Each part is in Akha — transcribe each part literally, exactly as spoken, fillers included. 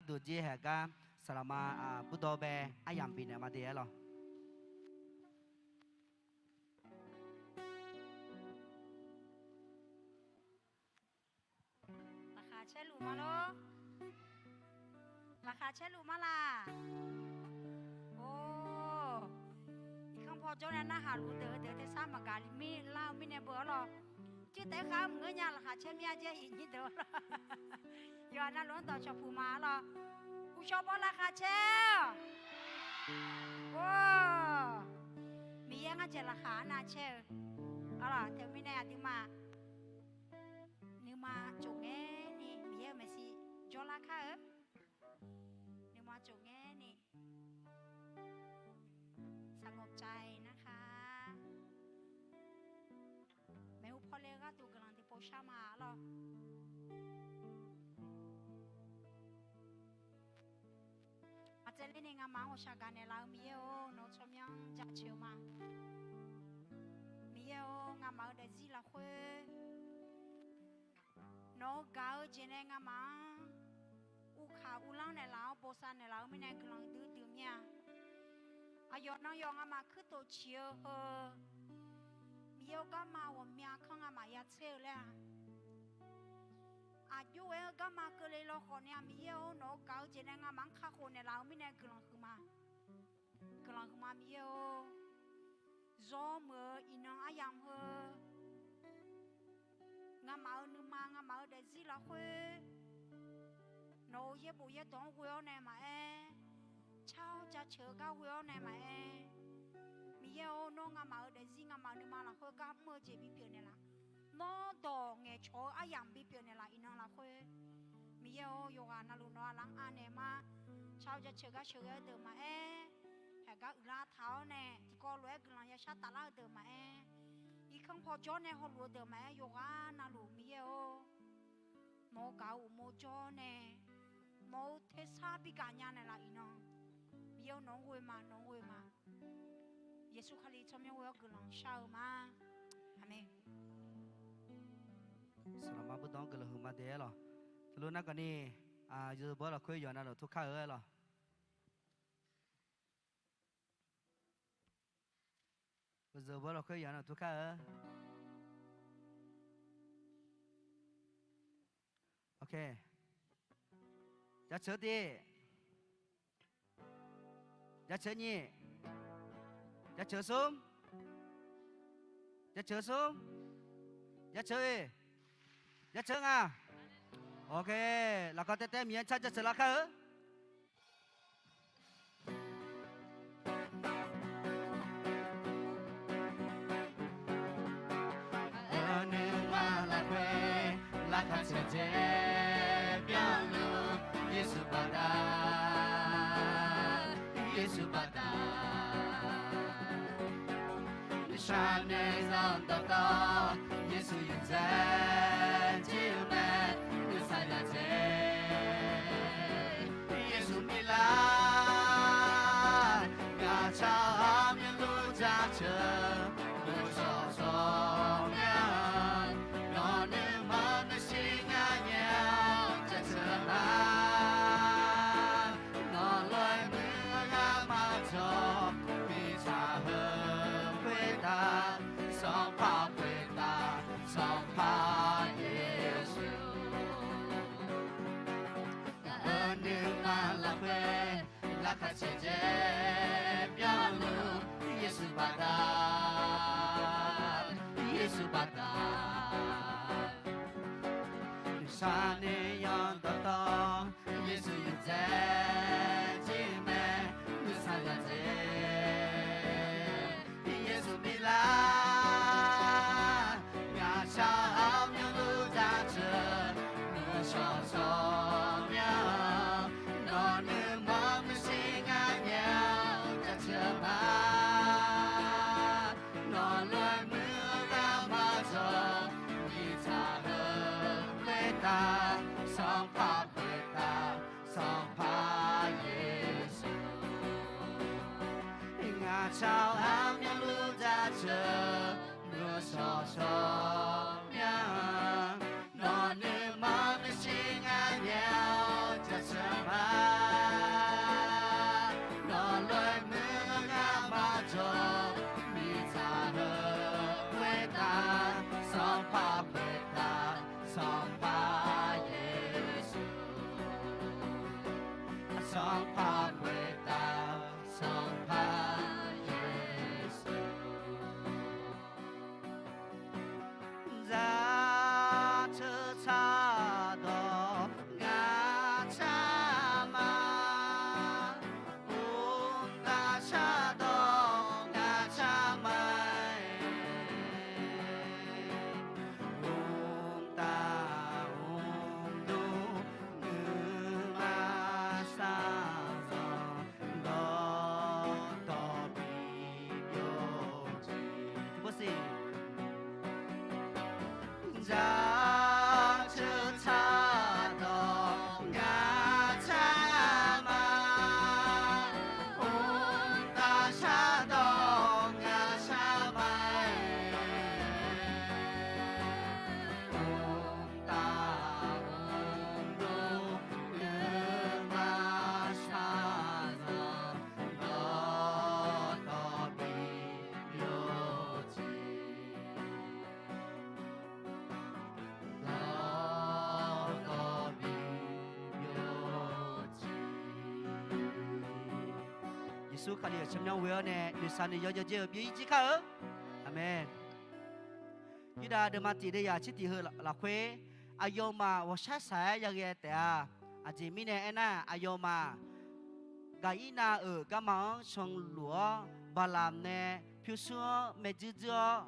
duq jir haeq gar saqlaqma burdawr bae aryamq bifnaeq ma de-aer lawq. Laqkhaq caerluf ma lor. Laqkhaq caerluf ma laq. Or, irkanr paw jawr nae narhaq luf deuq-eu deuq tersar maqgaq li mir lar-eu mirnae beu-awr lawq. Tser taef-aer khar maqngeur nya laqkhaq caer mir-a jaer iqnyir deuq-awr lawq. Yawqha navluf-anr dawqcawq puq ma lawq. Uqshawq baw laqkhaq caer-awq. Or, Miqyaer ngar dzaeq laqkhaq arnav caer-eu. Arlawq, teumirnae aqduimaf nuima tsofngaer ni Miqyaer-euq maeqshi jawrlar kar-eu. Nuima tsofngaer ni สงบใจนะคะ Maeqhu pawle-eu gharduq guiqlanq tiqpov shar ma lawq. Aqtsaev ler ni ngamaf-anr ghawqshaq gaqnaeq laf-eu Miqyaer-or, nawq-eu tsawrmyanr jaceuq-eu ma. Miqyaer-or, ngamaf-eu daefzir lafkhoer nawq-eu gaq-eu jeq nae ngamaf-anr uvkaq uvlanr naeqlaf-awr bosav naeqlaf-eu mirnae guiqlanq duidui mir-a. Aqyawf nan yawf ngamaf kuirtof ciq-eu heu, Miqyaer-or, garma ghawqmya kanr ngamaf ya tser-eu laer-aq, aqjox ghae-eu garma keuvle lawkhawf ni-aq, Miqyaer-or, nawq-eu gaq-eu jeq nae ngamaf-anr kakhof naeqlaf-eu mirnae guiqlanq huiqma. Guiqlanq huiqma Miqyaer-or, zawr muiq-eu iqnan aryamq heu ngamaf-eu nuima ngamaf-eu daefzir lafkhoer nawq-euq yaerbof yaerdawq-anr ghoe-awr nae maqaer, car-awr jaceuq-eu gar ghoe-awr nae maqaer, Miqyaer-or, nawr ngamaf-eu daefzir ngamaf-eu nuima lafkhoer gar mr-eu jeq bipyeuf naeqlaf, nawr dawq ngaeqcawq-eu aryamq bipyeuf naeqlaf iqnan lafkhoer, Miqyaer-or, yawqghaq navluf nawq-a lar-anr anaeq ma. Car-awr jaceuq gar sheuqghae-eu deuq maqaer, haeq gar uiqlar taq-awr nae tiqkawv lof-aer guiqlanq yashar taflar-eu deuq maqaer, irkanr paw jawr nae hawluf-eu deuq maqaer, yawqghaq navluf Miqyaer-or, nawq-eu gaq-eu uqmov jawr nae nawq-eu tersar bi gaqnya naeqlaf iqnan, Miqyaer-or, nawq-anr ghoe ma, nawq-anr ghoe ma. Yeqsur Kali tsawrmyanr ghoe-awr guiqlanq shar-eu ma. Aqmeq. Saqlaqma burdawr-anr guiqlanq huiqma de-aer lawq. Teulof narkhawf ni, yawzeu bawr lafkhoer yawqha navluf tur kar-eu-aer lawq. Yawzeu bawr lafkhoer yawqha navluf tur kar-eu. Ok. Jaceuq tiq. Jaceuq nyiq. Jaceuq smr. Jaceuq smr. Jaceuq oe. Jaceuq ngaq. Ok. Lafkawv taev taev Miqyaer car jaceuq lar kar-eu. Nuima lafkhoer laqkhaq caer jeq byanluf, Yeqsur baqda, Yeqsur baqda. Nuishar nae zanq dawqtawv, Yeqsur yawdzae jir-eu mae, nuisar yadzae, Yeqsur miqlar, ngaqcar-awr myanluf jaceuq, nuishawq shawq mya-a, nawq nuima maeqshi nganyaf-awr jaceuq ma. Nawq lof-aer muiq-eu ghaq maqdzawq, mirtsaq heu khoertav, Sanqpaq khoertav, Sanqpaq Yeqsur. Ngaq-euq nuima lafkhoer laqkhaq caer jeq byanluf, Yeqsur baqda, Yeqsur baqda. Nuishar nae zanq dawqtawv, Yeqsur yawdzae jir mae, nuisar yadzae, Yeqsur miqlar, ngaqcar-awr myanluf jaceuq, nuishawq shawq mya-awr, nawq nuima maeqshi nganyaf-awr jaceuq ma. Nawq lof-aer muiq-eu ghaq maqdzawq, mirtsaq heu khoertav, Sanqpaq khoertav, Sanqpaq Yeqsur. Dzaqceuq tsaqdawq ngaq tsaq ma. Mqtav shardawq ngaq tsaq ma-aer. Mqtav mqdmr nuima shaqzanq dawqtawvluf byovjeq. Dzaqceuq tsaqdawq ngaq tsaq ma. Mqtav shardawq ngaq tsaq ma-aer. Mqtav mqdmr nuima shaqzanq dawqtawvluf byovjeq. Dawqtawvluf byovjeq. Yeqsur Kali-euq tsawrmyanr ghoe-awr nae noeqshaq noeq yaw jawrjae-eu byov-ir jir kar-eu. Aqmeq. Yurdav deuvma tiq deuvyaq tser tiq heu lafkhoer, aqyawfmaf ghawqshar shaq-aer yaghae taef-a. Aqjeq mirnae aernar, aqyawfmaf Gaqirnav-euq garma-anr canluf-awr, Baqlaq nae pyurshuir-anr maerjuir juir-awr,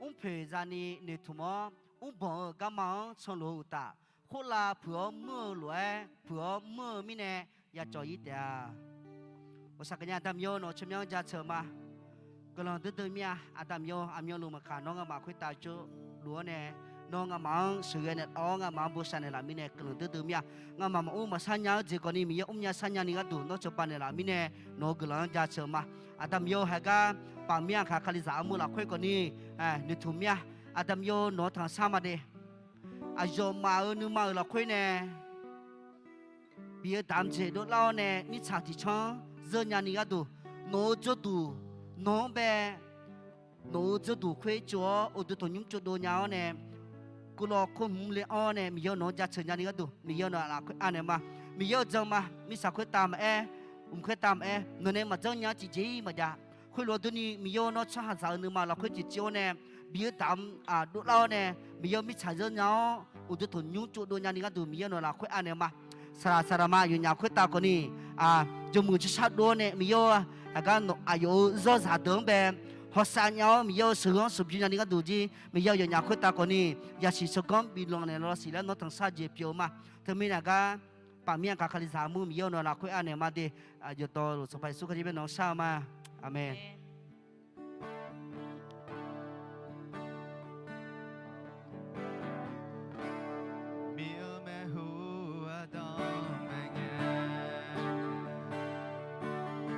mrpoeq zani noeqtmq-awr, mrbanq-euq garma-anr canluf-eu uqtaf, khoerlav puiq-awr mr-eu lof-aer, puiq-awr mr-eu mirnae yacawv-ir taef-a. Ghawqshaq gaqnya Aqda Miqyaer-or, nawq-eu tsawrmyanr jaceuq-eu ma. Guiqlanq duidui mir-a. Aqda Miqyaer-or, aqmyanluf maqkaq nawr nga'maf khoertav jawrluf-awr nae, nawr nga'maf-anr sheuqghae naeqlaf-awr nga'maf-anr bosav naeqlaf mirnae guiqlanq duidui mir-a. Nga'maf maqmr maqshar nya-eu jeq khawf ni Miqyaer mrnya sharnya ni gharduq nawr cawba naeqlaf mirnae nawq-eu guiqlanq-anr jaceuq-eu ma. Aqda Miqyaer-or, haigar paf mir-a kaq Kalizaq armur lafkhoer khawf ni noeqtmq mir-a. Aqda Miqyaer-or, nawq-eu tanqsar ma de. Aqyawfmaf-euq nuima-euq lafkhoer nae bif-eu damq jeq dovlar-awr nae mirtsaq tiqcanr zeur nya ni gharduq, nawq-eu jawrduq nawq-anr bae, nawq-eu jawrduq khoer tsov-awr uqduq tanqnymr tsovdov nya-awr nae, kuvlawv khoer hmq le-awr nae Miqyaer-or, nawq-anr jaceuq nya ni gharduq Miqyaer-or, nawq-anr lafkhoer anaeq ma. Miqyaer-or, jan ma. Mirtsaq khoertav maqaer, mq khoertav maqaer, nawq nae maqjanr nya-anr tiqjeq-ir maqjav. Khoerlof-aer durni Miqyaer-or, nawr tsawrhaqzaq-euq nuima lafkhoer tiqjeq-awr nae bif-eu damq dovlar-awr nae Miqyaer-or, mirtsaq zeur nya-awr uqduq tanqnymr tsovdov nya ni gharduq Miqyaer-or, nawq-anr lafkhoer anaeq ma. Saqlaq saqlaq ma yawqnyaf khoertav khawf ni, jawrmuiq jawrshar dov-awr nae Miqyaer-or, haigar aqyawf-euq zawrzaq deuq-anr bae hawsav nya-awr Miqyaer-or, sheuqghanr sheuqbymr nya ni gharduq jir Miqyaer-or, yawqnyaf khoertav khawf ni yasiq shawrganr biflanq naeqlaf-awr siqlar nawr tanqsar jeq pyeuf-eu ma. Teumirnae aqgar paf mir-a kaq Kalizaq armur Miqyaer-or, nawq-anr lafkhoer anaeq ma de. Aqyawf dawqluf Sanqpaq Yeqsur Kali-anr bae nawq-anr shar-eu ma. Aqmeq. Miqyaer-or, maeqhu aqdanq maeqngae,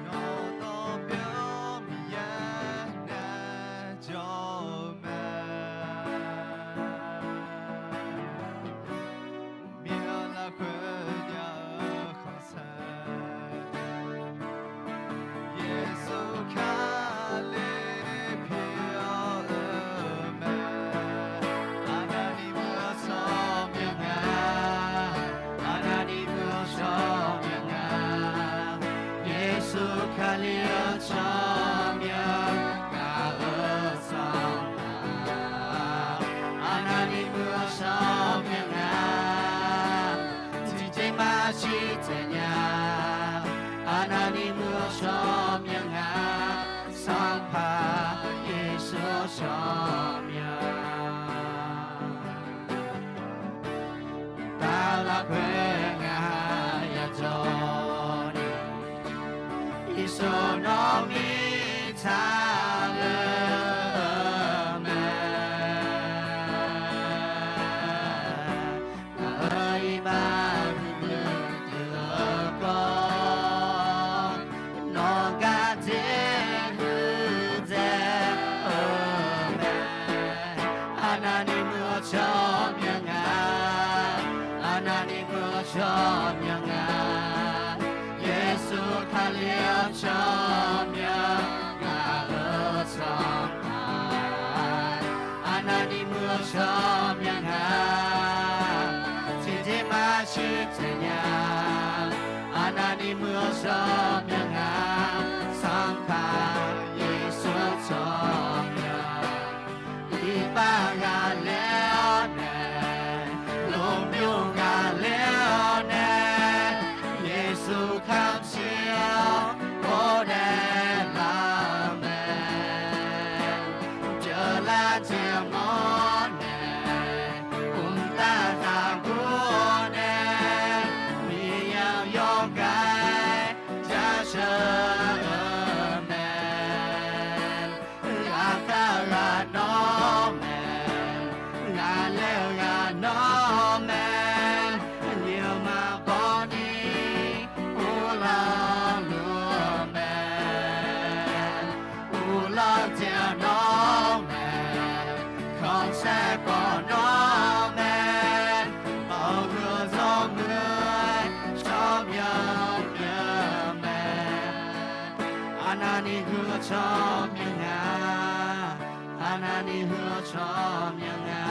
nawr dawq byov-eu Miqyaer nae jawr-eu mae. Miqyaer-or, lafkhoer nya-eu khanqsaer Yeqsur Kali pyeuf-awr-eu mae. Arnavni muiq-eu tsawrmyanr nga, Arnavni muiq-eu tsawrmyanr nga, Yeqsur Kali-eu tsawrmyanr ngaq-euq Sanqpaq. Arnavni muiq-eu tsawrmyanr nga, tiqjeq maqshir tsaev nya. Arnavni muiq-eu tsawrmyanr nga, Sanqpaq Yeqsur-eu tsawrmyanr. Taf lafkhoer ngaq yajawr ni, Yeqsur nawr mirtsaq-eu mae. Ngaq-euq iqbax huiqdui dui-eu gawr, nawq-anr gardzer huiqdzae-eu mae. Arnavni muiq-eu tsawrmyanr nga, Arnavni muiq-eu tsawrmyanr nga, Yeqsur Kali-eu tsawrmyanr ngaq-euq Muiq-eu tsawrmyanr nga, Sanqpaq Yeqsur tsawrmyanr. Iqbax ghaqler-awr nae, lmqbymr ghaqler-awr nae, Yeqsur kamq shir-awr or dae lar-eu mae. Pyeuflar jeq mawr nae, mqtav taqguv-awr nae, Miqyaer-anr yawkhav-aer jaceuq-eu mae. Ghaqkhav ghaq nawr mae, ghaqler-eu ghaq nawr mae, nymq-mr maqbaw ni uvlanr luf-eu mae. Uvlanr jeq nawr mae, khanqsaer khawf nawr mae, mawr-eu zawrmuiq-aer tsawrmyanr pyeuf-eu mae. Arnavni huiq-eu tsawrmyanr nga, arnavni huiq-eu tsawrmyanr nga,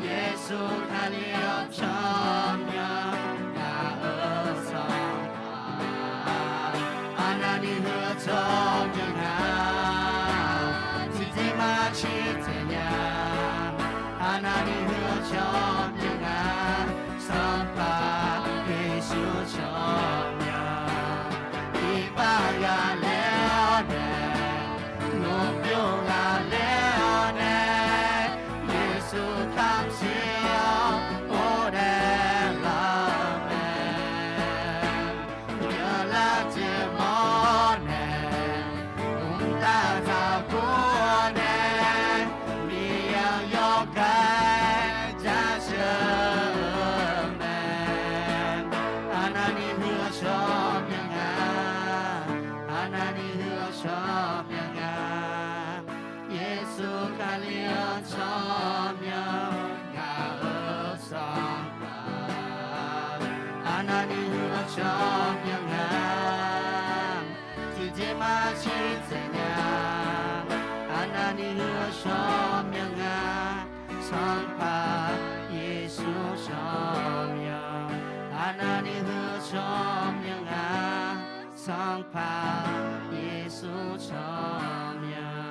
Yeqsur Kali-anr tsawrmyanr ngaq-euq Sanqpaq. Arnavni huiq-eu tsawrmyanr nga, tiqjeq maqciq dzaeq nya. Arnavni huiq-eu tsawrmyanr nga, Sanqpaq Yeqsur tsawrmyanr. Iqbax ghaqler-awr nae, lmqbymr ghaqler-awr nae, Yeqsur kamq shir-awr or dae lar-eu mae. Pyeuflar jeq mawr nae, mqtav taqguv-awr nae, Miqyaer-anr yawkhav-aer jaceuq-eu mae. Arnavni huiq-eu tsawrmyanr nga, arnavni huiq-eu tsawrmyanr nga, Yeqsur Kali-anr tsawrmyanr ngaq-euq Sanqpaq. Arnavni huiq-eu tsawrmyanr nga, tiqjeq maqciq dzaeq nya. Arnavni huiq-eu tsawrmyanr nga, Sanqpaq Yeqsur tsawrmyanr. Arnavni huiq-eu tsawrmyanr nga, Sanqpaq Yeqsur tsawrmyanr.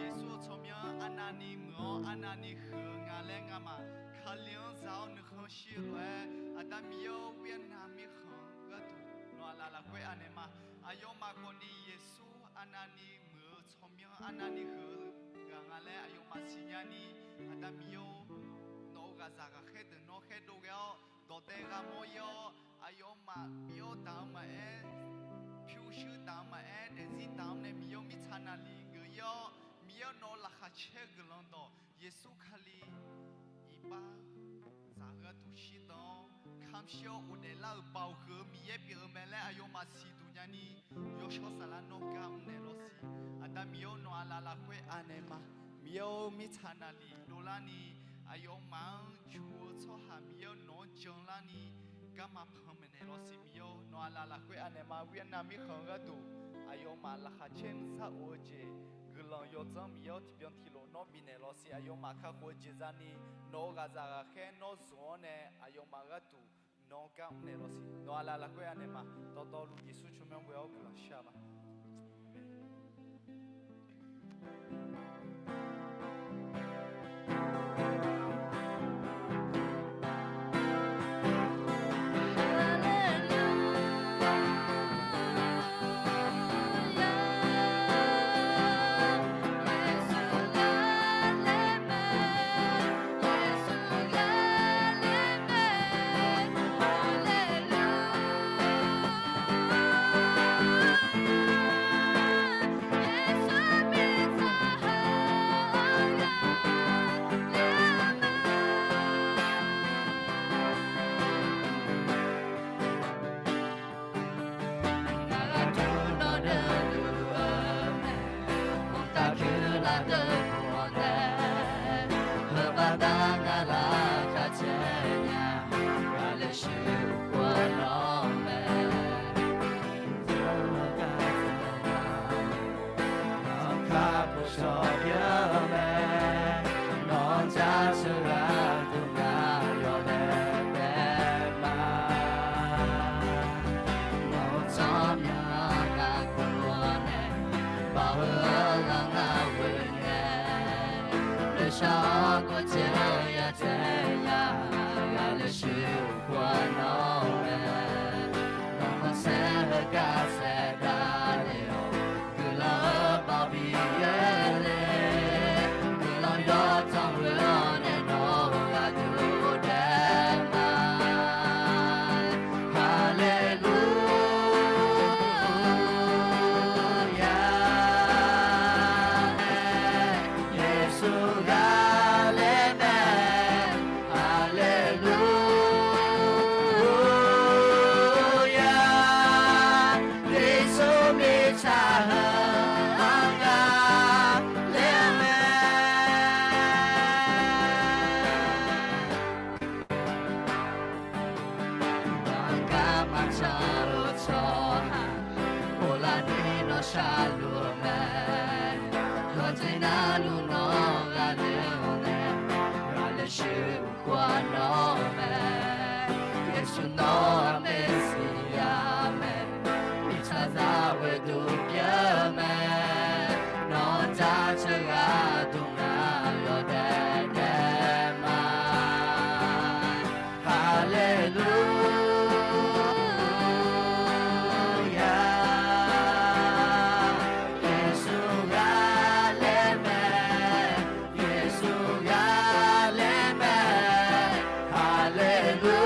Yeqsur-eu tsawrmyanr arnavni muiq-awr arnavni huiq-eu nga laer ngamaf Kali-anr za-awr nuikhanr shir-eu lof-aer, Aqda Miqyaer-or, Vietnam mirkhanq gharduq nawq-aq laf lafkhoer anaeq ma. Aqyawfmaf khawfni Yeqsur arnavni muiq-eu tsawrmyanr arnavni huiq-eu ghaq nga laer aqyawfmaf siqnya ni, Aqda Miqyaer-or, nawq-euq ghaqzaq ghaqkhaer deuq nawr khaerdov ghae-awr, dawqdae gha mawr-ir-awr, aqyawfmaf bi-awr daq-anr maqaer, pyurshuir daq-anr maqaer, daefzir daq-anr nae Miqyaer-or, mirtsaq naqliq geuf-ir-awr, Miqyaer-or, nawq-euq laqkhaq caer-eu guiqlanq dawq Yeqsur Kali iqbax zaq-eu gharduq shirdan-awr, kamq shir-awr ghofdaef lar-euq baoq huiq-eu Miqyaer pyeuf-eu mae laer aqyawfmaf siqduq nyani, yawshawr saflar nawr gar mrnaeq lawr siq. Aqda Miqyaer-or, nawq-aq laf lafkhoer anaeq ma. Miqyaer-or, mirtsaq naqliq dovlarni, aqyawfmaf-anr jur-eu tsawrhaq Miqyaer-or, nawq-anr janlarni, garma panmaeq naeq lawr siq. Miqyaer-or, nawq-aq laf lafkhoer anaeq ma. Vietnam mirkhanq gharduq aqyawfmaf laqkhaq caer nuisar of-eu jeq, guiqlanq yawdzanr Miqyaer-or, tiqbyan tiqlof nawr bifnaeq lawr siq. Aqyawfmaf kakhof-eu jeq zani, nawq-euq ghaqzaq ghaqkhaer nawr zmq-awr nae aqyawfmaf gharduq nawr gar mrnaeq lawr siq. Nawq-aq laf lafkhoer anaeq ma. Dawqtawvluf Yeqsur tsawrmyanr ghoe-awr guiqlanq shar ma. Taqluf-eu mae, yawqjeq navluf nawr ghaqler-awq nae, ghaqler shuir khawf-a nawr mae. Yeqsur nawr-aq Meqsiya mae, mirtsaq zaq ghoeduq pyeuf-eu mae. Nawr jaceuq gharduq ngaq yawdaef daef ma. Haleluya, Yeqsur ghaqler mae, Yeqsur ghaqler mae. Haleluya,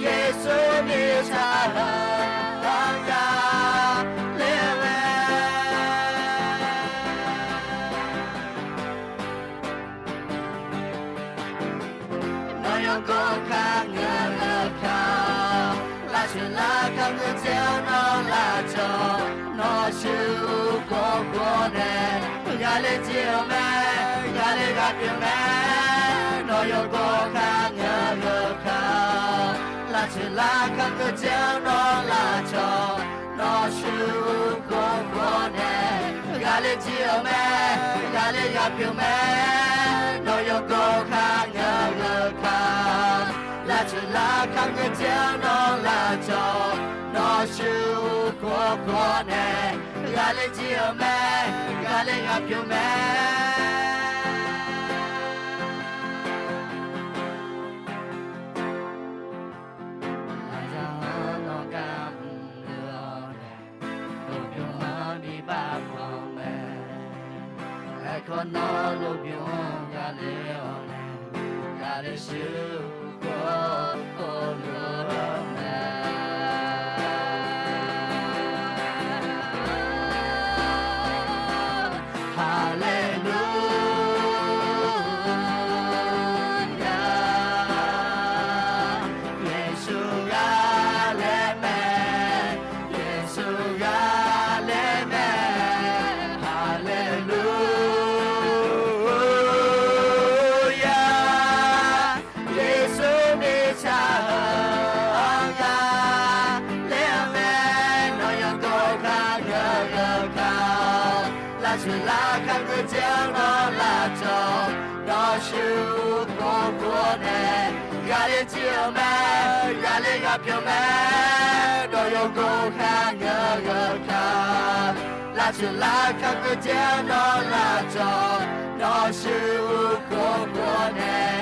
Yeqsur mirtsaq-anr ghaqler mae. Nawr yawgawv kar ngeur-eu kar-awr, lavtsoeq lavkaq ngeur dzae-awr nawr lavcawv. Nawr shuir-eu khawf khawf nae, ghaqler jir-eu mae, ghaqler ghaq pyeuf mae. Nawr yawgawv kar ngeur-eu kar-awr, lavtsoeq lavkaq ngeur dzae-awr nawr lavcawv. Nawr shuir-eu khawf khawf nae, ghaqler jir-eu mae, ghaqler ghaq pyeuf mae. Nawr yawgawv kar ngeur-eu kar-awr, lavtsoeq lavkaq ngeur dzae-awr nawr lavcawv. Nawr shuir-eu khawf khawf nae, ghaqler jir-eu mae, ghaqler ghaq pyeuf mae. Aqzaq-anr nawr gar mrluf-awr nae, lmqbymr-anr bi bavpanq mae. Aerkhawf nawr lmqbymr ghaqler-awr nae, ghaqler shuir-eu khawf khawf luf-eu mae. Haleluya, Yeqsur ghaqler mae, Yeqsur ghaqler mae. Haleluya, Yeqsur mirtsaq-anr ghaqler-eu mae. Nawr yawgawv kar ngeur-eu kar-awr, lavtsoeq lavkaq ngeur dzae-awr nawr lavcawv. Nawr shuir-eu khawf khawf nae, ghaqler jir-eu mae, ghaqler ghaq pyeuf mae. Nawr yawgawv kar ngeur-eu kar-awr, lavtsoeq lavkaq ngeur dzae-awr nawr lavcawv. Nawr shuir-eu khawf khawf nae,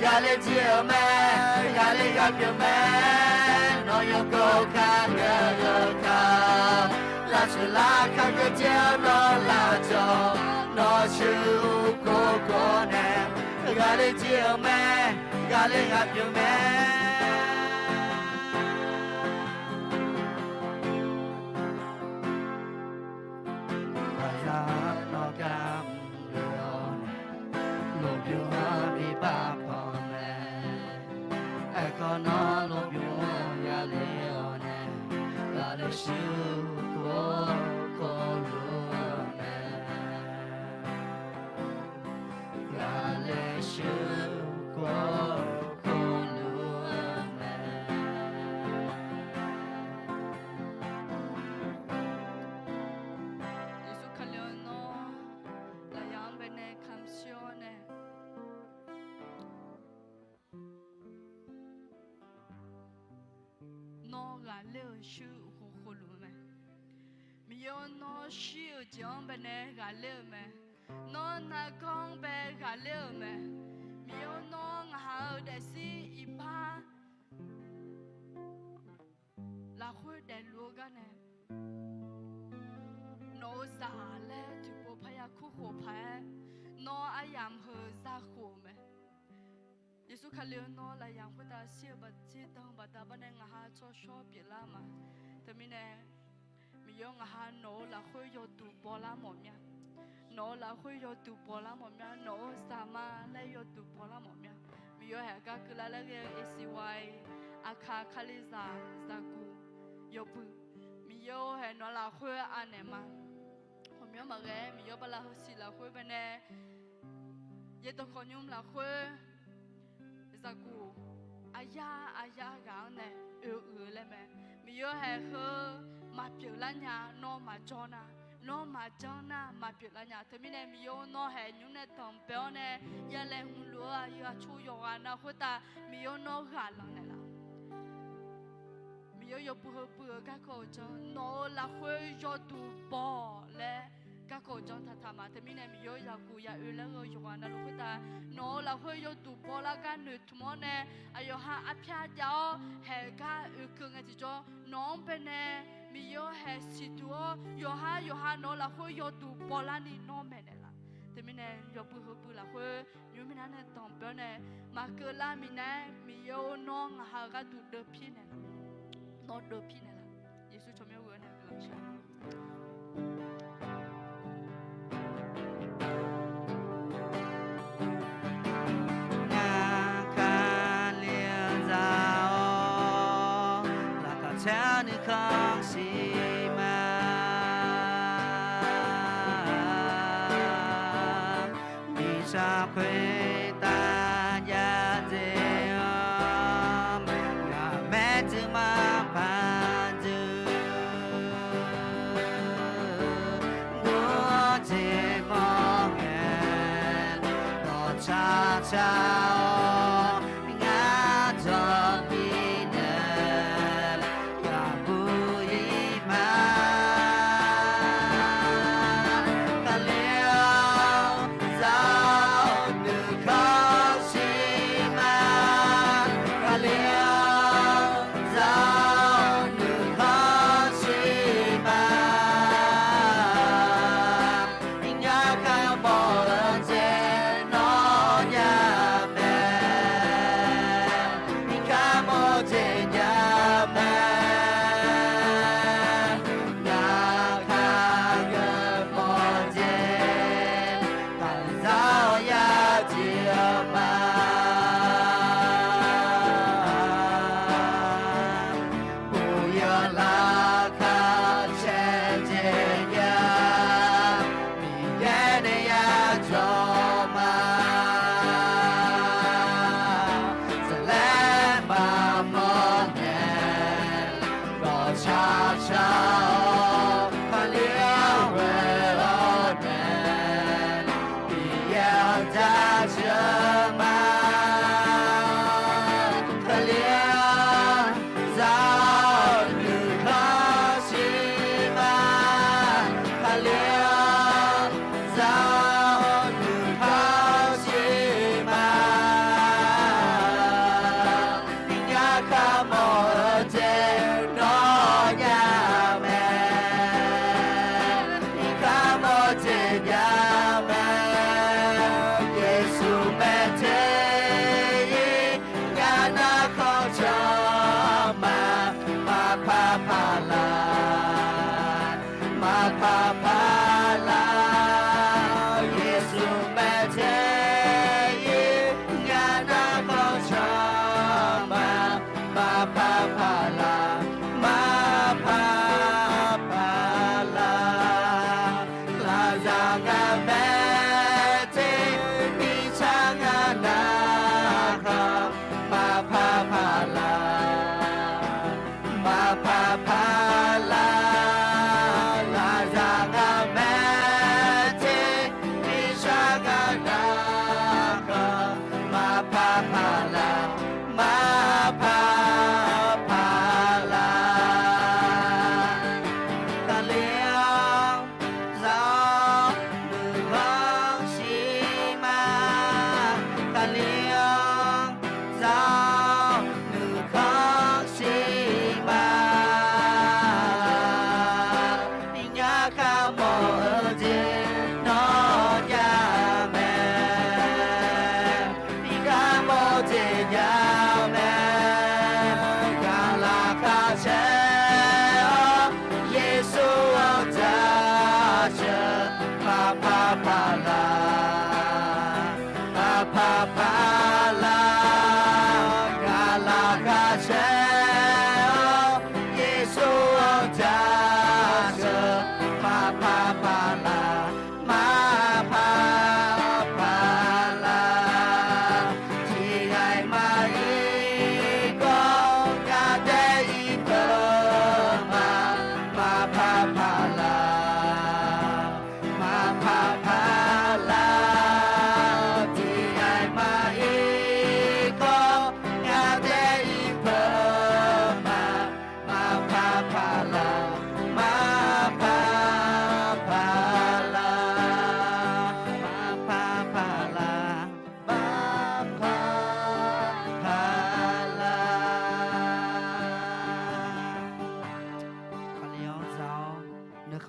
ghaqler jir-eu mae, ghaqler ghaq pyeuf mae. Nawr yawgawv kar ngeur-eu kar-awr, lavtsoeq lavkaq ngeur dzae-awr nawr lavcawv. Nawr shuir-eu khawf khawf nae, ghaqler jir-eu mae, ghaqler ghaq pyeuf mae. Aqzaq-anr nawr gar mrluf-awr nae, lmqbymr-anr bi bavpanq mae. Aerkhawf nawr lmqbymr-anr ghaqler-awr nae, ghaqler shuir-eu khawf khawf luf-eu mae. Ghaqler shuir-eu khawf khawf luf-eu mae. Yeqsur Kali-anr nawr lafyaq-anr baenae kamq shir-awr nae, nawr ghaqler-eu shuir-eu khawf khawf luf-eu mae. Miqyaer-or, nawr shir-euq jeq-anr baenae ghaqler-eu mae. Nawr nargawr-anr bae ghaqler-euq mae. Miqyaer-or, nawr ngaq-euq daefzir iqbax lafkhoer daefluf-eu gar nae, nawq-euq zaq laer tiqpov parya kurkhof paq-aer, nawr aryamq heu zakhof-euq mae. Yeqsur Kali-eu nawr lafyaq khoertav shir-eu baqdanae, baqda baqda nae ngaq ha tsawrshawr pyeuflar ma. Teumirnae, Miqyaer-or, ngaq ha nawq-euq lafkhoer yawduq bawlar mawf mya. Nawq-euq lafkhoer yawduq bawlar mawf mya. Nawq-euq zaqma laer yawduq bawlar mawf mya. Miqyaer-or, haeq gar keuvlar laer ghae-eu A C Y, Aqkaq Kalizaq zaqguq yawbui, Miqyaer-or, haeq nawq-eu lafkhoer anaeq ma. Ghawqmyanr maqghae-aer Miqyaer-or, bala heusiq lafkhoer baenae, yaerdawq khawqnymr lafkhoer zaqguq aqyar aqyar ghaq-anr nae oe-eu laer mae. Miqyaer-or haeq heu maqpyeuf lar nya, nawr maqjawr nar, nawr maqjanr nar maqpyeuf lar nya. Teumirnae Miqyaer-or nawr haeq nymr nae danqbae-awr nae, yalaeq hmq luf-eu aqyuif aqtsu yawqghaq na khoertav Miqyaer-or nawr ghaq lanq naeqlaf. Miqyaer-or yawbui heubui-eu garkawv-eu janr, nawq-euq lafkhoer yawduq baw laer garkawv-eu janr taqtaq ma. Teumirnae Miqyaer-or yaqguq ya oe laer-eu yawqghaq navluf khoertav, nawq-euq lafkhoer yawduq baw lar gar noeqtmq-awr nae, aqyawf ha arpyar jav-awr haeq gar oekeuv ngae tiqjawr, nawq-anr baenae Miqyaer-or haeq siqduq-awr, yawqha yawqha nawq-euq lafkhoer yawduq baw larni nawr maeqnaeq laf. Teumirnae yawbui heubui lafkhoer nymr minav nae danqbae-awr nae, maqkeuv lar minav-aer Miqyaer-or nawr ngaq ha-eu gharduq deuvpir naeqlaf. Nawr deuvpir naeqlaf. Yeqsur tsawrmyanr ghoe-awr nae guiqlanq shar. Ngar Kali-anr za-awr, laqkhaq caer nuikhanr siq ma. Mirtsaq khoertav jav dzae-awr, ngaq maertsuiv maqpar dzuif. Gurjeq mawrhae dawqtsaq tsaq-awr, ngar dawq bifnaeq yaqbur ir ma. Kali-anr za-awr nuikhanr siq ma. Kali-anr za-awr nuikhanr siq ma. Ngar kharmawf-eu jeq nawr nya mae. Kharmawf jeq nya mae. Ngar kharmawf jeq kalizaq-awr yajir-eu ma. Uqyawf laqkhaq caer jeq jav, Miqyaer nae yajawr ma. Saqlaer maqmawr nae, dawqtsaq tsaq-awr Kali-anr ghoe-awr nae, Miqyaer-anr jaceuq-eu ma. Kali-anr za-awr nuikhanr siq ma. Kali-anr za-awr nuikhanr siq ma. Ngar kharmawf-eu jeq nawr nya mae. Kharmawf jeq nya mae. Yeqsur maeq teq-ir, ngar narkhan canma, maqpar paq laf, maqpar paq laf. Yeqsur maeq teq-ir, ngar narkhan canma, maqpar paq laf, maqpar paq laf. Lafzaq ngaq maeq teq, mirtsaq ngaq narkhan, maqpar paq laf, maqpar paq laf. Lafzaq ngaq maeq teq, mirtsaq ngaq narkhan,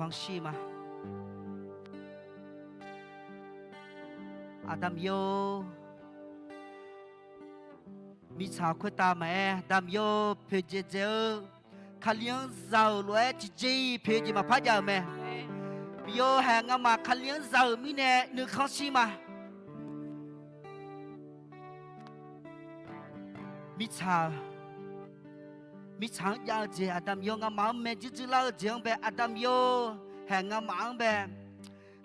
khanqshir ma. Aqda Miqyaer-or, mirtsaq khoertav maqaer, Aqda Miqyaer-or, poeqdzaeq dzae-eu, Kali-anr za-euq lof-aer tiqjeq-iq poeqdzaeq maqpar jav-euq mae. Miqyaer-or, haeq ngamaf Kali-anr za-euq mirnae nuikhanr shir ma. Mirtsaq, mirtsaq-anr jav-eu jeq Aqda Miqyaer-or, ngamaf-anr maeq dzuir dzuir lar-eu jeq-anr bae Aqda Miqyaer-or, haeq ngamaf-anr bae,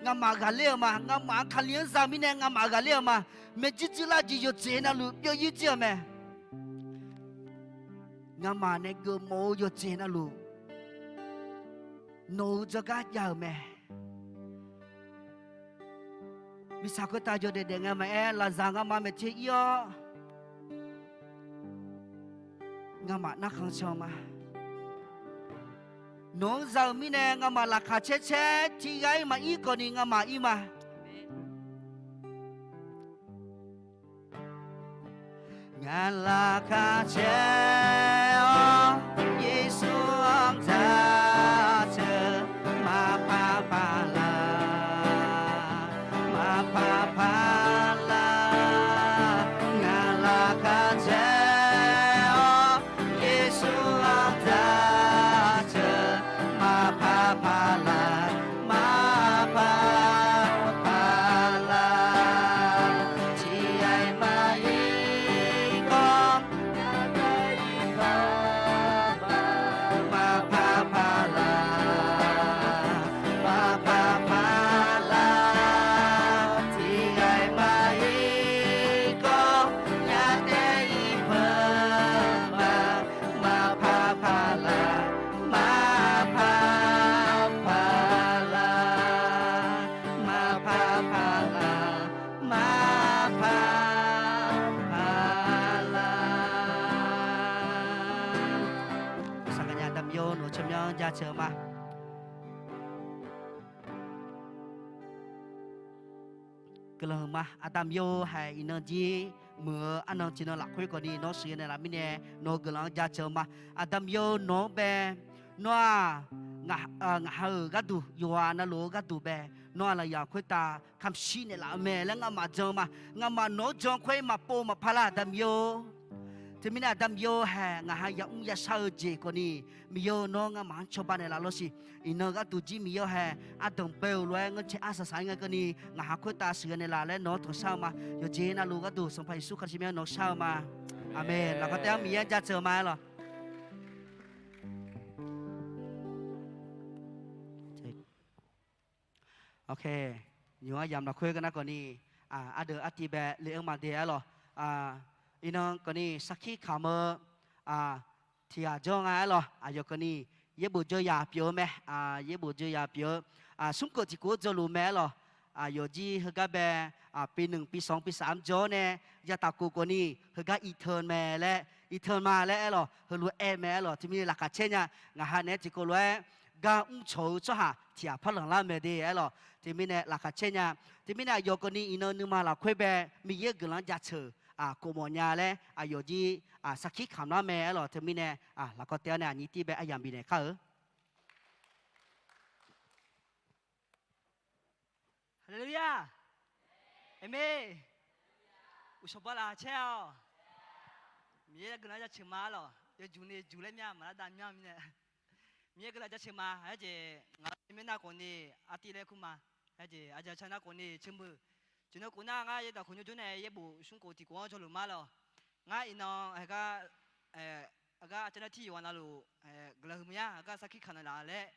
ngamaf ghaqler-euq ma. Ngamaf-anr Kali-anr za mirnae ngamaf ghaqler-euq ma. Maeq dzuir dzuir lar jeq yawqjeq navluf byov yir jir-euq mae. Ngamaf nae geufmawf-eu yawqjeq navluf nawq-euq jawrgar jav-euq mae. Mirtsaq khoertav jawr daef daef ngae maqaer, lafzaq ngamaf maeqtser ir-awr, ngamaf narkhan can ma. Nawq-anr za-euq mirnae ngamaf laqkhaq caer caer tiqghaq-ir maqir khawf ni ngamaf ir ma. Ngaq laqkhaq caer-awr, Yeqsur-anr jaceuq maqpar paq laq, maqpar paq laq. Ngaq laqkhaq caer-awr, Yeqsur-anr jaceuq maqpar paq laq, maqpar paq laq. Tiqghaq-iq maqir khawf, maqpar paq laq, maqpar paq laq. Tiqghaq-iq maqir khawf, nyatae-iq peuq ma, maqpar paq laq, maqpar paq laq, maqpar paq laq, maqpar paq laq. Saqgaqnya Aqda Miqyaer-or, nawq-eu tsawrmyanr jaceuq-eu ma. Guiqlanq huiqma, Aqda Miqyaer-or, haeq iqnan jir muiq-eu arnan tiqnan lafkhoer khawfni nawr sheuqghae naeqlaf mirnae nawq-eu guiqlanq-anr jaceuq-eu ma. Aqda Miqyaer-or, nawq-anr bae, nawr-aq, ngaq, ngaqha-euq gharduq, yawqghaq navluf-eu gharduq bae, nawr-aq lafyaq khoertav kamq shir naeqlaf-eu mae laer ngamaf jan-eu ma. Ngamaf nawq-anr jan khoer maqpov maqpar lar Aqda Miqyaer-or. Teumirnae Aqda Miqyaer-or, haeq ngaqha yamr yashar-eu jeq khawfni, Miqyaer-or, nawr ngamaf-anr cawba naeqlaf lawr siq. Iqnan gharduq jir Miqyaer-or, haeq ardanq bae-euq lof-aer ngeurcae arsaq saq-aer ngae keuvni, ngaqha khoertav sheuqghae naeqlaf laer nawq-anr tanqshar-eu ma. Yawqjeq navluf gharduq Sanqpaq Yeqsur Kali-anr nawq shar-eu ma. Aqmeq. Lafkhoer taef-anr Miqyaer-anr jaceuq-eu ma aer lawq. Nymq-anr yamq lafkhoer gar nar khawfni, ardeuv artiv bae le-anr maqde aer lawq. Iqnan khawfni sarkir kamq-eu tiqghaq jawr nga aer lawq. Aqyawf khawfni yaerbof jawryaq pyeuf-eu mae. Yaerbof jawryaq pyeuf-eu, smrkeuv tiqkeuv-anr jawrluf mae aer lawq. Aqyawf jir heugar bae, pi nmq pi sanq pi saf-anr jawr-awr nae, yataf khof khawfni heugar iqteuq mae laer, iqteuq ma laer aer lawq. Heulof-aer mae aer lawq. Teumirnae laqkhaq caer nya. Ngaqha naeq-aer tiqkawv lof-aer gar mrcawq-eu tsawrhaq tiqghaq parlanq lar mae de aer lawq. Teumirnae laqkhaq caer nya. Teumirnae aqyawf khawfni iqnan nuima lafkhoer bae Miqyaer-euq guiqlanq-anr jaceuq khof mawf nya laer aqyawf jir sarkir kamq lar mae aer lawq. Teumirnae lafkawv taef-awr nae aqnyir tir bae aryamq bifnaeq kar-eu. Haleluya! Aqmeq. Uqshawq bala caer-awq. Miqyaer guiqlanq jaceuq ma lawq. Yawjuq ni juq laer mya maqlar dav myanr mirnae, Miqyaer guiqlanq jaceuq ma. Aerjeq ngaq-euq mirnae khawfni artiv laer kur ma. Aerjeq aqjeq aqca nar khawfni ceumuiq, ceqnan khof nar ngar yaerdaq khof nymr jawr nae yaerbof smrkhof tiqkhof-anr jawrluf ma lawq. Ngar iqnan heugar, heugar aqca nar tir yawqghaq navluf guiqlanq huiq mya, heugar sarkir kamq naeqlaf laer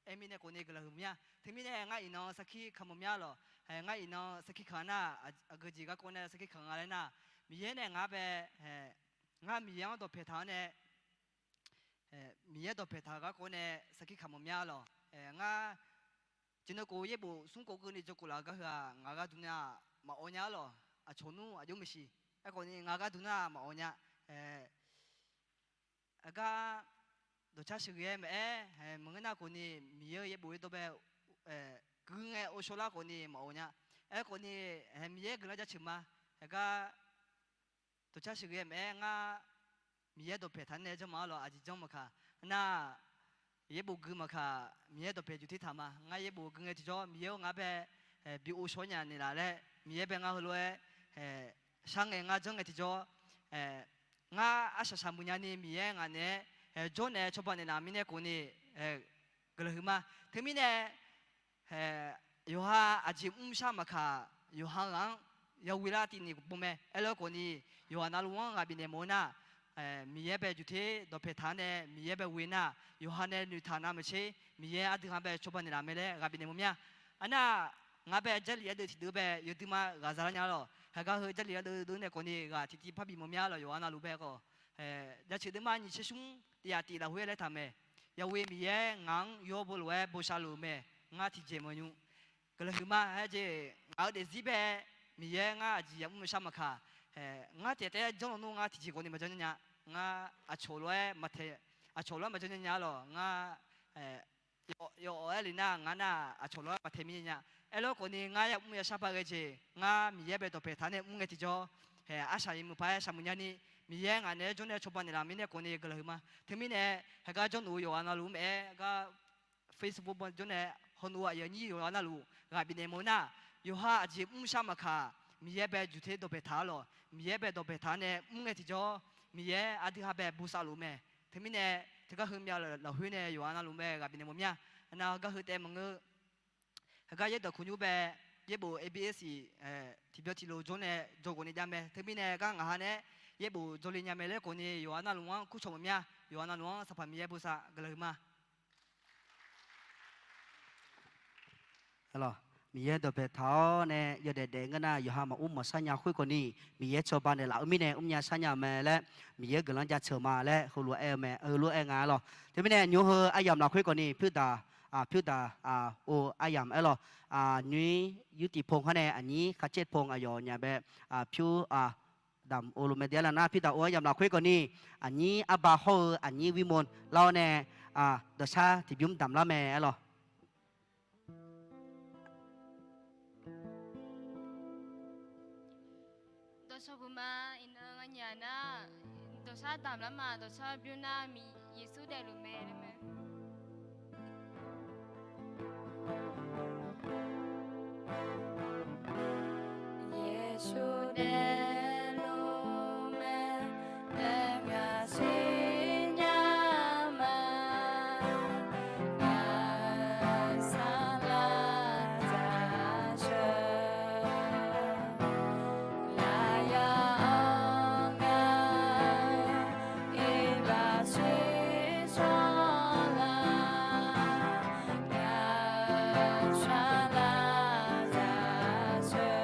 aer mirnae khawfni guiqlanq huiq mya. Teumirnae ngar iqnan sarkir kamq mya lawq. Ngar iqnan sarkir kamq nar, aqgeujeq garkawv nae sarkir kamq nga laer nar, Miqyaer nae ngar bae, ngar Miqyaer-anr dawqpaeq taq-awr nae, Miqyaer dawqpaeq taq-eu garkawv nae sarkir kamq mawf mya lawq. Ngar ceqnan khof yaerbof smrkhof keuvni jawrkhof laf-eu gar heu-aq, ngaq gharduq nar maqawq nya-ar lawq. Aqcawq nmr aqjox maeqshi. Aerkhawfni ngaq gharduq nar maqawq nya. Aqgar dawqcar sheuqghae-aer maqaer, maqngeur nar khawfni Miqyaer-euq yaerbof yaerdawr bae guir ngae ghovshaw lar khawfni maqawq nya. Aerkhawfni Miqyaer guiqlanq jaceuq ma. Aqgar dawqcar sheuqghae maqaer, ngar Miqyaer dawqpaeq taq nae janrma-ar lawq. Aqjeq janr maqkaq nar, yaerbof gui maqkaq, Miqyaer dawqpaeq juq ter taq ma. Ngar yaerbof gui ngae tiqjawr, Miqyaer-or, ngar bae bi ov shawr nya naeqlaf laer, Miqyaer bae ngar heulof-aer shar ngae ngar janr ngae tiqjawr, ngar arshaq shaqmuiq nyani Miqyaer ngaq naeq-aer jawrnaeq cawba naeqlaf mirnae khawfni guiqlanq huiq ma. Teumirnae yawqha aqjeq mrshar maqkaq, yawqha ghaq-anr yawi lar tiv ni pov mae. Aerlar khawfni, yawqghaq navluf-anr ghaq bifnaeq mawf-eu nar, Miqyaer bae juq ter dawqpaeq taq-anr nae Miqyaer bae ghoe nar, yawqha nae noeqtaq navmaqtser Miqyaer aqdui ha bae cawba naeqlaf mae laer ghaq bifnaeq mawf mya. Arnar, ngar bae Jarlif ardeuv tiqdeuv bae yawduima ghaq za lar nya lawq. Haeqgar heu Jarlif ardeuv deuv nae khawfni ghaq tiqtiv parbi mawf mya lawq. Yawqghaq navluf bae khawf, jaceuq deuvma nyiq tser smr tiq yaf tif lafkhoer laer taq mae. Yawi Miqyaer ngaq-anr yawr bo lof-aer bosav luf-eu mae. Ngar tiqjeq maqnymr guiqlanq huiq ma. Aerjeq ngaq-eu daefzir bae Miqyaer ngar aqjeq yamr maqshar maqkaq, ngar taef taef-aer janr lawnmr ngar tiqjeq khawfni maqjanr nya nya. Ngar aqcawq lof-aer maqtae, aqcawq lof-aer maqjanr nya nya lawq. Ngar yawf-awq aer le nar ngar nar aqcawq lof-aer maqtae mir nya nya. Aerlar khawfni ngar yamr yashar paq ghae jeq ngar Miqyaer bae dawqpaeq taq nae mr ngae tiqjawr, arsaq iq muiq paq-aer shaqmuiq nyani, Miqyaer ngaq naeq-aer jawrnaeq cawba naeqlaf mirnae khawfni guiqlanq huiq ma. Teumirnae haeqgar jawrluf-eu yawqghaq navluf-anr maqaer, gar Facebook bae jawrnaeq hawluf-eu aqyuif aqnyir yawqghaq navluf ghaq bifnaeq mawf-eu nar, yawqha aqjeq mrshar maqkaq, Miqyaer bae juq ter dawqpaeq taq-a lawq. Miqyaer bae dawqpaeq taq-a nae mr ngae tiqjawr, Miqyaer aqdui ha bae bosav luf mae. Teumirnae teugar heumyav lafkhoer nae yawqghaq navluf mae ghaq bifnaeq mawf mya. Aqnav gar heu taef maqngeur. Haeqgar yaerdawq kawqnymr bae yaerbof A B S tiqbyan tiqlof jawrnaeq jawrghawqni jav mae. Teumirnae gar ngaq ha nae yaerbof jawrle nya mae laer khawfni yawqghaq navluf-anr kurcawq mawf mya. Yawqghaq navluf-anr Sanqpaq Miqyaer bosav guiqlanq huiq ma. Miqyaer dawqpaeq taq-awr nae yawdaef daef ngeur nar yawqha maqmr maqshar nya khoerkhawfni, Miqyaer cawba naeqlaf-eu mirnae mrnya sharnya-eu mae laer, Miqyaer guiqlanq jaceuq ma laer heulof-aer-eu mae. Heulof-aer nga-a lawq. Teumirnae nymq-mr heu aryamq lafkhoer khawfni pyurdaq, pyurdaq, o aryamq aer lawq. Nymq-ir yurtiq pong khawr nae aqnyir kharcaer pong aqyawf nyaf bae, pyur damq o lof mae de arlaq nar pyurdaq o aryamq lafkhoer khawfni, aqnyir arba hawr-eu aqnyir wirmo lar-awr nae, dawqshar tiqbymr damq lar mae aer lawq. Dawqshawq buqma iqnan nganyaf nar, dawqshar damq lar ma. Dawqshar bymr nar Miqyaer Yeqsur daefluf mae laer mae. Yeqsur daefluf mae, aer ngaq siqnya ma, ngaq saqlaq dzaqsheuq, lafyaq-awr ngaq iqbax shiqshawr laf, ngaq saqlaq dzaqsheuq.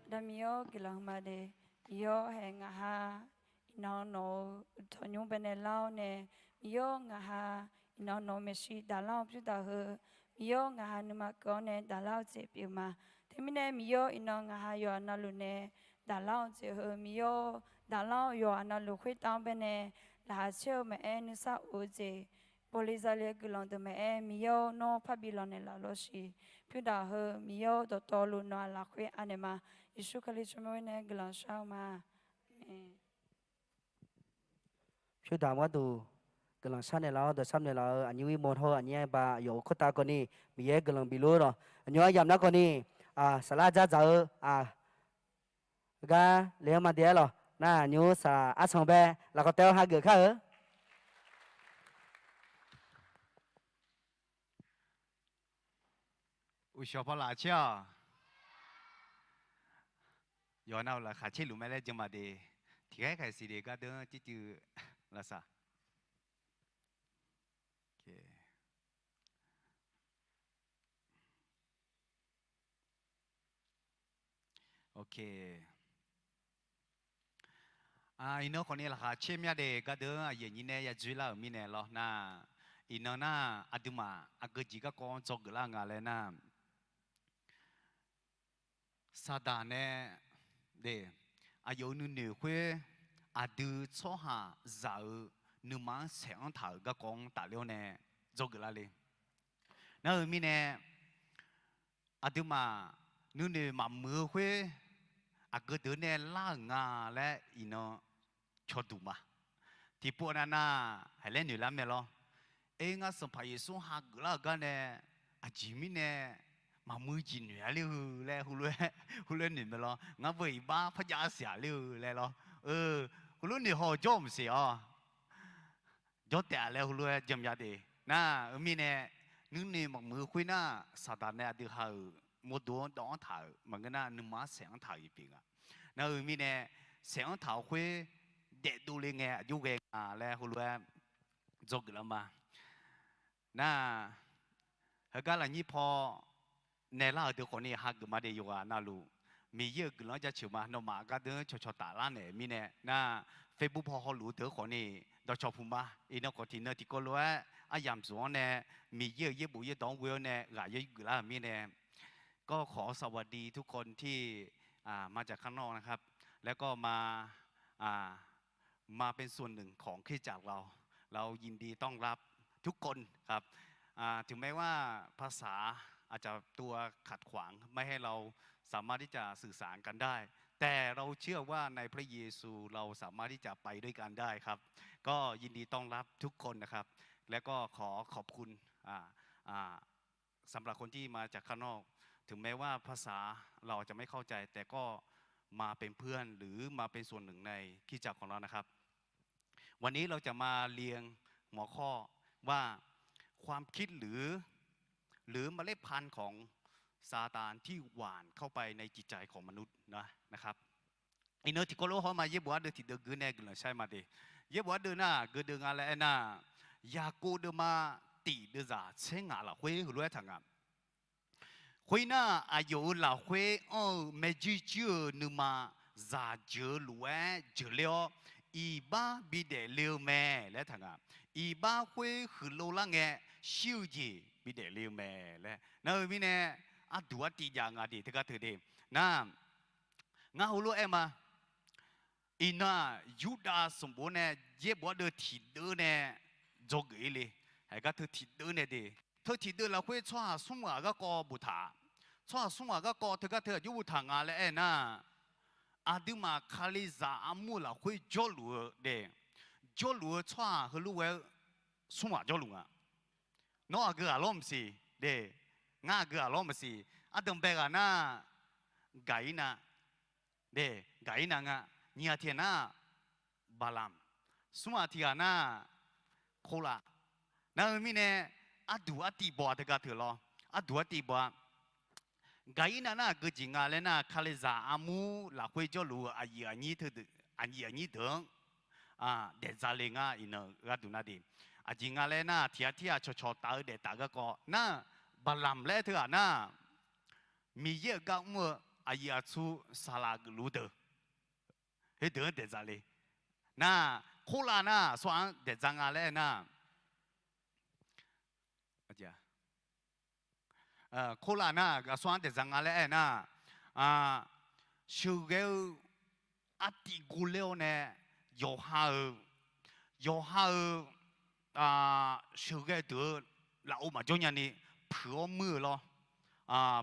Aqda Miqyaer-or, guiqlanq huiqma de. Miqyaer-or, hae ngaqha iqnan nawq-euq uqtawq nymr baenae lar-awr nae, Miqyaer-or, ngaqha iqnan nawq-euq maeqshi daqlar-awr pyurdaq heu, Miqyaer-or, ngaqha nuima keuv-awr nae daqlar-eu jeq pyeuf ma. Teumirnae Miqyaer-or, iqnan ngaqha yawqha navluf nae daqlar-awq jeq heu, Miqyaer-or, daqlar-awr yawqha navluf khoertav-anr baenae laqkhaq caer-eu maqaer, nuisar of-eu jeq bawle zale-eu guiqlanq deuq maqaer, Miqyaer-or, nawr parbi lawq naeqlaf lawr siq. Pyurdaq heu Miqyaer-or, dawqtawvluf nawq-aq lafkhoer anaeq ma. Yeqsur Kali tsawrmyanr nae guiqlanq shar-eu ma. Aqmeq. Pyurdaq gharduq guiqlanq sharnaeq laf-awr dawqsar naeqlaf-eu aqnyir ir mawr hawr-eu aqnyir aer ba yawf-euq khoertav kawvni Miqyaer guiqlanq bifluf-eu lawq. Aqnymr aryamq nar kawvni saflar dzardzaq-eu gar le-anr ma de-aer lawq. Nar aqnymr saq arsanq bae lafkawv taef-awr hageuf kar-eu. Uqshawq pawlaf caer-awq. Yawqha navluf laqkhaq caer luf mae laer jan ma de. Tiqkhaer khaiq siq de gardeuv-anr circuiv lavsav. Iqnan khawfni laqkhaq caer mya de gardeuv-anr aqyuif aqnyir nae ya dzoerlar-euq mirnae lawr nar, iqnan nar aqduimaf aqgeu jeq garkawv-anr dzawgeuf lar nga laer nar, Saqdaq nae de, aqyawf-euq nuinoeq khoer aqdui tsawrhaqzaq-euq nuima-anr saeq-anr taq-euq garkawv-anr tafler-awr nae dzawgeuf lar le. Nar-eu mirnae, aqduimaf nuinoeq maqmuiq-eu khoer aqgeu deuq nae lar-euq nga laer iqnan cawduq ma. Tiqpov navnav haiq laer noeq lar mae lawr. Aer, ngar Sanqpaq Yeqsur hageuf lar-euq gar nae aqjeq mirnae maqmuiq jeq noeq-a ler-eu laer heulof-aer noeq mae lawr. Ngar beu iqbax par jav siq-a ler-eu laer lawr. Heulof noeq haw-eu jawr-eu maqsiq-awr jawr taef-a laer heulof-aer janmya de. Nar-eu mirnae, nuinoeq maqmuiq-eu khoer nar, Saqdaq nae aqdui ha-euq mawrdo-anr dawv-anr taq-euq maqngeur nar, nuima-anr saeq-anr taq-euq jeq pyeuf nga. Nar-eu mirnae, saeq-anr taq-eu khoer daefdov le ngae aqjox ghae nga laer heulof-aer dzawgeuf lar ma. Nar, heugar lafnyir paw naeqlar-euq deuq khawfni hageuf ma de yawqghaq navluf. Miqyaer-euq guiqlanq-anr jaceuq ma. Nawmaf gardeuv-anr cawqcawq taflar naeq-euq mirnae nar, Facebook paw hawluf-eu deuq khawfni dawqcawq puq ma. Iqnan khawf tiqnan tiqkawv lof-aer aryamq dzoeq-anr nae Miqyaer-euq yaerbof yaerdawq-anr ghoe-awr nae ghaq yaer geuflar-euq mirnae ก็ขอสวัสดีทุกคนที่มาจากข้างนอกนะครับ แล้วก็มามาเป็นส่วนหนึ่งของคริสตจักรเรา เรายินดีต้อนรับทุกคนครับ อ่า ถึงแม้ว่าภาษาอาจจะตัวขัดขวางไม่ให้เราสามารถที่จะสื่อสารกันได้ แต่เราเชื่อว่าในพระเยซูเราสามารถที่จะไปด้วยกันได้ครับ ก็ยินดีต้อนรับทุกคนนะครับ แล้วก็ขอขอบคุณ อ่า อ่า สำหรับคนที่มาจากข้างนอก ถึงแม้ว่าภาษาเราจะไม่เข้าใจ แต่ก็มาเป็นเพื่อนหรือมาเป็นส่วนหนึ่งในคริสตจักรของเรานะครับ วันนี้เราจะมาเรียนหัวข้อว่าความคิดหรือ หรือเมล็ดพันธุ์ของซาตานที่หว่านเข้าไปในจิตใจของมนุษย์นะ นะครับ Iqnan tiqkawv lof hawr ma yaerbof ardeuv tiqdeuv gui nae guiqlanq shar ma de. Yaerbof ardeuv nar, gui deuv nga laer aernar, Yaqkov deuvma tiq deuvzaq tser ngaq lafkhoer heulof-aer taq nga. Khoernar, aqyawf-euq lafkhoer anr-eu maerjuir juir-eu nuima zaq jeuq lof-aer jeuqler-awr, iqbax bidaef le-eu mae laer taq nga. Iqbax khoer huiqlov lar ngae, shir-eu jeq bidaef le-eu mae laer. Nar-eu mirnae, arduq artiv jav nga de teugar teu de. Nar, ngar heulof-aer ma. Iqnan-aq, Yurdav sanqbof nae yaerbof ardeuv tiqdeuv nae dzawgeuf-ir le. Haiq gar teu tiqdeuv nae de. Teu tiqdeuv lafkhoer tsawrhaq smr ghaq garkawv boftaq. Tsawrhaq smr ghaq garkawv teugar teu aqjox boftaq nga laer aernar, aqduimaf Kalizaq armur-eu lafkhoer jawrluf-eu de. Jawrluf-eu tsawrhaq heulof ghae-eu smr ghaq jawrluf nga. Nawr aqgeu ghaq lawr maqsiq de. Ngar aqgeu ghaq lawr maqsiq. Ardanqbae ghaq nar, Gaqirnav de, Gaqirnav nga. Nyiq ghaq tiq ghaq nar, Baqlamq. Smr ghaq tiq ghaq nar, Korlaf. Nar-eu mirnae, arduq artiv baw-a teugar teu lawr. Arduq artiv baw-a. Gaqirnav nar aqgeu jeq nga laer nar, Kalizaq armur lafkhoer jawrluf-eu aqyuif aqnyir teu, aqyuif aqnyir deuq-anr daefza le ngar iqnan gharduq nar de. Aqjeq nga laer nar, tiq ghaq tir ghaq cawqcawq taf-eu daeftaf garkawv nar, Baqlamq laer teughaq nar, Miqyaer-euq gar mr-eu aqyuif aqtsu saqlaq geufluf deuq, heudeuq-anr daeqdzaq le. Nar, khoerlav nar aqsur ghaq-anr daeqdzaq nga laer aernar, khoerlav nar aqsur ghaq-anr daeqdzaq nga laer aernar, sheuqghae-eu artiv gor ler-awr nae, yawqha-euq, yawqha-euq sheuqghae deuq-eu lafov maqjawr nyani puiq-awr muir-eu lawr.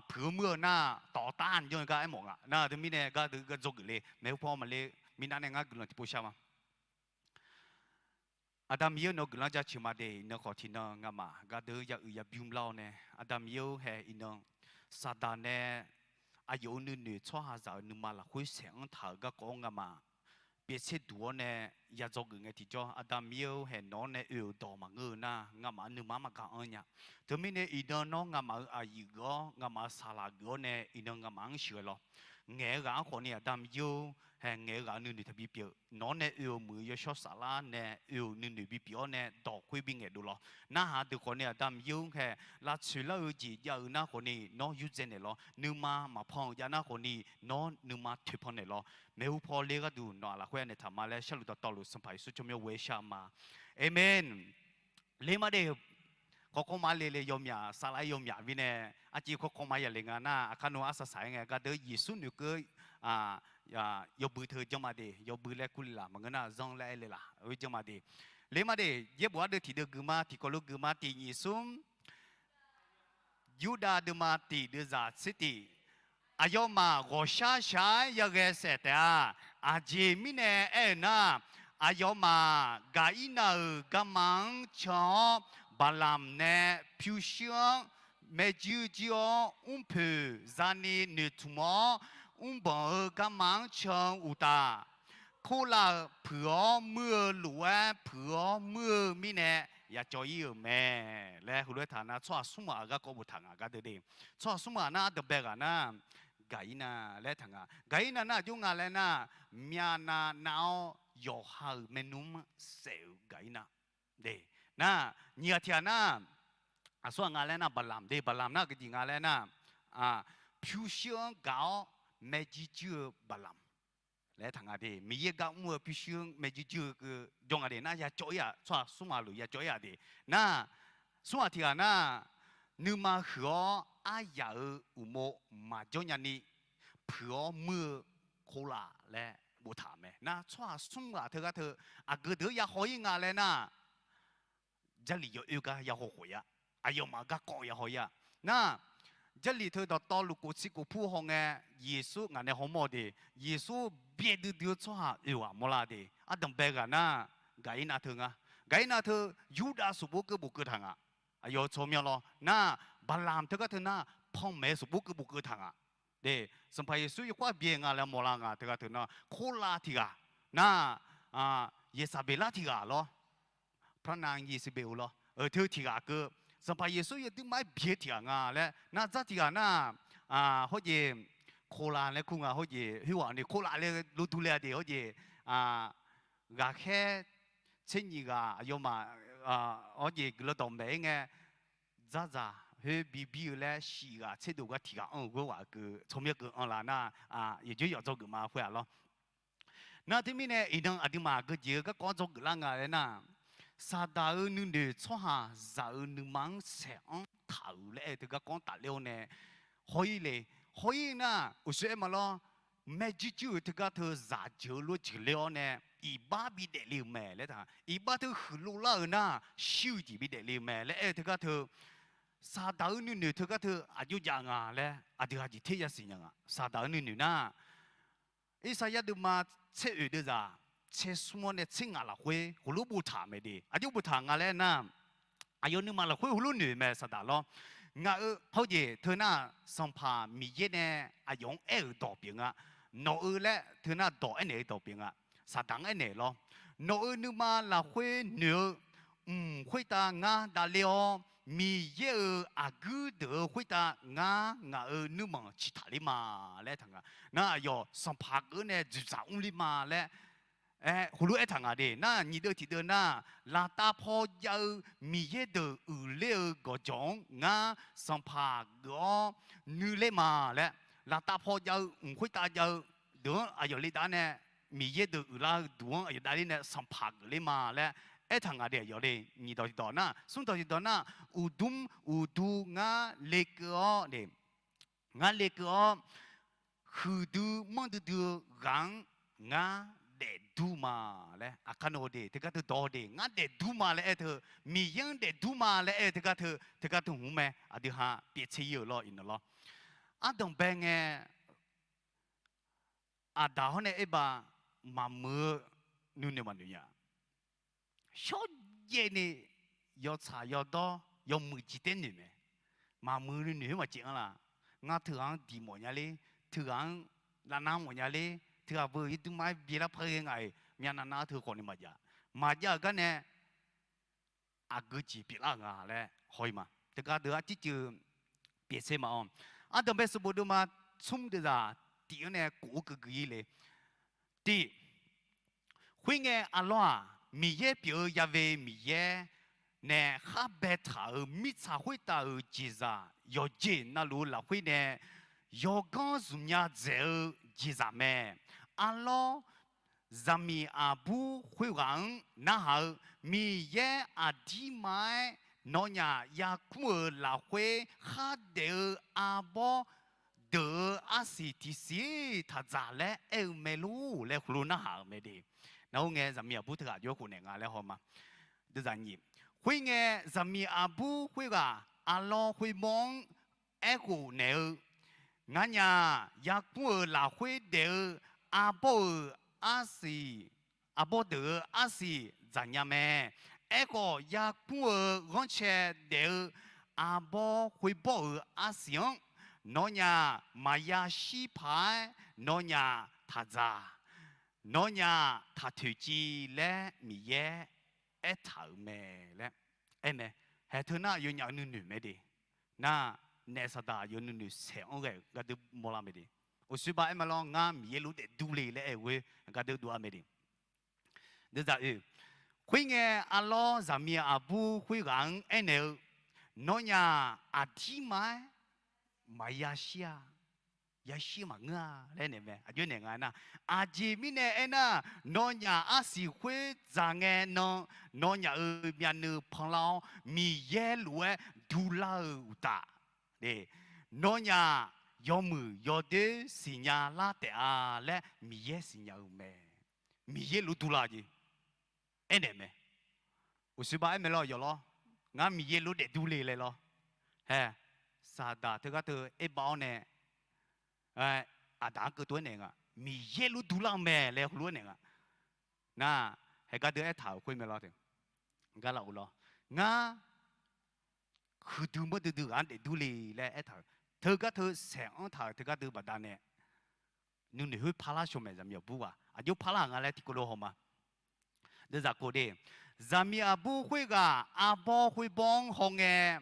Puiq-awr muir-eu nar, tawf taf-anr jawr-eu gar aermawf nga. Nar teumirnae gardeuq gar dzawgeuf le maeqhu paw maqle. Mirnav nae ngar guiqlanq tiqpov shar ma. Aqda Miqyaer-eu nawq guiqlanq jaceuq ma de. Iqnan khawf tiqnan ngamaf gardeuq ya uiq ya bymr lar-awr nae, Aqda Miqyaer-or hae iqnan Saqdaq nae aqyawf-euq nuinoeq tsawrhaqzaq-euq nuima lafkhoer saeq-anr taq-euq garkawv-anr ngamaf pyaev tser duq-awr nae ya dzawgeuf ngae tiqjawr, Aqda Miqyaer-or hae nawq-anr nae oe-euq dawq maqngeur-eu nar, ngamaf-anr nuima-anr maqgar anr nya. Teumirnae iqnan nawr ngamaf-euq aqyuif geuf-awr, ngamaf-euq saqlaq geuf-awr nae iqnan ngamaf-anr sheuqghae lawr. Ngaeq-eu ghaq-anr khawfni Aqda Miqyaer-or hae ngaeq-eu ghaq-euq nuinoeq taqbi pyeuf. Nawq-anr nae oe-euq muiq-eu yawshawr saflar nae oe-euq nuinoeq bipyeuf-awr nae dawq khoer bingaeq dovlawr. Narhaq deuq khawfni Aqda Miqyaer-or hae lavtsoeq lar-eu jeq jav-eu nar khawfni nawr yurdzae naeqlawr. Nuima maqpan-euq jav nar khawfni nawr nuima toeqpan naeqlawr. Maeqhu paw le gharduq nawq-aq lafkhoer naeq taq ma laer sharluf dawqtawvluf Sanqpaq Yeqsur tsawrmyanr ghoe-aer shar ma. Aqmeq. Ler ma de. Kawrkawr ma le le yawmyaq saflar-aer yawmyaq mirnae, arciv kawrkawr ma yale nga nar, aqkar nmr arsaq saq-aer ngae, gardeuq Yeqsur noeqkeuv yawbui teu janr ma de. Yawbui laer kur le laf maqngeur nar, zanr laer aer le laf, oe janr ma de. Ler ma de. Yaerbof ardeuv tiqdeuv gui ma, tiqkawv lof gui ma, tiq nyiq smr. Yurdav deuvma tiq deuvzaq tser tiq. Aqyawfmaf ghawqshar shaq-aer yaghae saef taef-a. Aqjeq mirnae aer-eu nar, aqyawfmaf Gaqirnav-euq garma-anr can-awr, Baqlamq nae pyurshuir-anr maerjuir juir-awr, mrpoeq zani noeqtmq-awr, mrbanq-eu garma-anr can-eu uqtaf, Korlav-euq puiq-awr muir-eu lof-aer puiq-awr muir-eu mirnae yacawv ir-euq mae laer heulof-aer taq nar, tsawrhaq smr ghaq-euq garkawv boftaq nga gardeuq de. Tsawrhaq smr ghaq nar dawqbae ghaq nar, Gaqirnav laer taq nga. Gaqirnav nar aqjox nga laer nar, myavnav nav-awr yawqha-euq maernmr-anr saef-euq Gaqirnav de. Nar, nyiq ghaq tiq ghaq nar, aqsur ghaq nga laer nar Baqlamq de. Baqlamq nar aqgeujeq nga laer nar, pyurshuir-anr gaq-awr maerjuir juir-eu Baqlamq laer taq nga de. Miqyaer gar mr-eu pyurshuir-anr maerjuir juir-eu keuv jawr nga de. Nar yacawv ir-aq, tsawrhaq smr ghaq luf yacawv ir-aq de. Nar, smr ghaq tiq ghaq nar, nuima huiq-awr aryaq-euq uqmov maqjawr nyani puiq-awr muir-eu Korlav laer boftaq-euq mae. Nar tsawrhaq smr ghaq teugar teu aqgeu deuq-anr yahaw ir nga laer nar, Jarlif yawoer gar yahaw khof-ir-a. Aqyawfmaf garkawv yahaw ir-a. Nar, Jarlif teu dawqtawvluf kof tser kof pur hawngae, Yeqsur ngaq nae hawmawr de. Yeqsur byaerdui dui-eu tsawrhaq oeq ghaq mawrlar de. Ardanqbae ghaq nar, Gaqirnav teu nga. Gaqirnav teu Yurdav sanqbof keuv bofkeuv taq nga. Aqyawf tsawrmyanr lawr nar, Baqlamq teugar teu nar, panmaeq-eu sanqbof keuv bofkeuv taq nga. De, Sanqpaq Yeqsur yawkawr byae nga laer mawrlar nga teugar teu nar, Korlav tiq ghaq nar, Yeqsaqbeqlar tiq ghaq lawr, พระนางเยเซเบล lawr, teu tiq ghaq keuv, Sanqpaq Yeqsur yawduimaf-aer byae-eu tiq ghaq nga laer nar, dzar tiq ghaq nar, hawjeq, Korlav laer kur nga hawjeq, khoerghaq ni Korlav laer lor dur le-a de hawjeq, ghaqkhaer tser nyiq ghaq aqyawfmaf, hawjeq guiqlanq dawqmaeq-aer ngae, dzardzaq khoer bibir-eu laer shif ghaq tserdov gar tiq ghaq anr-eu ghoer ghaq keuv tsawrmyanr keuv anr laf nar, yawqjawr yawqdzawr geuf ma khoer-aq lawr. Nar teumirnae iqnan aqduimaf aqgeujeq-eu garkawv-anr dzawgeuf lar nga laer nar, Saqdaq-euq nuinoeq tsawrhaqzaq-euq nuima-anr saeq-anr taq-euq laer aer-eu teu garkawv-anr tafler-awr nae haw-ir le. Haw-ir nar, uqshoe aer ma lawr, maerjuir juir-euq teugar teu zaq jeuq-eu lof jeuq ler-awr nae, iqbax bidaef le-euq mae laer taq. Iqbax teu huiqlov lar-euq nar, shir-eu jeq bidaef le-eu mae laer aer-eu teugar teu, Saqdaq-euq nuinoeq teugar teu aqjox jav nga laer aqdui aqjeq ter yasiq nya nga. Saqdaq-euq nuinoeq nar, Irsaqyar deuvma tser oeq deuvzaq tser smr-awr nae tser ngaq lafkhoer heulof boftaq mae de. Aqjox boftaq nga laer nar, aqyawf nuima lafkhoer heulof noeq mae Saqdaq lawr. Ngaq-euq hawjeq teu nar, Sanqpaq Miqyaer nae aqyawf-anr aer-euq dawq pyeuf nga. Nawq-eu laer teu nar dawq aernaeq-eu dawq pyeuf nga. Saqdaq-anr aernaeq lawr. Nawq-euq nuima lafkhoer noeq-eu mq khoertav ngar davler-awr, Miqyaer-euq aqguir deuq-eu khoertav ngar ngaq-euq nuirmanq ciqtaq ler ma laer taq nga. Nar aqyawf sanqpaq geuf-eu nae dzoeqdzaq mrler ma laer, aer heulof aertaq nga de. Nar nyiq deuv tiq deuv nar, laftav paw jav-eu Miqyaer deuq uiqler-eu gawqjawq-anr ngar sanqpaq geuf-awr nuiler ma laer, laftav paw jav-eu, mq khoertav jav-eu deuq-anr aqyawf le dav nae, Miqyaer deuq uiqlar-eu duq-anr aqyawf davler nae sanqpaq geufler ma laer aertaq nga de. Aqyawf le nyiq dawq tiqdawq nar, smr dawq tiqdawq nar, uqdmr uqdu ngar lekeuv-awr de, ngar lekeuv-awr, huiqdui manrdui dui-eu ghaq-anr ngar daefdur ma laer, aqkar nawq-eu de teugar teu dawq-eu de, ngar daefdur ma laer aer teu, Miqyaer-anr daefdur ma laer aer-eu teugar teu, teugar teu hmq mae. Aqdui ha pyeftser ir-euq lawr, iqnan lawr. Ardanq bae ngae, aqdaq hawr nae aer bav maqmuiq-eu nuinoeq maqnoeq nya. Shawrjaev ni yawtsaq yawdawr yawmuiq jeq taer noeq mae. Maqmuiq nuinoeq-aer maqjeq-anr laf. Ngar teughaq-anr diq mawf nya ler, teughaq-anr lavnav mawf nya ler, teughaq beu-euq irdmr-aer byaelar par ghae ngaq-iq myavnav nav-anr teu khawf ni maqjav. Maqjav-euq gar nae aqgeu jeq pyeuflar-euq nga laer haw-ir ma. Teugar deuq arcirceuv pyeufser ma-awr, Ardanq bae sanqbof deuvma smr deuvzaq tiq-anr nae kof-aer keuv gui-ir le. Tiq, khoerngae arlawr-aq, Miqyaer pyeuf-eu yave Miqyaer nae khar baetaq-euq mirtsaq khoertav-euq jeqzaq yawqjeq navluf-eu lafkhoer nae yawganr zmqnya dzaeq-eu jeqzaq mae. Arlawr, zaqmiq aqbur khoerghaq-anr narhaq-eu, Miqyaer aqdirma-aer nawnyaf yarkmr-euq lafkhoer khardaef-eu arbawr deuq-eu arsiq tiqsiq taqdzaq laer aer-eu mae lor laer heulof narhaq-euq mae de. Nar-or ngae, zaqmiq aqbur teughaq jawr khof naeq nga laer haw ma. Deuvzaq nyiq, khoerngae, zaqmiq aqbur khoerghaq arlawr khoermawr-anr aerkhof naeq-eu, Nganyaf yarkmr-euq lafkhoer daef-eu arbawr-euq arsiq, arbawr deuq-eu arsiq dzaqnya mae. Aerkhawf, yarkmr-eu ghanrcae daef-eu arbawr khoerbawr-euq arsiq-anr nawnyaf maqya shir paq-aer nawnyaf taqdzaq, nawnyaf taq toeqciv laer Miqyaer aertaq-euq mae laer aer mae. Haeq teu nar yawnyaf-euq nuinoeq mae de. Nar, naef saqdaq yawf nuinoeq saeq-anr ghae-euq gardeur mawrlar mae de. Uqshoe bav aer ma lawr, ngar Miqyaer lof daefdur le laer aer-eu ghoer gardeur dov-a mae de. Deuvzaq oe, khoerngae arlawr zaqmiq aqbur khoerghaq-anr aernaeq-eu, Nawnyaf aqdirma-aer maqya shir-a. Yashir maqngeur-a laer naeq mae. Aqjox naeq nga aernar, aqjeq mirnae aernar, nawnyaf arsiq khoer dzaq ngae nan, nawnyaf-euq myavnuiv panlar-awr Miqyaer lof-aer durlar-eu uqtaf, nawnyaf yawmuiq yawdoer siqnya lar taef-a laer Miqyaer siqnya-eu mae. Miqyaer lof durlar jeq aernaeq mae. Uqshoe bav aer mae lawr yawf lawr, ngar Miqyaer lof daefdur le laer lawr. Hae, saqdaq teugar teu aer bav-awr nae, aqdaq-anr keuv tov-aer naeq nga, Miqyaer lof durlar-eu mae laer heulof-aer naeq nga. Nar, haeq gardeur aertaq-euq khoer mae lawr te. Gar laf-eu lawr, ngar huiqdui manrdui dui ghaq-anr daefdur le laer aertaq-euq teugar teu saeq-anr taq-euq teugar dui baqdanae nuinoeq khoer parlar shaw mae. Zaqmiq aqbur ghaq aqjox parlar nga laer tiqkawv lof haw ma. Deuvzaq kof de, zaqmiq aqbur khoerghaq arbawr khoerbawr-anr hawngae,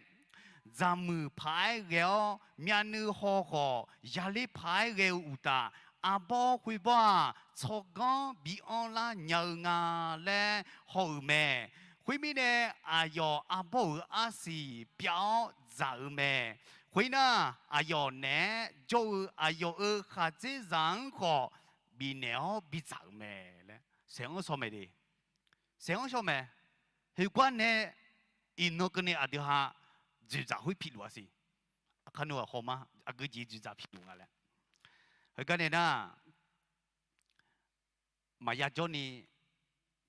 dzaqmuiq paq-aer ghae-awr myavnuiv haw khawf yaler paq-aer ghae-eu uqtaf, arbawr khoerbawr-aq tsawrganr bi anrlar nya-eu nga laer haw-euq mae. Khoermirnae, aqyawf arbawr-euq arsiq pyav-awr dzaq-euq mae. Khoernar, aqyawf naeq-aer jawr-eu aqyawf-euq khaqdzerzaq-anr khawf bifnaeq-awr bidzaq-euq mae laer saeq-anr shaw mae de. Saeq-anr shaw mae. Khoergar nae iqnan keuvni aqdui ha dzoeqdzaq khoer piluf-a siq. Aqkar nawr-aq haw ma, aqgeujeq dzoeqdzaq piluf nga laer. Heugar nae nar, maqya jawrni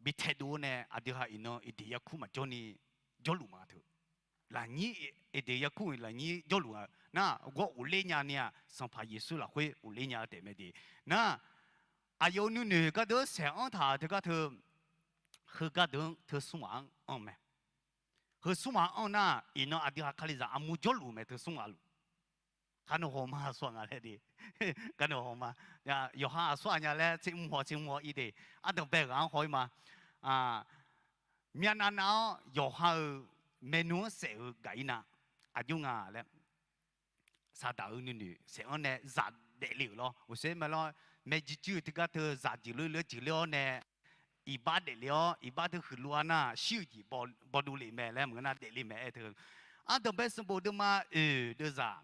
bi taedov-awr nae aqdui ha iqnan Eqdeq yarkur maqjawrni jawrluf ma teu. Lafnyir, Eqdeq yarkur-euq lafnyir jawrluf nga nar, ghawr ghofler nya ni-aq Sanqpaq Yeqsur lafkhoer ghofler nya-eu taef mae de. Nar, aqyawf-euq nuinoeq gardeur saeq-anr taq-euq teugar teu, heugar deuq-anr teu smr ghaq-anr anr mae. Heu smr ghaq-anr anr nar, iqnan aqdui ha Kalizaq armur jawrluf mae teu smr ghaq luf. Kar nawr haw ma, aqsur ghaq nga laer de. Kar nawr haw ma. Yawqha aqsur ghaq nya laer tser mr haw tser mr haw ir de. Ardanq bae ghaq-anr haw ir ma. Myavnav nav-awr yawqha-euq maernmr-anr saef-eu gaq ir na, aqjox nga laer. Saqdaq-euq nuinoeq saeq-anr nae zaq daefle-euq lawr. Uqshoe mae lawr, maeqjeq juir-euq teugar teu zaq jeq loer loer jeq loer-awr nae, iqbax daefle-awr iqbax teu huiqluf-a nar, shir-euq jeq bawdov le mae laer maqngeur nar daefle mae aer teu. Ardanq bae sanqbof deuvma oeq deuvzaq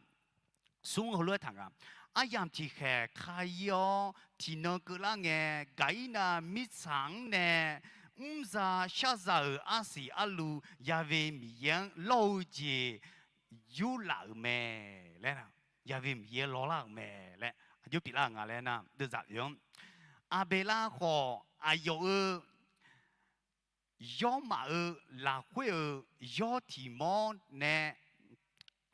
smr heulof-aer taq nga. aryamq tiqkhaeq ka ir-awr tiqnan keuvlar ngae, Gaqirnav mirtsaq-anr nae mrzaq sharza-euq arsiq arlu Ya've Miqyaer-anr lawr-eu jeq yurlaf-euq mae laer, Ya've Miqyaer lawrlar-euq mae laer aqjox pyeuflar-euq nga laer nar, deuvzaq oe-anr Aqbeqlav khawf aqyawf-euq yawrmaf-euq lafkhoer-euq yawr tiq mawr nae,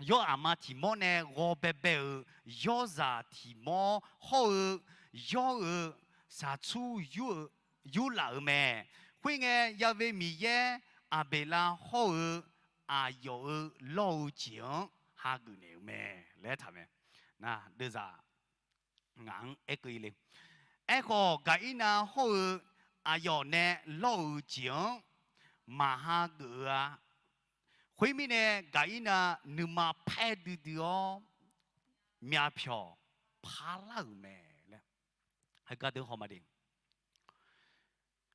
yawr aqma tiq mawr nae ghawbaebae-euq yawrzaq tiq mawr hawr-eu yawr-euq saqtsur yurlaf-euq mae. Khoerngae, Ya've Miqyaer Aqbeqlav hawr-eu aqyawf-euq lawr-eu jeq-anr hageuf naeq-euq mae laer taq mae. Nar, deuvzaq ngaq-anr aerkeuv ir le. Aerkhawf, Gaqirnav hawr-eu aqyawf nae lawr-euq jeq-anr maqha geuf-eu-a. Khoermirnae, Gaqirnav nuima paer duidui-awr, myavpyawq parlar-euq mae laer. Heugar deuq haw ma de.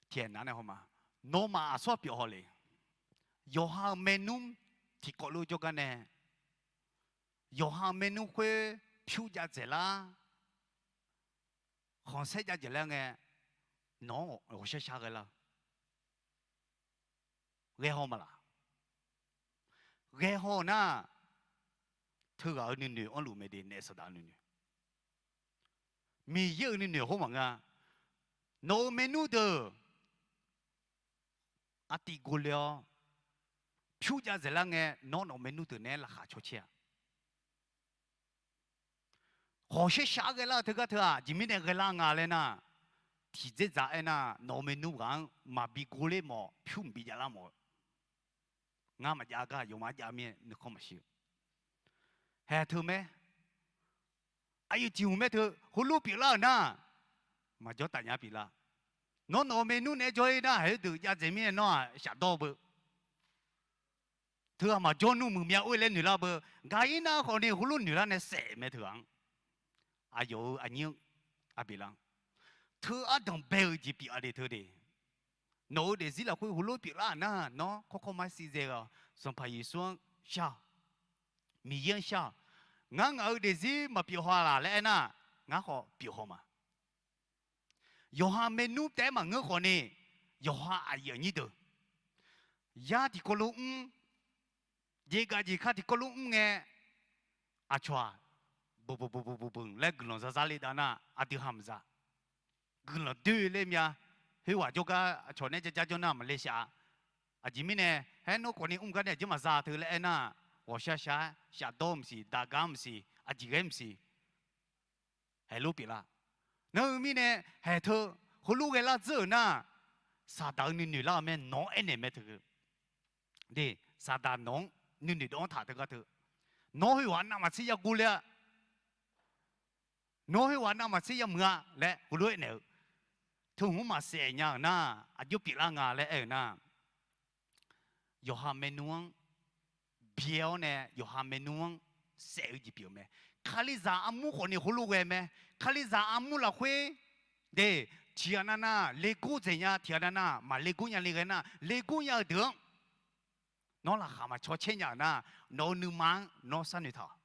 Tiqaer nar nae haw ma. Nawmaf aqsur pyeuf haw le. Yawqha-euq maernmr tiqkawv lof jawrgar nae, yawqha-euq maernmr khoer pyur jav dzaeqlar, khanqsaer jav dzaeqlar ngae, nawq-anr ghawqshar shar ghaelar-eu ghae haw ma laq? Ghae haw nar, teughaq-euq nuinoeq anrluf mae de, naef saqdaq-eu nuinoeq, Miqyaer-euq nuinoeq khoer maqngeur-a. Nawq-euq maernmr deuq artiv gor ler-awr, pyur jav dzaeqlar ngae, nawr nawq-euq maernmr deuq naeq-aer laqkhaq cawcaer-a. Ghawqshar shar ghaelar-eu teugar teu-aq, aqjeq mirnae ghaelar nga laer nar, tiqdzer dzaq aernar, nawq-euq maernmr ghaq-anr maqbi gor ler mawf, pyur mqbi javlar mawf-eu. Ngar maqjav gar yawqma jav mir-aer nuikhanr maqshir-eu. Haeq teu mae. Aqyuif tiq hmq mae teu heulof pyeuflar-euq nar, maqjawr taf nya pyeuflar. Nawr nawq-euq maernmr naeq-aer jawr-ir nar, haeq heudeuq jav dzaeq mirnae nawr-aq shafdawr beu. Teughaq maqjawr nmr muiq myav or laer noeqlar beu. Gaqirnav khawf ni heulof noeqlar nae saef mae teughaq-anr. Aqyawf-euq aqnyir-anr, Aqbeqlav-anr, teu ardanq bae-eu jeq pyeuf-a de teu de. Nawq-euq daefzir lafkhoer heulof pyeuflar-euq nar, nawr kawrkawr ma-aer siv dzae-eu-awq. Sanqpaq Yeqsur-anr shar-awq. Miqyaer-anr shar-awq. Ngar ngaq-euq daefzir maqpyeuf haw-a laq laer aernar, ngar khawf pyeuf haw ma. Yawqha maernmr taef-aer maqngeur khawf ni, yawqha aqyuif aqnyir deuq, yar tiqkawv lof mr, jeqgaf jeqka tiqkawv lof mr ngae, aqcawq-aq, beuq beuq beuq beuq beuq laer guiqlanq za zar le dav nar, aqdui ha maqza. Guiqlanq doe ler mya, khoerghaq jawrgar aqcawq nae jar jar jawr nar maqle shaf-a. Aqjeq mirnae, haer nawr khawf ni mr gar nae aqjeq maqza teu laer aernar, ghawqshar shar-aer shafdawr maqsiq, daqgar maqsiq, aqjeq ghae maqsiq, haeq lof pyeuflar. Nar-eu mirnae, haeq teu heulof ghaelar dzeur-euq nar, saqdaq-eu nuinoeq lar-eu mae, nawq-anr aernaeq mae teu. De, saqdaq nawq-anr nuinoeq dawv-anr taq teugar teu, nawr khoerghaq navmaqtser ya gor ler-a. Nawr khoerghaq navmaqtser ya muiq-a laer heulof-aer naeq-eu, teu hmq-anr maqsaef nya-euq nar, aqjox pyeuflar nga laer aer-euq nar, yawqha maernmr-anr byae-awr nae yawqha maernmr-anr saef-eu jeq pyeuf-eu mae. Kalizaq armur khawf ni heulof ghae mae. Kalizaq armur lafkhoer de, tiqghaq navnav legor dzaeq nya, tiqghaq navnav maqlegor nya le ghae nar, legor nya-eu deuq-anr nawr laqkhaq maqcaw caer nya-euq nar, nawq-euq nuima-anr nawr sharnoeq taq-awq.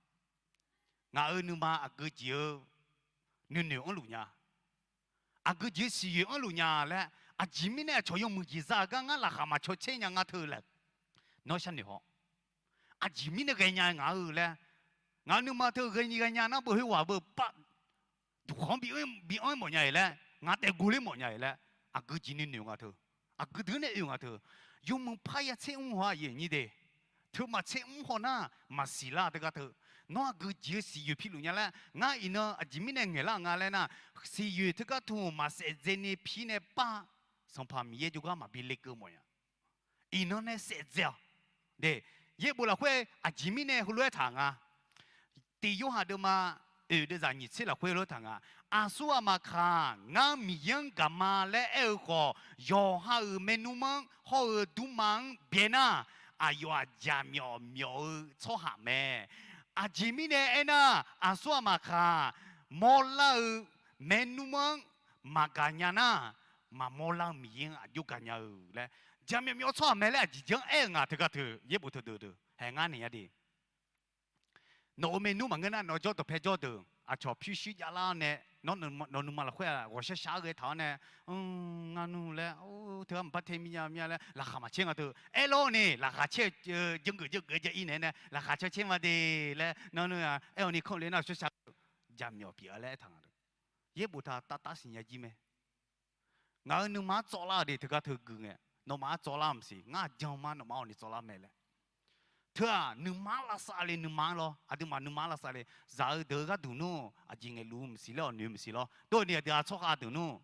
Ngaq-euq nuima aqgeu jeq-eu nuinoeq anrluf nya, aqgeu jeq-eu siqyoeq anrluf nya laer, aqjeq mirnae aqcawq yawmuiq jeq za-eu gar ngar laqkhaq maqcaw caer nya nga teu laer, nawr sharnoeq haw. Aqjeq mirnae ghaenya ngaq-eu laer, ngaq-euq nuima teu ghae nyi ghaenya nar beu khoerghaq beu par duqkhanq-anr bi anr-ir mawf nya-iq laer, ngaq taef guvler mawf nya-iq laer, aqgeu jeq nuinoeq nga teu, aqgeu deuq nae oe nga teu, yawmuiq parya tser mr haw-a aqyuif aqnyir de. Teu maqtser mr haw nar, maqsiq lar teugar teu, nawr aqgeu jeq-eu siqyoeq piluf nya laer, ngar iqnan aqjeq mirnae ngaeqlar nga laer nar, siqyoeq teugar teu maqsaef dzaeni pir nae par, Sanqpaq Miqyaer jawrgar maqbi lekeuv mawf nya. Iqnan nae saef dzae-awq. De, yaerbof lafkhoer aqjeq mirnae heulof-aer taq nga. Tiq Yorhaq deuvma oeq deuvzaq nyiq tser lafkhoer lof taq nga. Aqsur ghaq maqkaq, ngar Miqyaer-anr gaqma laer aer-eu khawf, yawqha-euq maernmr-anr hawr-eu dmrma-anr byae nar, aqyawf-aq jaqmyawf myawf-eu tsawrhaq mae. Aqjeq mirnae aernar, aqsur ghaq maqkaq, mawrlar-eu maernmr-anr maqgaq nya nar, maqmawr lar-eu Miqyaer-anr aqjox gaqnya-eu laer, jaqmyawf myawf-eu tsawrhaq mae laer aqjeq jeq-anr aer-eu nga teugar teu, yaerbof teudeuq deuq haeq ngar naeq nya de. Nawq-euq maernmr maqngeur nar, nawq-eu jawr dawqpae jawr deuq, aqcawq pyurshuir javlar-awr nae, nawr, nawq nuima lafkhoer-aq ghawqshaq shaq-aer ghae taq-awr nae, ngar nmr laer, teugar maqpar te mir nya mir-a laer laqkhaq maqcaer nga teu. Aerlawr ni, laqkhaq caer-eu janrgeuf janrgeuf-aer ja ir naeq-aer nae laqkhaq caw caer ma de laer nawr nmr-a aer-awr ni, kanr le nar shawrshaq-eu jaqmyawf pyeuf-a laer aertaq nga. Yaerbof taq tavtav siqnya jir mae. Ngaq-euq nuima-anr tsawvlar-eu de teugar teu gui ngae, nawmaf-anr tsawvlar-eu maqsiq, ngar aqjan ma nawmaf-anr awq ni tsawvlar mae laer. Teu-aq, nuima-anr lavsav le, nuima-anr lawr, aqduimaf nuima-anr lavsav le. Zaq-eu deuq-eu gharduq nmr, aqjeq ngaeqluf-eu maqsiq laer awq noeq-eu maqsiq lawr. Tov ni aqdui-aq tsawrhaq deuq nmr,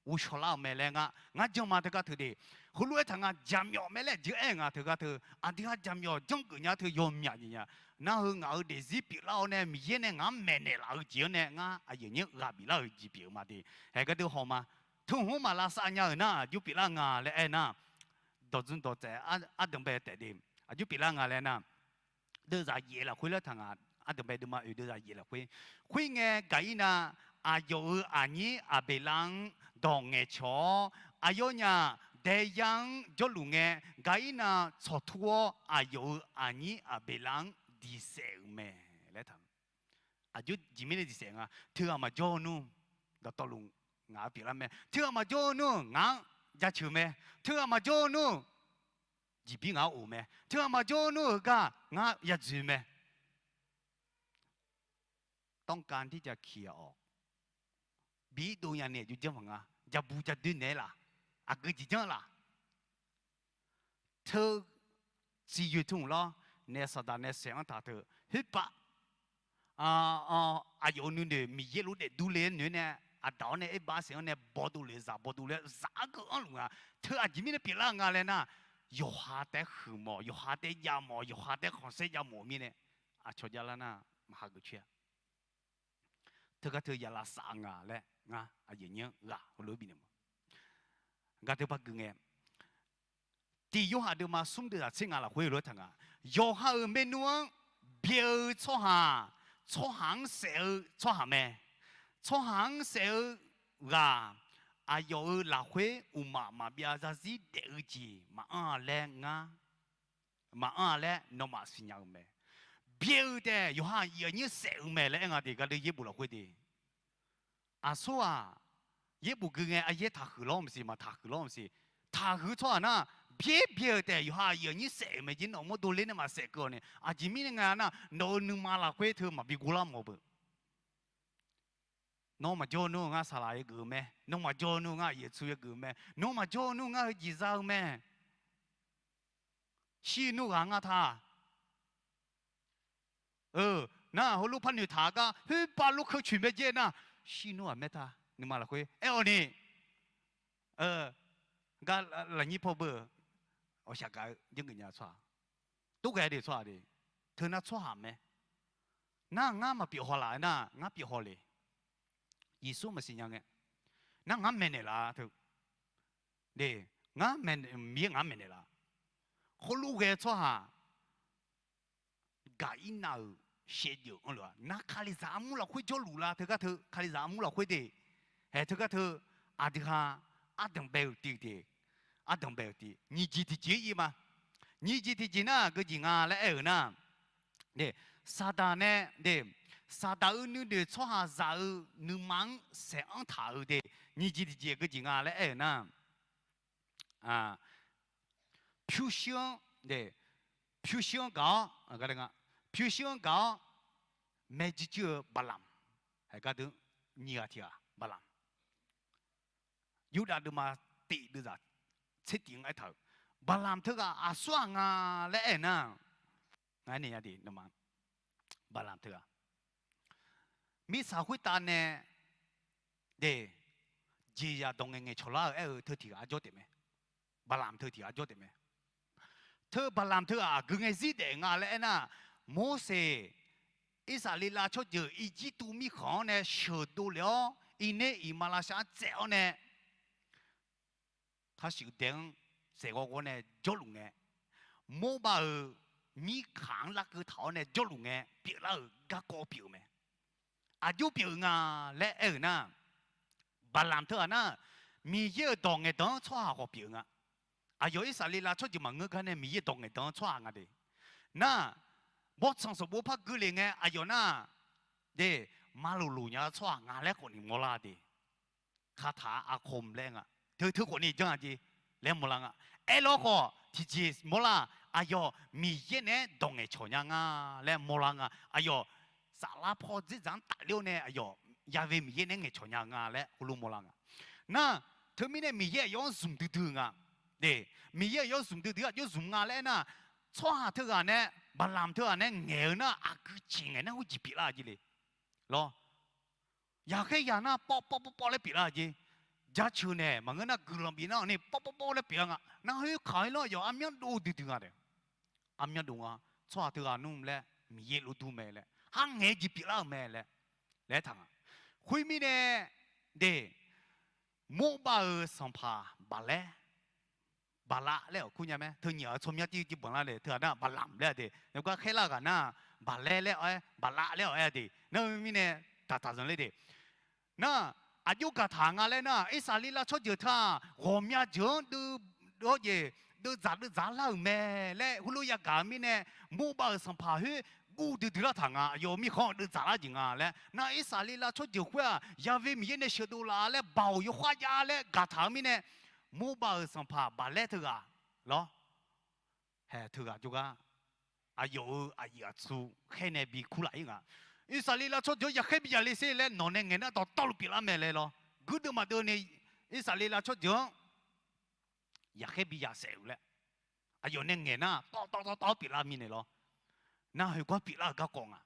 ghovshaw lar-euq mae laer ngar, ngar jan ma teugar teu de. Heulof-aer taq nga, jaqmyawf mae laer aqjeq aer-eu nga teugar teu. Aqdui-aq jaqmyawf janrgeuf nya teu yawmyaq jeq nya. Nar heu ngaq-euq daefzir pyeuflar-awr nae Miqyaer nae ngaq-anr maeqnaeq laf-eu jeq-anr nae ngar aqyuif aqnyir ghaq biflar-euq jeq pyeuf-eu ma de. Haeq gardeuv haw ma. Teu hmq-anr maqlavsav nya-euq nar aqjox pyeuflar nga laer aer nar, dawqdzmr dawqtsaev ardanqbae taef de. Aqjox pyeuflar nga laer nar, deuvzaq yaef lafkhoer laer taq nga. Ardanqbae deuvma oeq deuvzaq yaef lafkhoer. Khoerngae, Gaqirnav aqyawf-euq aqnyir Aqbeqlar-anr dawq ngaeqcawq-awr, aqyawfnyaf daeyar-anr jawrluf ngae, Gaqirnav tsawqtur-awr aqyawf-euq aqnyir Aqbeqlar-anr diqsaef-euq mae laer taq. Aqjox jeq mirnae diqsaef nga. Teughaq maqjawr-eu nmr, dawqtawvluf ngaq-anr pyeuflar mae. Teughaq maqjawr-eu nmr, ngaq-anr jaceuq mae. Teughaq maqjawr-eu nmr, jeqbir ngaq-anr of mae. Teughaq maqjawr-eu nmr, heugar ngar yadzoeq mae. ต้องการที่จะเคลียร์ออก bi irdov nya ni aqjox janr maqnga. Jabu jadoer naeq-aer laf, aqgeu jeq janr laf. Teu siqyoeq tmq lawr nae Saqdaq nae saef-anr taq teu. Khoerpav aqyawf-euq nuinoeq Miqyaer lof daef durle-aer noeq-aer nae, aqdaq-awr nae aerbav saef-anr nae bawduq le zaq bawduq le zaq-aer keuv-anr luf nga. Teu aqjeq mirnae pyeuflar nga laer nar, yawqha taef-aer huiqmawf, yawqha taef-aer javmawf, yawqha taef-aer khanqsaer javmawf-eu mirnae, aqcawq javlar nar maqhageuf coer-a. Teugar teu ya lavsav nga laer ngar aqyuif aqnyir-anr ghaq heulof-aer bifnaeq ma. Gaq teu par gui ngae, tiq Yorhaq deuvma smr deuvzaq tser ngaq lafkhoer heulof-aer taq nga. Yawqha-euq maernmr-anr byae-eu tsawrhaq, tsawrhaq-anr saef-eu tsawrhaq mae. Tsawrhaq-anr saef-eu ghaq, aqyawf-euq lafkhoer uqmaf maqbyav zarzir daef-eu jeq maqanr-a laer ngar, maqanr-a laer nawmaf siqnya-eu mae. Byae-eu taef yawqha aqyuif aqnyir saef-eu mae laer aer nga de. Gardeuv yaerbof lafkhoer de. Aqsur-aq, yaerbof gui ngae aryaer taqhuiq lawr maqsiq, maqtaqhuiq lawr maqsiq. Taqhuiq tsawrhaq nar, byaer byae-eu taef yawqha aqyuif aqnyir saef-euq mae jeq nawq mawrdo ler nae maqsaef keuv-awq ni. Aqjeq mirnae nga nar, nawq-euq nuima lafkhoer teu maqbi ghovlar mawf beu. Nawr maqjawr nmr-eu ngar saqlaq yageuf-eu mae. Nawr maqjawr nmr-eu ngar aqyuif aqtsu yageuf-eu mae. Nawr maqjawr nmr-eu ngar heujeq za-eu mae. Shir nmr ghaq nga ta. Nar heulof par noeqtaq gar khoerpav lof keuv coeq mae jae nar, shir nmr ghaq mae ta. Nuima lafkhoer aer-awq ni, gar lafnyir paw beu-eu, awqshaq gaq-eu janrgeuf nya tsawrhaq, tov ghae de tsawrhaq de. Teu nar tsawrhaq mae. Nar ngar maqpyeuf haw laf-aer nar ngar pyeuf haw le. Yeqsur maqsiq nya ngae, nar ngar maeqnaeq laf teu. De, ngar maeqnaeq, Miqyaer ngar maeqnaeq laf. Heulof ghae tsawrhaq, Gaqirnav-euq shaevdzeuf anr lef-a. Nar Kalizaq armur lafkhoer jawrluf la teugar teu, Kalizaq armur lafkhoer de. Haeq teugar teu, aqdui ha, ardanq bae-euq tiv de. Ardanq bae-euq tiv, nyiq jeq tiqjeq-ir ir ma. Nyiq jeq tiqjeq nar geujeq nga laer aer-euq nar, de, Saqdaq nae, de, Saqdaq-euq nuinoeq tsawrhaqzaq-euq nuima-anr saeq-anr taq-euq de. Nyiq jeq tiqjeq geujeq nga laer aer-euq nar, pyurshuir-anr, pyurshuir-anr gaq-awr, pyurshuir-anr gaq-awr, maerjuir juir-eu Baqlamq, haeq gardeuv nyiq ghaq tiq ghaq Baqlamq, Yurdav deuvma tif deuvzaq tser tif-anr aertaq-euq, Baqlamq teughaq aqsur-aq nga laer aer-eu nar, ngar aernaeq nya de, Baqlamq teughaq mirtsaq khoertav nae, de, jeqzaq dawq ngaeq ngaeq cawqlar-euq aer-eu teu tiq ghaq arjawr taef mae. Baqlamq teu tiq ghaq arjawr taef mae. Teu Baqlamq teughaq aqgeu ngae zir daef nga laer aernar, Morseq, Irsaqleqlav tsawrjeuq Irjirtuv mirkhanq-anr nae sheuqdov lef-awr, iqner iqmalavshav-anr tsaev-awr nae, taqshuif dae-anr saeqghawv ghawr nae jawrluf ngae, Morbav-euq mirkhanq-anr larkeuv taq-awr nae jawrluf ngae pyeuflar-euq garkawv pyeuf-eu mae. Aqjox pyeuf-eu nga laer aer-euq nar, Baqlamq teughaq nar, Miqyaer-euq dawq ngaeqdan-anr tsawrhaq khawf pyeuf-eu nga. Aqyawf Irsaqleqlav tsawrjeuq maqngeur gar nae Miqyaer-euq dawq ngaeqdan-anr tsawrhaq nga de. Nar, bawrtsanq sanqbof par gui lef ngae aqyawf nar, de, maqloq loq nya-eu tsawrhaq nga laer khawf ni mawrlar de. Kataq-a aqkhawm laer nga. Teu teu khawf ni janr-a jeq laer mawrlar nga. Aerlawr khawf tiqjeq mawrlar, aqyawf Miqyaer naeq-aer dawq ngaeqcawq nya nga laer mawrlar nga. Aqyawf saflar paw dzerdzaq-anr tafler-awr nae aqyawf Ya'we Miqyaer naeq-aer ngaeqcawq nya nga laer heulof mawrlar nga. Nar, teumirnae Miqyaer aqyawf-anr zmq duidui-eu nga. Miqyaer aqyawf-anr zmq duidui aqjox zmq nga laer aernar, tsawrhaq teughaq nae, Baqlamq teughaq nae ngaeq-eu nar aqgeu jeq ngaeq nar khoerjeq pyeuflar jeq le. Lawr, yaqkhaer yaq nar pawv pawv pawv pawv laer pyeuflar jeq. Jaceuq naeq maqngeur nar guiqlanq bif nar-awq ni pawv pawv pawv laer pyeuflar nga. Nar khoerkaq-aer lawr aqyawf armyanr dov duidui nga taef. Armyanr dov nga, tsawrhaq teughaq nmr laer Miqyaer lov dur mae laer, kharngaeq-aer jeq pyeuflar-euq mae laer, laer taq nga. Khoermirnae, de, Morbav-euq sanqpaq Baqlaer, Baqlav laer-awq kur nya mae. Teu nyiq-aq tsawrmyanr tir jir banqlar le. Teughaq nar Baqlamq laer-a de. Yawgar khaerlar ghaq nar Baqlaer laer-awq-aer, Baqlav laer-awq-aer-a de. Nar mirnae, taqtaq zanqler de. Nar, aqjox gaqtaq nga laer nar, Irsaqleqlav tsawrjeuq teu-aq ghawqmya jeuq-anr deuvdov jeq, deuvdzaq deuvdzaq lar-euq mae laer heulof yagaq-eu mirnae, Morbav-euq sanqpaq khoer guv duidui lar taq nga. Aqyawf-euq mirkhanq-anr deuvdzaq lar jeq nga laer nar, Irsaqleqlav tsawrjeuq khoer-aq Ya'we Miqyaer nae sheuqdov laf laer baoq yawkhav jav laer gaqtaq-eu mirnae, Morbav-euq sanqpaq Baqlaer teughaq lawr, haeq teughaq jawrgar aqyawf-euq aqyuif aqtsu khaer nae bi kurlaf-ir nga. Irsaqleqlav tsawrjeuq-anr yaqkhaer bi yaqle sher laer nawq nae ngaeq nar dawqtawvluf pyeuflar mae laer lawr. Guirdeuv maqdeuv ni Irsaqleqlav tsawrjeuq-anr yaqkhaer bi yaqsaef-euq laer, aqyawf nae ngaeq nar dawqtawv dawqtawv pyeuflar mirnae lawr. Nar khoergar pyeuflar-euq garkawv nga.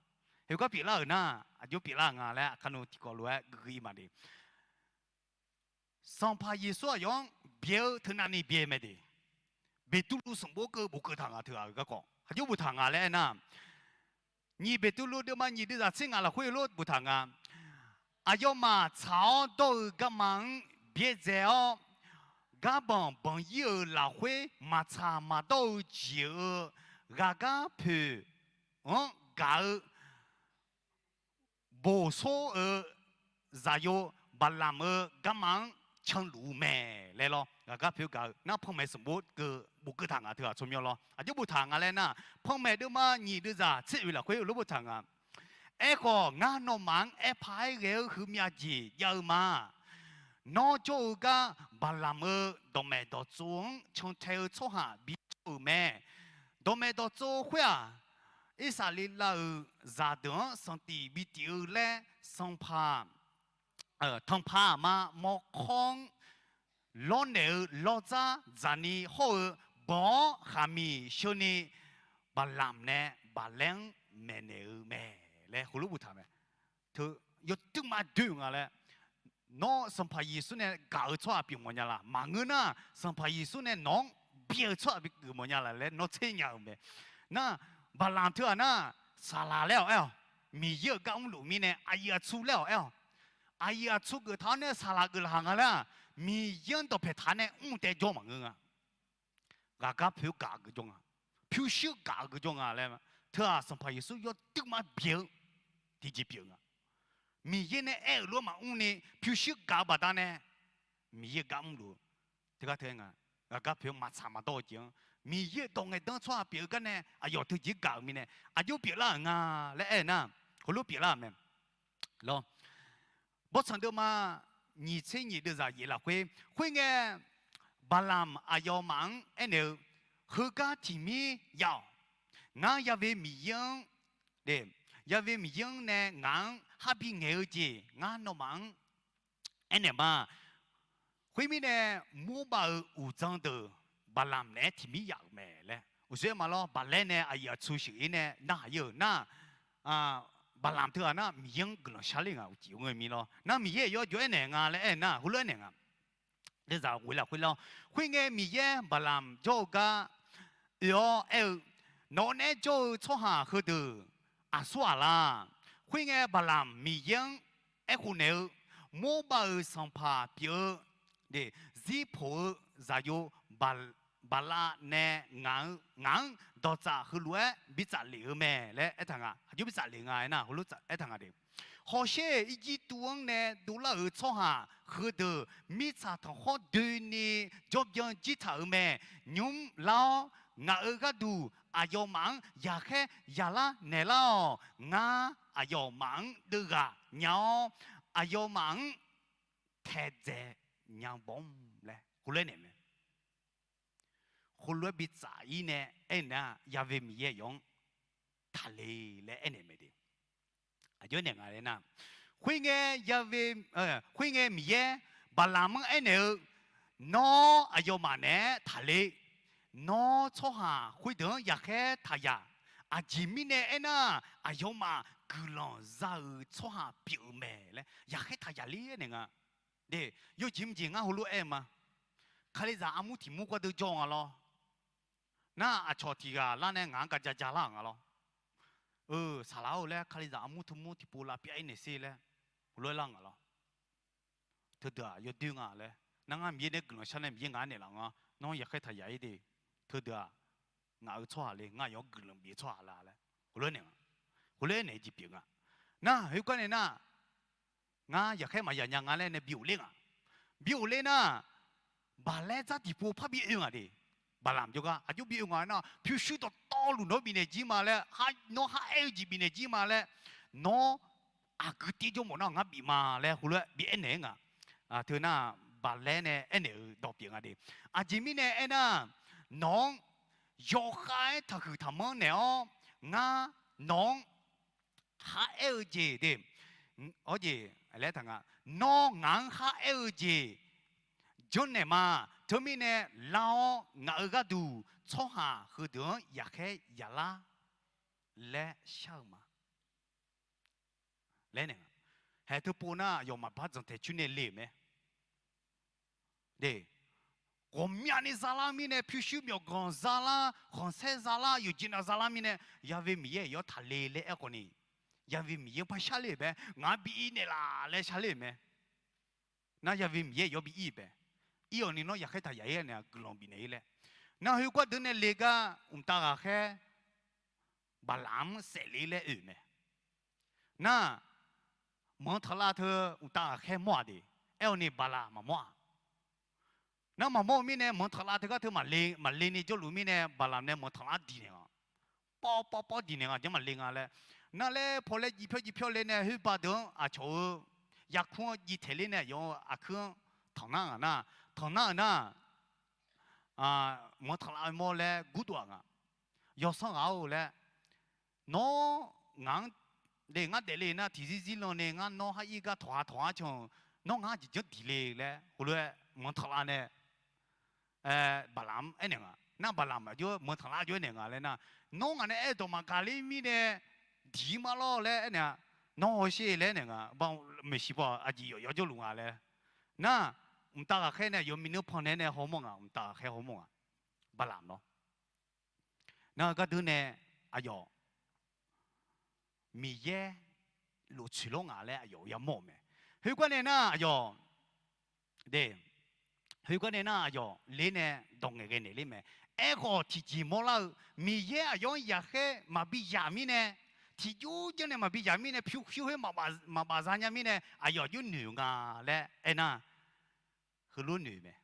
Khoergar pyeuflar-euq nar aqjox pyeuflar nga laer aqkar nmr tiqkawv lof-aer guiqguiq-ir maqde. Sanqpaq Yeqsur aqyawf-anr byae-eu teunav ni byae mae de. Beqtuvluv sanqbof keuv bof keuv taq nga teughaq-euq garkawv aqjox boftaq nga laer aernar, nyiq Beqtuvluv deuvma nyiq deuvzaq tser ngaq lafkhoer lof boftaq nga. Aqyawfmaf tsaq-awr dawr-eu garma-anr byaerdzae-awr, garbanq banq-ir-euq lafkhoer maqtsaq maqdawr-eu jeq-eu ghaqgar poeq-anr gaq-eu bof sor-eu zaqyo Baqlamq-eu garma-anr canluf-eu mae laer lawr. Ghaqgar poeq-anr gaq-eu nar panmaeq sanqbof keuv bof keuv taq nga teughaq tsawrmyanr lawr. Aqjox boftaq nga laer nar, panmaeq deuvma nyiq deuvzaq tser oeq lafkhoer lof boftaq nga. Aerkhawf, ngar nawmaf-anr aerpaq-aer ghae-eu heumyav jeq jav-eu ma. Nawr jawr-eu gar Baqlamq-eu dawqmaeq dawqtsov-anr cantae-eu tsawrhaq bijawr-euq mae. Dawqmaeq dawqtsov khoer-aq, Irsaqleqlav-euq zaqdeuq-anr sanqtif bitif-eu laer sanqpaq tanqpaq aqma mawrkawr-anr lawrnaeq-eu lawrdzar dzaqni hawr-eu banq-awr khaqmiq sheuni Baqlamq nae Baqlaer-anr maeqnaeq-eu mae laer heulof boftaq mae. Teu yawduirma doe-eu nga laer, nawr Sanqpaq Yeqsur nae gaq-eu tsawrhaq pyeuf mawf nya laq? Maqngeur nar, Sanqpaq Yeqsur nae nawq-anr byae-eu tsawrhaq pyeuf geuf mawf nya laq laer nawr tser nya-euq mae. Nar, Baqlamq teughaq nar, saqlaq laer-awq aer-awq. Miqyaer-euq gar mrluf mirnae aqyuif aqtsu laer-awq aer-awq. Aqyuif aqtsu geuf taq-awr nae saqlaq geuf laqkhaq nga laer-aq, Miqyaer-anr dawqpaeq taq-awr nae mr taev jawr maqngeur nga. Ghaqgar poeq-eu gaq-eu geuf jawr nga. Pyurshuir gaq-eu geuf jawr nga laer, teu-aq Sanqpaq Yeqsur yawduirma byae-eu tiqjeq pyeuf nga. Miqyaer nae aer-euq lof-aer maqmr ni pyurshuir gaq-eu baqdanae, Miqyaer-euq gar mrluf-eu teugar teu-aer nga. Ghaqgar poeq-eu maqtsaq maqdawr-eu jeq-anr, Miqyaer-euq dawq ngaeqdan-eu tsawrhaq pyeuf-eu gar nae aqyawf teujeq gaq-euq mirnae aqjox pyeuflar-euq nga laer aer-eu nar, heulof pyeuflar-euq mae. Lawr, bawrtsanq deuvma nyiq tser nyiq deuvzaq yaef lafkhoer, khoerngae, Baqlamq aqyawfmaf-anr aernaeq-eu, heugar tiqmir jav-awq. Ngar Ya've Miqyaer-anr, Ya've Miqyaer-anr nae ngaq-anr har bi ngaeq-eu jeq ngar nawmaf-anr aernaeq ma. Khoermirnae, Morbav-euq uqdzan deuq Baqlamq naeq-aer tiqmir yaf-euq mae laer. Uqshoe aer ma lawr, Baqlaer nae aqyuif aqtsu sheuq-ir nae narhaq-ir-euq nar, Baqlamq teughaq nar Miqyaer-anr guiqlanq sharler nga uqcif ngeur mir lawr. Nar Miqyaer aqyawf jov-aer naeq nga laer aer-eu nar, heulof-aer naeq nga. Deuvzaq ghoe lafkhoer lawr. Khoerngae Miqyaer Baqlamq jawr-eu gar oe-awr aer-eu, nawq naeq-aer jawr-eu tsawrhaq heudeuq aqsur aqlaq. Khoerngae Baqlamq Miqyaer-anr aerkhof naeq-eu, Morbav-euq sanqpaq pyeuf-eu Zirpoq-eu zaqyo Baqlav nae ngaq-anr dawqtsaf heulof-aer bi tsaflef-eu mae laer aertaq nga. Aqjox bi tsaflef nga aernar, heulof aertaq nga de. Hawsher Irjirtuv-anr nae dovlar-euq tsawrhaq heudeuq mirtsaq tanqkhawr doeni jawrbyan jir taq-euq mae. Nymr lar-awr, ngaq-euq gharduq aqyawfmaf-anr yaqkhaer yaqlar naeqlar-awq. Ngar aqyawfmaf-anr deuv ghaq nya-awr, aqyawfmaf-anr taedzae nya bawr-mr laer heulof-aer naeq mae. Heulof-aer bi tsaf-ir nae aernaeq-a, Ya've Miqyaer aqyawf-anr taqle laer aernaeq mae de. Aqjox-aer naeq nga laer nar, khoerngae, khoerngae Miqyaer Baqlaq-anr aernaeq-eu, Nawr aqyawfmaf naeq-aer taqle. Nawr tsawrhaq khoerdeuq-anr yaqkhaer taqyaq. Aqjeq mirnae aernar, aqyawfmaf guiqlanq za-euq tsawrhaq pyeuf-eu mae laer yaqkhaer taqyaq ler-aer naeq nga. De, yawjeq mqjeq ngar heulof-aer ma. Kalizaq armur tiq mur gardeuv jawr nga lawr. Nar aqcawq tiq ghaq lar nae ngaq-anr ga ja ja lar-euq nga lawr. Eu, saqlaq-or laer Kalizaq armur teu mur tiqpov lavpyav-ir naeq sher laer heulof-aer lar nga lawr. Teudeuq-aq yawdoer nga laer, nar ngar Miqyaer nae guiqlanq shar nae Miqyaer ngaq-anr naeqlaf nga. Nawr yaqkhaer taqyaq-ir de. Teudeuq-aq ngaq-euq tsawrhaq le, ngar aqyawf-anr guiqlanq bif-eu tsawrhaq la laer heulof-aer naeq nga. Heulof-aer naeq-eu jeq pyeuf nga. Nar khoergar nae nar, ngar yaqkhaer maqyaq nya nga laer nae bi ghofler nga. Bi ghofler nar, Baqlaer dzartiq pov par bi oe nga de. Baqlaq jawrgar aqjox bi oe nga nar, pyurshuir dawqtawvluf nawr bifnaeq jir ma laer, nawr kharaer-eu jeq bifnaeq jir ma laer, nawr aqgeu tir jawr mawf nar ngar bif ma laer heulof-aer bi aernaeq-aer nga. Teu nar, Baqlaer nae aernaeq-euq dawq pyeuf nga de. Aqjeq mirnae aernar, nawq-anr yawkhav-aer taqhuiq taqmanr naeq-awr, ngar nawq-anr kharaer-eu jeq de, awr jeq laer taq nga. Nawr ngaq-anr kharaer-eu jeq janrnaeq ma. Teumirnae lar-awr ngaq-euq gharduq tsawrhaq heudeuq-anr yaqkhaer yaqlar laer shar-eu ma laer naeq nga. Haeq teupov nar aqyawf maqbar dzanq taeq coer nae le-euq mae. De, ghawqmyani zalar mirnae, pyurshuir myawqganq zalar, khanqsaer zalar, yawqjeq nav zalar mirnae, Ya've Miqyaer aqyawf-anr taqle laer aerkhawf ni, Ya've Miqyaer-anr par sharler-euq bae, ngaq-anr bi ir naeqlaf laer sharler-euq mae. Nar Ya've Miqyaer aqyawf bi ir-euq bae. Ir-awq ni nawr yaqkhaer taqyaq-ir naeq-a, guiqlanq bifnaeq-ir laer. Nar khoergar deuq nae le gar mqtav ghaqkhaer Baqlaq-anr saefle laer oe-euq mae. Nar, manq tanqlav teu mqtav ghaqkhaer mawr-aq de. Aer-awq ni Baqlaq maqmawr-aq. Nar maqmawr-eu mirnae manq tanqlav teugar teu maqle ni jawrluf mirnae Baqlaq nae manq tanqlav diq naeq nga. Pawr pawr pawr diq naeq nga, janr maqle nga laer. Nar laer paw laer jiv pyawr jiv pyawr le nae khoerba deuq-anr aqcawq-eu yarkur-anr jiv taeq ler nae aqyawf-eu aqkuir-anr tanq nar ngaq nar, tanq nar-euq nar, manq tanqlav mawr laer gurdov-aq nga. Yawsanr ghaq-or laer, nawr ngaq-anr de ngar daefle nar tiqzir zir lan ni ngar nawr khar ir gar tawq ha tawq ha can-eu, nawr ngar jeq janr diq le laer heulof-aer manq tanqlav nae Baqlaq-anr aernaeq nga. Nar Baqlaq aqjox manq tanqlav aqjox aernaeq nga laer nar, nawr ngaq nae aer-eu dawq maqgaq ler mirnae diq-ir ma lawr laer aernaeq-a. Nawr hawsher laer aernaeq nga. Maeqshi paw aqjeq yawf yawjawrluf nga laer. Nar, mqtav ghaqkhaer nae aqyawf mineur pan nae nae hawmawr nga, mqtav ghaqkhaer hawmawr nga. Baqlaq lawr. Nar gardeuv nae aqyawf Miqyaer lof tsoeq lawr nga laer aqyawf yamawr-euq mae. Khoergar nae nar aqyawf de, khoergar nae nar aqyawf ler nae dawq ngaeqghae naeq ler mae. Aerkhawf tiqjeq mawrlar-eu Miqyaer aqyawf-anr yaqkhaer maqbi yaq mirnae, tiqjur janr nae maqbi yaq mirnae pyur khoer maqbaf za nya mirnae aqyawf aqjox noeq nga laer aernar, heulof noeq mae.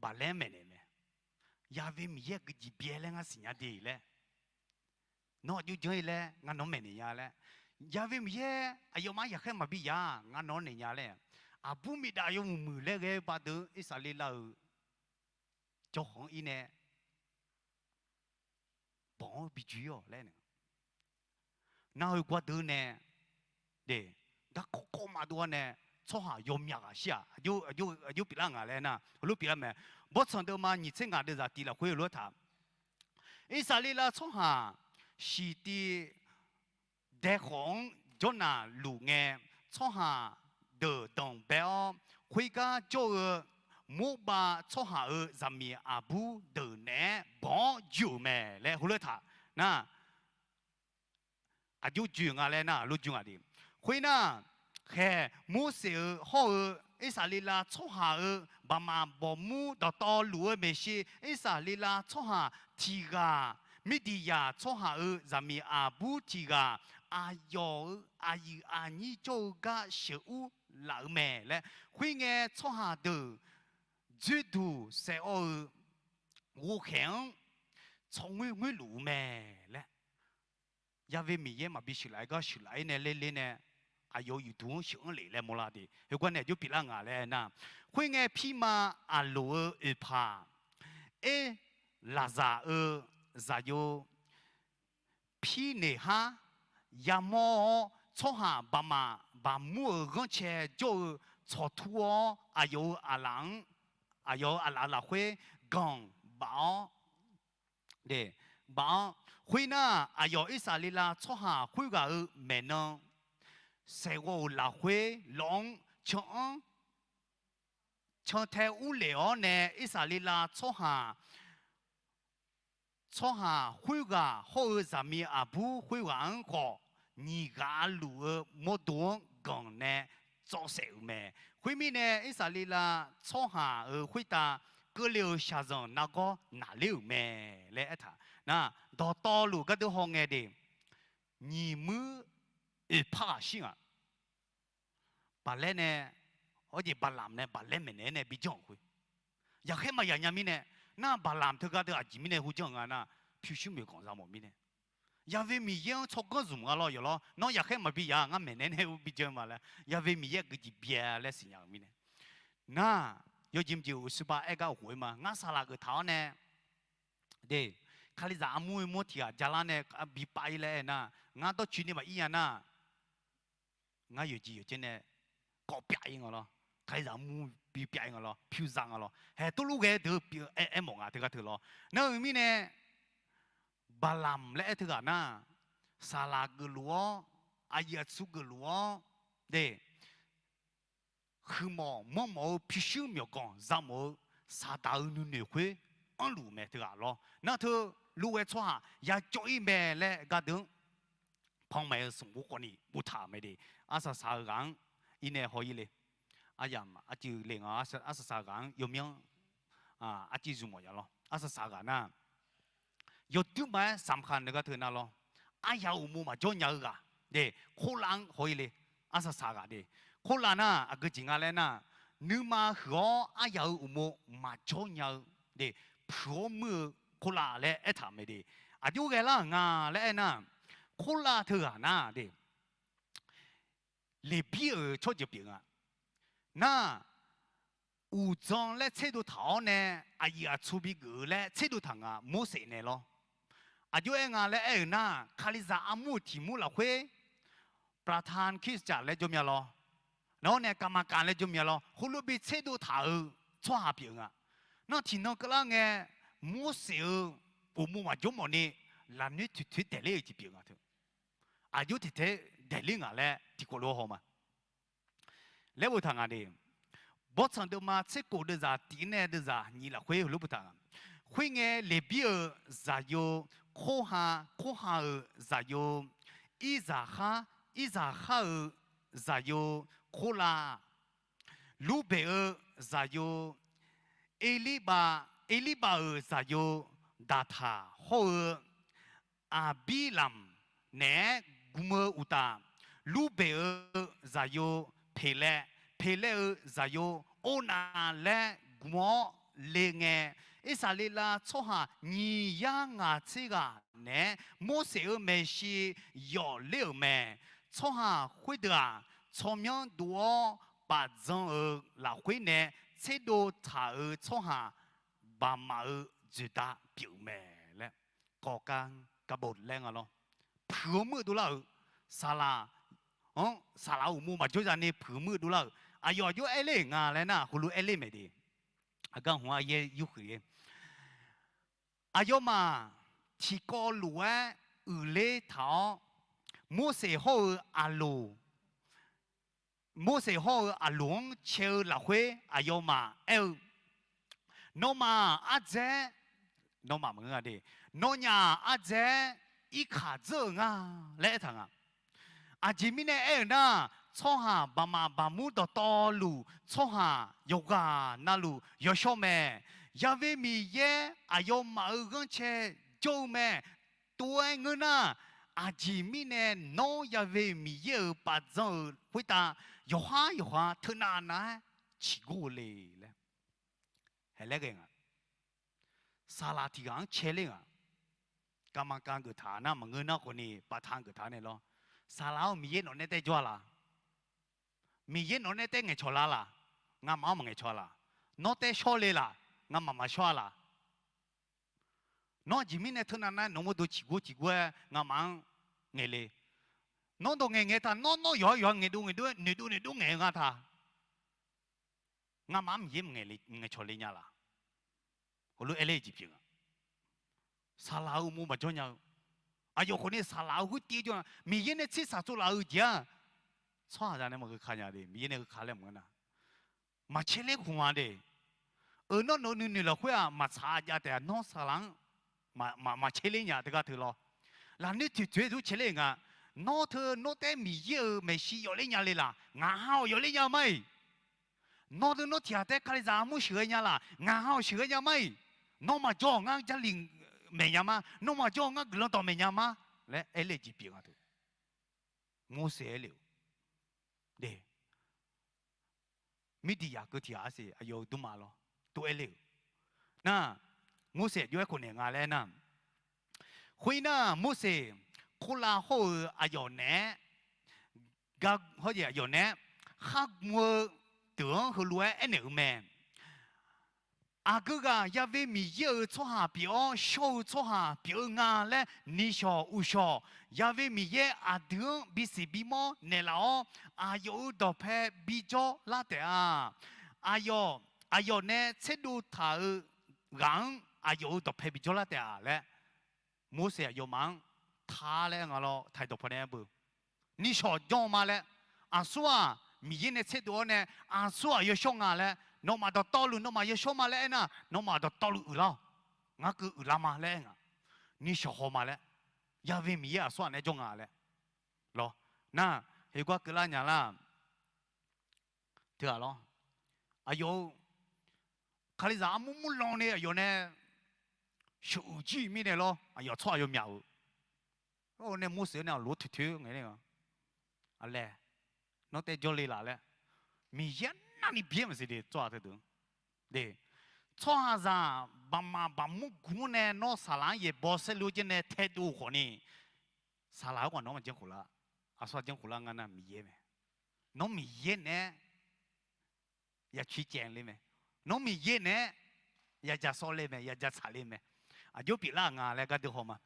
Baqlaer maeqnaeq mae. Ya've Miqyaer guiqjeq byae laer ngar siqnya de laer. Nawr aqjox janr-ir laer ngar nawq maeqnaeq nya laer. Ya've Miqyaer aqyawfmaf-anr yaqkhaer maqbi yaq ngar nawq-anr naeq nya laer. Aqbur miqdaf yawmuiq muiq laer ghae-eu baqdeuq Irsaqleqlav-euq jawrkhanq-anr ir nae banq-anr bi joe-ir-awq laer naeq. Nar heu gardeuv nae, de, garkawv kawv ma dov-ar nae, tsawrhaq yawmyaq ghaq shir-aq, aqjox pyeuflar nga laer nar, heulof pyeuflar mae. Bawrtsanq deuvma nyiq tser ngaq deuvzaq tiq lafkhoer heulof-aer taq. Irsaqleqlav tsawrhaq shiqtiv daekhawf-anr jawrnaq luf ngae, tsawrhaq deuq danqbae-awr, khoergar jawr-eu Morbav tsawrhaq-euq zaqmiq aqbur deuq naeq-aer banq-awr joe-euq mae laer heulof-aer taq. Nar, aqjox joe nga laer nar, lof joe nga de. Khoernar, khaeq Morseq-euq hawr-eu Irsaqleqlav tsawrhaq-euq baqmaf bawqmur dawqtawvluf-eu maeqshi, Irsaqleqlav tsawrhaq tiq ghaq, Mirdiqyaq tsawrhaq-euq zaqmiq aqbur tiq ghaq, aqyawf-euq aqyuif aqnyir jawr-eu gar sheuqur laf-eu mae laer. Khoerngae, tsawrhaq deuq dzoerduq saef-awr-eu ghovkhaeq-anr tsawrngoer ngoerluf-eu mae laer. Ya've Miqyaer maqbi sheuqlaf-aer gar sheuqlaf-ir nae lerler nae, aqyawf-euq uqduq-anr sheuq-anr lef laer mawrlar de. Heugar nae aqjox pyeuflar nga laer aernar, khoerngae pirma Aqloq-eu oeqpaq, Erlaqzaq-eu zaqyo Pirneqhar yamawr-awr, tsawrhaq baqmaf baqmur-euq ghanrcae jawr-eu tsawqtur-awr, aqyawf-euq aqlaf-anr, aqyawf-euq aqlaf lafkhoer ganq baf-awr, baf-awr, khoernar, aqyawf Irsaqleqlav tsawrhaq khoerghaq-euq maeqnan saeqghawv-euq lafkhoer lawq-anr can-anr cantae urlef-awr nae, Irsaqleqlav tsawrhaq tsawrhaq khoerghaq hawr-eu zaqmiq aqbur khoerghaq-anr khawf, nyiq ghaq luf-eu mawrdo-anr ganq nae tsawv saef-euq mae. Khoermirnae, Irsaqleqlav tsawrhaq-euq khoertav keuvle-euq shaqzanq nargawr naqler-euq mae laer aertaq nar, dawqtawvluf gardeur hawngae de, nyiq muir oeqpar ghaq shir ngaq. Baqlaer nae, awr jeq Baqlamq nae Baqlaer maeqnaeq-aer nae bijanr-euq khoer, yaqkhaer maqyaq nya mirnae, nar Baqlamq teugar deuq aqjeq mirnae hu janr-eu nga nar, pyurshuir moeqganq za mawf mirnae, Ya've Miqyaer-anr tsawrganr zmq nga lawr yawf lawr, nawr yaqkhaer maqbi yaq ngar maeqnaeq nae-eu bijanr ma laer, Ya've Miqyaer guiqjeq byae laer siqnya-euq mirnae. Nar, yawjeq mqjeq-euq uqshoe ba aer gar uqkhof-aer ma, ngar saqlaq geuf taq-awr nae, de, Kalizaq armur-eu mawr tiq ghaq jalar nae bipav-ir laer aernar, ngar dawrcoeni maqir nya nar, ngar yawqjeq yawqjeq nae kawv pyav-ir nga lawr. Kalizaq armur bipyav-ir nga lawr, pyur za nga lawr, haeq tov lur ghae deuq-eu aer mawf nga teugar teu lawr. Nar-euq mirnae, Baqlamq laer aer teughaq nar, saqlaq geufluf-awr, aqyuif aqtsu geufluf-awr, de, huiqmawf manrmawf-eu pyurshuir myawqganq za mawf-eu saqdaq-eu nuinoeq khoer anrluf mae teughaq lawr. Nar teu lur ghae tsawrhaq yacawv-ir mae laer gardeuq-anr panmaeq-eu smq ghof khawf ni boftaq-euq mae de. Arsaq saq-eu ghaq-anr irnae haw-ir le. Aryamq arcuiv le nga, arsaq saq-eu ghaq-anr yawmyanr arcuiv zmq mawf ya lawr. Arsaq saq ghaq nar, yawduir ma-aer samqkaq naeq gar teu nar lawr, aryaq-euq uqmov maqjawr nya-eu ghaq de, Korlav-anr haw-ir le. Arsaq saq ghaq de, Korlav nar aqgeu jeq nga laer nar, nuima huiq-awr aryaq-euq uqmov maqjawr nya-eu de, puiq-awr muir-eu Korlav laer aertaq-euq mae de. Aqjox ghae lar-euq nga laer aernar, Korlav teughaq nar de, Leqbir-euq tsawrjeuq pyeuf nga. Nar, uqdzan laer tserdov taq-awr nae, aqyuif aqtsu bigeuf-eu laer tserdov taq nga, Morseq nae lawr. Aqjox aer nga laer aer-euq nar, Kalizaq armur-euq tiq mur lafkhoer, Plathan Kircaq laer jawr mya lawr. Nawr nae Kaqmaqkaq laer jawr mya lawr. Heulof bi tserdov taq-euq tsawrhaq pyeuf-eu nga. Nar tiqnan keuvlar ngae, Morseq-euq uqmov maqjawr mawfni, lafnoer toeqtoeq daeqler-euq tiqpyeuf nga teu. Aqjox tiqtaeq daeqler ngaq laer tiqkawv lof-aer haw ma. Laer boftaq nga de. Bawrtsanq deuvma tserkof deuvzaq tiq nae deuvzaq nyiq lafkhoer heulof boftaq nga. Khoerngae, Leqbir-euq zaqyo Korha, Korha-euq zaqyo Irzaqkhar, Irzaqkhar-euq zaqyo Korlav, Lurbeq-eu zaqyo Erlirbav, Erlirbav-euq zaqyo Daqtaq hawr-eu Aqbirlamq naeq-aer gm-eu uqtaf, Lurbeq-eu zaqyo Peqlaev, Peqlaev-eu zaqyo Ornav laer gm-awr le ngae, Irsaqleqlav tsawrhaq nyiq yar ngaq tser ghaq naeq-aer Morseq-euq maeqshi yawf ler-euq mae. Tsawrhaq khoerdeuq-aq, tsawrmyanr dov-awr bafdzan-euq lafkhoer nae tserdov taq-euq tsawrhaq baqmaf-eu dzoeqdav pyeuf-eu mae laer, kawqkar-anr garbo laer nga lawr. Puiq-eu muir-eu dovlar-euq, saqlaq-anr, saqlaq-euq uqmov maqjawr zani puiq-eu muir-eu dovlar-euq, aqyawf aqjox aer ler-euq nga laer nar, heulof aer ler mae de. Aqgar hmq-anr yaer yurhuiq-ir. Aqyawfmaf tiqkawv lof-aer uiqler taq-awr, Morseq hawr-eu Aqloq, Morseq hawr-eu Aqloq-anr cae-eu lafkhoer aqyawfmaf aer-eu, Nawmaf ardzaer, nawmaf maqngeur-a de, nawnyaf ardzaer irkaq dzeur-euq nga laer aertaq nga. Aqjeq mirnae aer-euq nar, tsawrhaq baqmaf baqmur dawqtawvluf tsawrhaq yawqghaq navluf yawshawr mae. Ya've Miqyaer aqyawfmaf-euq ghanrcae jawr-eu mae. Tov-aer ngeur nar, aqjeq mirnae nawr Ya've Miqyaer-euq bafdzan-euq khoertav yawqhar yawqha teunav nav-aer ciqgor-eu le laer, haelaer ghae nga. Saqlaq tiq ghaq-anr cae ler ngaq. kavma kav geuf taq nar maqngeur nar khawf ni, bafta geuf taq nae lawr. Saqlaq-awr, Miqyaer nawq nae tae jawr-a laq? Miqyaer nawq nae tae ngaeqcawq lar laq? Ngamaf-anr maqngaeqcawq-a laq? Nawr tae shawr le laq? Ngamaf maqshawr-a laq? Nawr aqjeq mirnae teunav nar nawq-eu mawrdo ciqgor ciqgor-aer ngamaf-anr ngaeq le. Nawr dawq ngaeq ngaeq taq, nawr nawr yawqha yawqha ngaeqdov ngaeqdov-aer noeqdov noeqdov ngaeq-eu nga taq, ngamaf-anr Miqyaer maqngaeq le, maqngaeqcawq le nya laq? Heulof-aer laer jeq pyeuf nga. Saqlaq-euq uqmov maqjawr nya-eu, aqyawf khawf ni saqlaq-euq khoertiv-aer jawr nga. Miqyaer nae tser saq tsov laf-eu jeq-aq, tsawrhaqzaq nae maqgheu ka nya de. Miqyaer nae gheu ka laer maqngeur nar, maqcaer ler khmq nga de. Euq, nawr nawq-eu nuinoeq lafkhoer-aq maqtsaq jav taef-a. Nawr saqlaq-anr maqcaer ler nya teugar teu lawr. Lafnoer toeqtoeq-aer dur caer ler-euq nga. Nawr teu nawr taef-aer Miqyaer-euq maeqshi yawf ler nya le laq? Ngaq ha-awq yawf ler nya ma-iq. Nawr teu nawr tiq ghaq taef-aer Kalizaq armur sheuqghae nya laq? Ngaq ha-awq sheuqghae nya ma-iq. Nawr maqjawr-awq ngar Jarlif maeq nya ma. Nawr maqjawr-awq ngar guiqlanq dawqmaeq nya ma laer aer le jeq pyeuf nga teu. Morseq aer le-euq de. Mirdiqyaq keuv tiq ghaq arsiq aqyawf-euq dmrma lawr, tov aer le-euq nar, Morseq aqjox-aer khawf naeq nga laer aernar, khoernar Morseq, Korlav hawr-eu aqyawf naeq-aer gar hawr-eu aqyawf naeq-aer khar gm-eu deuq-anr heulof-aer aernaeq-eu mae. Aqgeu ghaq Ya've Miqyaer-euq tsawrhaq pyeuf-awr shawr-eu tsawrhaq pyeuf-eu nga laer nishawq uqshawq Ya've Miqyaer aqdui-anr bisiq bimawr naeqlaf-awr, aqyawf-euq dawqpae bijawr lar taef-a. Aqyawf, aqyawf nae tserdov taq-euq ghaq-anr aqyawf-euq dawqpae bijawr lar taef-a laer, Morseq aqyawfmaf-anr ta laer nga lawr, taqi dawqpae nae aer beu. Nishawq jawr-eu ma laer, aqsur-aq Miqyaer nae tserdov-awr nae, aqsur-aq yawshawr nga laer, nawmaf dawqtawvluf nawmaf yawshawr ma laer aernar, nawmaf dawqtawvluf uiqlar-awq. Ngar keuv uiqlar ma laer aer nga. Nishawq haw ma laer, Ya've Miqyaer aqsur-aq nae jawr nga laer lawr. Nar, heugawr keuvlar nya lar. Teughaq lawr, aqyawf-eu Kalizaq armur murlan ni aqyawf nae sheuq-euq jir mirnae lawr, aqyawf tsawrhaq yawmyaq-euq, nae Morseq-anr nae aqloq-aer toeqtoeq ngaeq ler-a. Aqlae, nawr taef jawrle laf laer, Miqyaer navni byaer maqsiq de tsawrhaq teudeuq. Tsawrhaqzaq baqmaf baqmur guq-anr nae nawr saqlaq-anr yaeqbawq saerlu-eu janr nae taedov khawf ni, saqlaq-anr khawf nawr maqjanr khof lar. Aqsur janr khof lar nga nar Miqyaer mae. Nawr Miqyaer naeq-aer ya coer caev ler mae. Nawr Miqyaer naeq-aer ya ja sawr ler mae, ya ja tsaq ler mae. Aqjox pyeuflar nga laer gardeuv haw ma.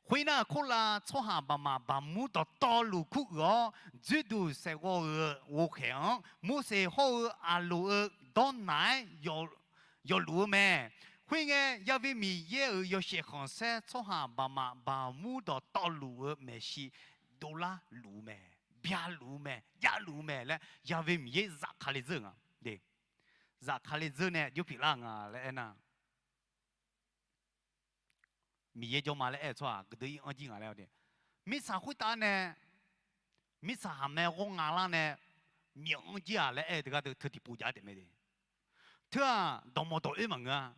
Khoernar, Korlav tsawrhaq baqmaf baqmur dawqtawvluf kuruiq-awr, dzoerduq saeqghawv-euq ghovkhaeq-anr Morseq hawr-eu Aqloq-euq dawrnaq-aer yawfluf-eu mae. Khoerngae, Ya've Miqyaer-euq yawshaef khanqsaer tsawrhaq baqmaf baqmur dawqtawvluf-eu maeqshi dovlar luf-eu mae, bya luf-eu mae, jav luf-eu mae laer Ya've Miqyaer zafkale dzeur-eu nga. Zafkale dzeur nae jawr pyeuflar nga laer aernar, Miqyaer jawr ma laer aer-eu tsawrhaq gaqdui ir-anr jir nga laer-a. Mirtsaq khoertav nae, mirtsaq khaqmae ghawr nga lar nae, myawf-anr jir-aq laer aer-eu teugar teu teu tiqpov jav taef mae de. Teu-aq, dawqmawq dawq oer maqngeur-a.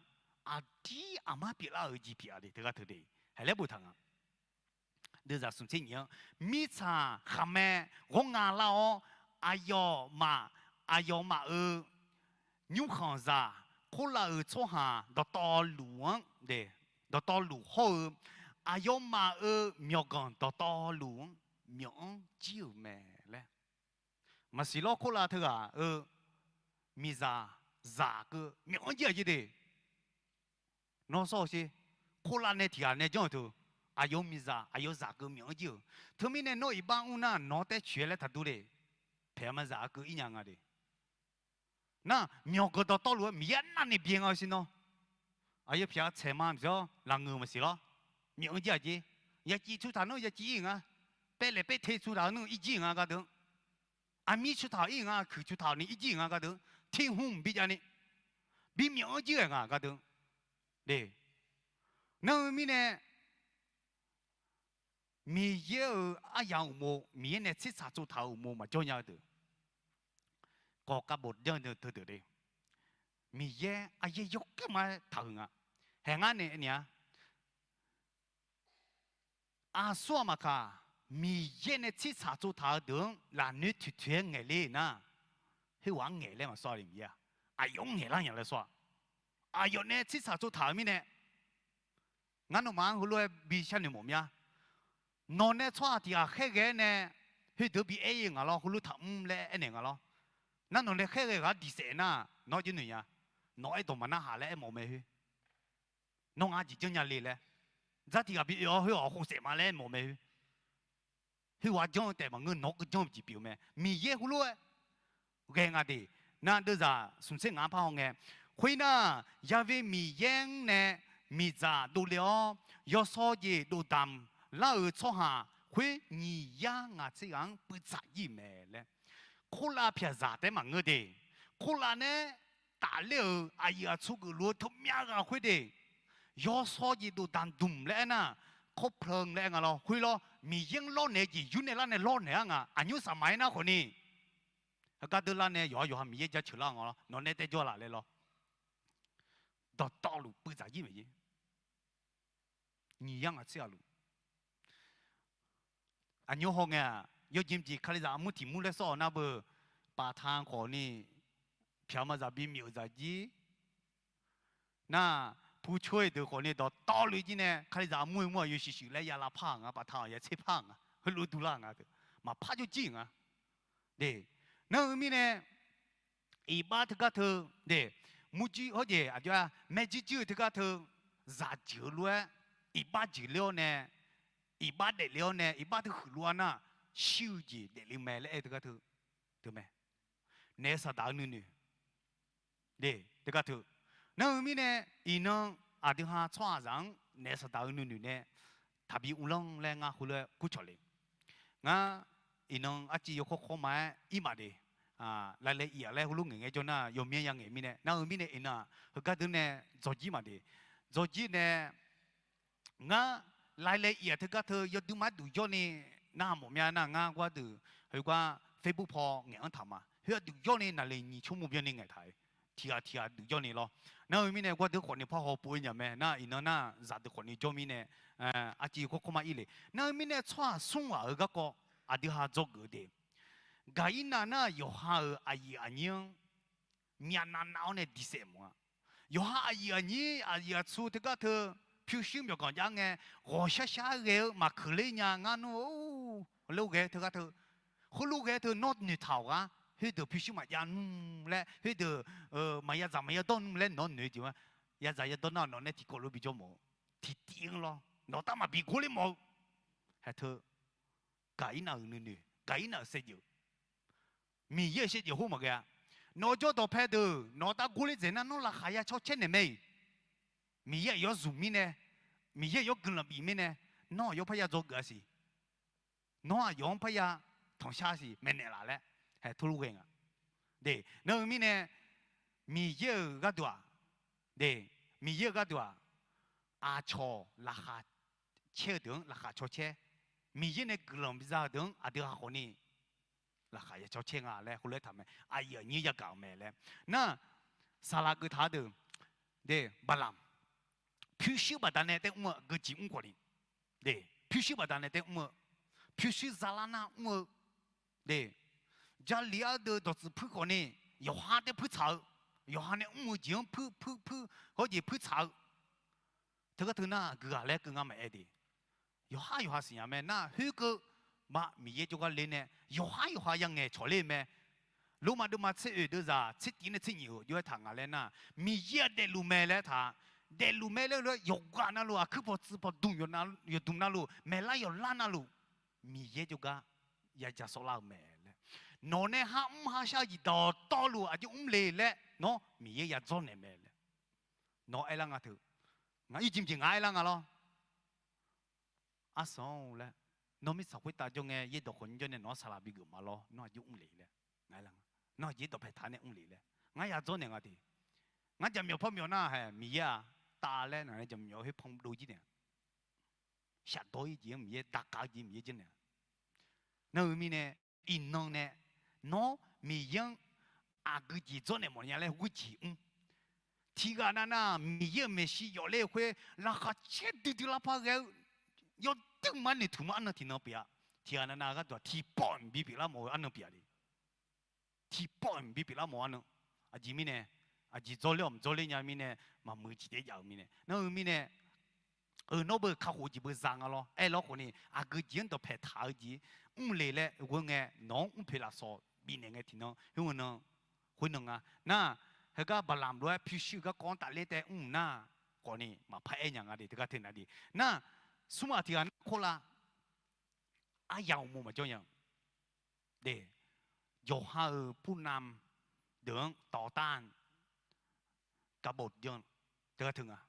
Aqdir aqmar pyeuflar-euq jeq pyeuf-a de teugar teu de. Haiq laer boftaq nga. Deuvzaq smq tser nyiq-anr, mirtsaq khaqmae ghawr nga lar-awr, aqyawfmaf, aqyawfmaf-euq nymrkhanqzaq Korlav-euq tsawrhaq dawqtawvluf-anr, dawqtawvluf hawr-eu aqyawfmaf-euq myawqganq dawqtawvluf-anr myawf-anr jir-euq mae laer. Maqsiq lawr, Korlav teughaq-eu miqzaq zaq keuv myawf-anr jir-aq jir de. Nawr sawr-eu sher. Korlav nae tiq ghaq nae janr-euq teu, aqyawf miqzaq aqyawf zaq keuv myawf-anr jir-euq. Teumirnae nawr iqbax mr nar nawq-anr taef coeq-aer laer taqdur le. Paeq-eu ma zaq-a keuv ir nya nga de. Nar, myawqganq dawqtawvluf-eu Miqyaer arnavni byae nga-eu sher nawr. Aqyawf pyaq-a tsaeq ma maqsiq-awr lafngeur maqsiq lawr. Myawf-anr jir-aq jir. Yaciv cu taq nmr yaciv ir-euq nga. Paevlaeq paevte cu taq nmr ir jir-euq nga gardeuq. Aqmir cu taq ir-euq nga, kuiq cu taq ni ir jir-euq nga gardeuq. Tiq hmq bi javni bi myawf-anr jir-euq nga gardeuq. Nar-eu mirnae, Miqyaer-euq aryaq uqmov, Miqyaer nae tsersaq tsovtaq-euq uqmov maqjawr nya-eu deuq, kawq kav bof janr-eu teudeuq de. Miqyaer aryaer yawkeuv ma-aer taqhuiq nga. Haeq ngar nae ni-a, aqsur-aq maqkaq, Miqyaer nae tsersaq tsovtaq-eu deuq-anr lafnoer toeqtoeq-aer ngaeq ler nar, khoerghaq-anr ngaeq laer maqsawr-a le Miqyaer-aq. Aqyawf-anr ngaeqlar nya laer sawr-a. Aqyawf nae tsersaq tsovtaq-euq mirnae, Ngar nawmaf-anr heulof-aer bi sharnoeq mawf mya. Nawq nae tsawrhaq tiq ghaq khaerghae-aer nae, khoerdeuq bi aer-ir-eu nga lawr, heulof taqmr laer aernaeq nga lawr. Nar nawq nae khaerghae ghaq-anr diqsaef nar, nawr jir noeq nya. Nawq aerdawq maqnar haq laer aermawf mae khoer. Nawr ngar jeq janrnya le laer. Dzar tiq ghaq bi oe-awr khoer-awq khofsaef ma laer aermawf mae khoer. Khoerghaq janr-eu taef maqngeur, nawq-anr keuv janr-eu jeq pyeuf-eu mae. Miqyaer heulof-aer ghae nga de. Nar deuvzaq smq tser ngaq-anr par haw ngae, khoernar, Ya've Miqyaer-anr nae miqdzaq dovle-awr, yawshawr jeq dovdamq lar-euq tsawrhaq khoer nyiq yar ngaq tser ghaq-anr puivtsaq jir-euq mae laer. Korlav pyaqzaq taef-aer maqngeur de. Korlav nae tafler-euq aqyuif aqtsu geufluf-eu teu myav ghaq khoer de. Yawshawr jeq dovdamq dmq laer aernar, ครบเพลิง laer aer nga lawr, khoer lawr, Miqyaer-anr lawrnaeq-eu jeq yur nae lar nae lawrnaeq-ar nga. Aqnymr saqmaq-aer nar khawfni, heugar deur lar nae yawqha yawqha Miqyaer jaceuq lar nga lawr, nawq nae tae jawr laf laer lawr. Dawqtawvluf puivdzaq jir maeq jir. Nyiq yar ngaq tser ghaq luf. Aqnymr haw ngae-aq, yawjeq jeq Kalizaq armur tiq mur laer sawr-awq nar beu, ประธาน khawfni, pyaq ma zaqbi myeuq zaq jir. Nar, pu coer-eu deuq khawfni dawqtawvluf jir nae Kalizaq armur-eu mur-aq yawshuif shuif laer ya lavpar-euq nga, ประธาน ya tserpar-euq nga, heulof-aer durlar-euq nga teu. Maqpar jawr jir-euq nga. De, nar-eu mirnae, iqbax teugar teu, de, murjir hawjeq aqjox-aer maerjuir juir-eu teugar teu, zaqjeuq-eu lof-aer, iqbax jeuq ler-awr nae, iqbax daefle-awr nae iqbax teu huiq lof-aer nar, shir-eu jeq daefle mae laer aer-eu teugar teu, teu mae. Naef saqdaq-eu nuinoeq, de, teugar teu. Nar-eu mirnae, iqnan aqdui ha tsawrhaqzaq-anr naef saqdaq-eu nuinoeq nae taqbi uvlanr laer ngar heulof-aer kurcawq le. Ngar iqnan arciv yawkawr kawrma-aer ir maqde. Lavlaeq iq-aq laer heulof ngaeq ngae jawr nar yawmyanr ya ngaeq mirnae, nar-eu mirnae iqnan-aq heugar deuq nae dzawjir maqde. Dzawjir nae ngar lavlaeq iq-aq teugar teu yawduima-aer duq jawrni, narhaq mawf mya nar ngar gardeuq, heugar Facebook paw ngaeq-anr taq ma. Khoer-aq duq jawrni naqliq nyiq tsawrmur byanni ngaeq taq-eu, tiq ghaq tiq ghaq duq jawrni lawr. Nar-eu mirnae gardeuq khawfni par haw pov-ir nya mae nar, iqnan nar zaqdeuq khawfni jawr mirnae, arciv kawrkawr mar ir le. Nar-eu mirnae tsawrhaq smr ghaq-euq garkawv aqdui ha dzawgeuf-eu de. Gaqirnav nar yawqha-euq aqyuif aqnyir-anr myavnav nav-awr nae diqsaef mawf-a. Yawqha aqyuif aqnyir aqyuif aqtsu teugar teu pyurshuir myawqganq jav ngae, ghawqshar shar ghae-eu maqkeuq ler nya ngar nmr-or, lor ghae teugar teu, heulof ghae teu nawr noeqtaq-awq gar, khoerdeuq pyurshuir maqjav nmr laer, khoerdeuq maqya dzaq maqya dawr nmr laer nawq noeq jeq-a. Yadzaq yadawr nar nawq nae tiqkawv lof bijawr mawf-eu, tiqtiv-anr lawr nawq tar maqbi gor ler mawf-eu. Haeq teu, Gaqirnav-euq nuinoeq, Gaqirnav-euq saevdzeuf, Miqyaer-euq saevdzeuf khoer maqghae-a. Nawq-eu jawr dawqpae deuq nawq-eu tar gor ler dzaeq nar nawr laqkhaq ya caw caer naeq mae-iq. Miqyaer aqyawf zmq mirnae, Miqyaer aqyawf guiqlanq bif mirnae, nawr aqyawf parya dzawgeuf-a siq. Nawr aqyawf-anr parya tanqshar siq maeqnaeq laf laer, haeq teulof ghae nga. De, nar-eu mirnae, Miqyaer-euq gharduq-aq, de, Miqyaer-euq gharduq-aq, aqcawq laqkhaq caer-eu deuq-anr laqkhaq caw caer, Miqyaer nae guiqlanq biza-eu deuq-anr aqdui ha khawfni laqkhaq ya caw caer nga laer heulof-aer taq mae. Aqyuif aqnyir yagaq-euq mae laer. Nar, saqlaq geuftaq-a deuq, de, Baqlamq, pyurshuir baqdanae taef mr-eu geujeq mr khawfni, de, pyurshuir baqdanae taef mr-eu, pyurshuir zalar nar mr-eu, de, Jarlif ardeuv dawqtsuif puir khawfni, yawqha taef puir tsaq-eu, yawqha nae mr-eu jeq-anr puir puir puir, hawjeq puir tsaq-eu, teugar teu nar guiqghaq laer keuv ngar maqaer de. Yawqhar yawqha siqnya mae nar khoerkeuv, ma, Miqyaer jawrgar le nae yawqhar yawqha yangaeq cawq ler mae. Lormav deuvma tser oeq deuvzaq tser tiv nae tser nyiq-euq jov-aer taq nga laer nar, Miqyaer-aq daefluf mae laer taq, daefluf mae laer lof-aer yawqghaq navluf, aqkuir pawqtsuif pawqdmq yawqdmq navluf, maeqlar yawqlar navluf, Miqyaer jawrgar ya ja sawvlar-eu mae laer. Nawq nae ha mr ha shar-eu jeq dawqtawvluf aqjox mr le laer nawr Miqyaer ya dzawrnaeq mae laer nawq aerlar nga teu. Ngaq irjir jeq ngaq aerlar nga lawr. Arsanq-or laer, nawr mirtsaq khoertav jawr ngae yaerdawq khawfni jawr nae nawq-anr saqlaq bigeuf ma lawr, nawr aqjox mr le laer, ngaq aerlar nga. Nawr aqjeq dawqpae taq nae mr le laer ngar ya dzawrnaeq nga de. Ngar jaqmyawf parmyawf nar haeq Miqyaer-aq taf laer ngaq nae jaqmyawf khoer panmr dov jir naeq-a. Shafdawr-ir jeq-anr Miqyaer daqkav-eu jeq Miqyaer janrnaeq-a. Nar-eu mirnae, iqnan nae nawr Miqyaer-anr aqgeu jeq dzawrnaeq mawf nya laer ghoer jeq mr. Tiqghaq navnav Miqyaer-euq maeqshi yawf ler-eu khoer laqkhaq caer duidui lar par ghae-eu yawduir ma noeqtmq-anr arnan tiqnan pyeuf-a. Tiqghaq navnav gharduq-aq tiqpawf-iq bi pyeuflar mawf-eu arnan pyeuf-a de. Tiqpawf-iq bi pyeuflar mawf-eu arnan. Aqjeq mirnae, aqjeq dzawrler-awq dzawrler nya mirnae, maqmuiq jeq taef jav-euq mirnae nar-eu mirnae, nawr beu kakhof jeq beu za nga lawr. Aerlawr khawfni aqgeu jeq-anr dawqpae taq-eu jeq mr le laer ghoe ngae, nawq-anr mr poeq lafsawq bifnaeq ngae tiqnan khoerngae nan, khoernan nga nar, heugar Baqlamq lof-aer pyurshuir-eu garkawv-anr tafler taev mr nar, khawfni maqpar aer nya nga de. Teugar teu na de nar, smr ghaq tiq ghaq nar kawrlav aryamq uqmov maqjawr nya. De, yawqha-euq ผู้นำ deuq-anr tawqtar garbawq janr teugar teu nga.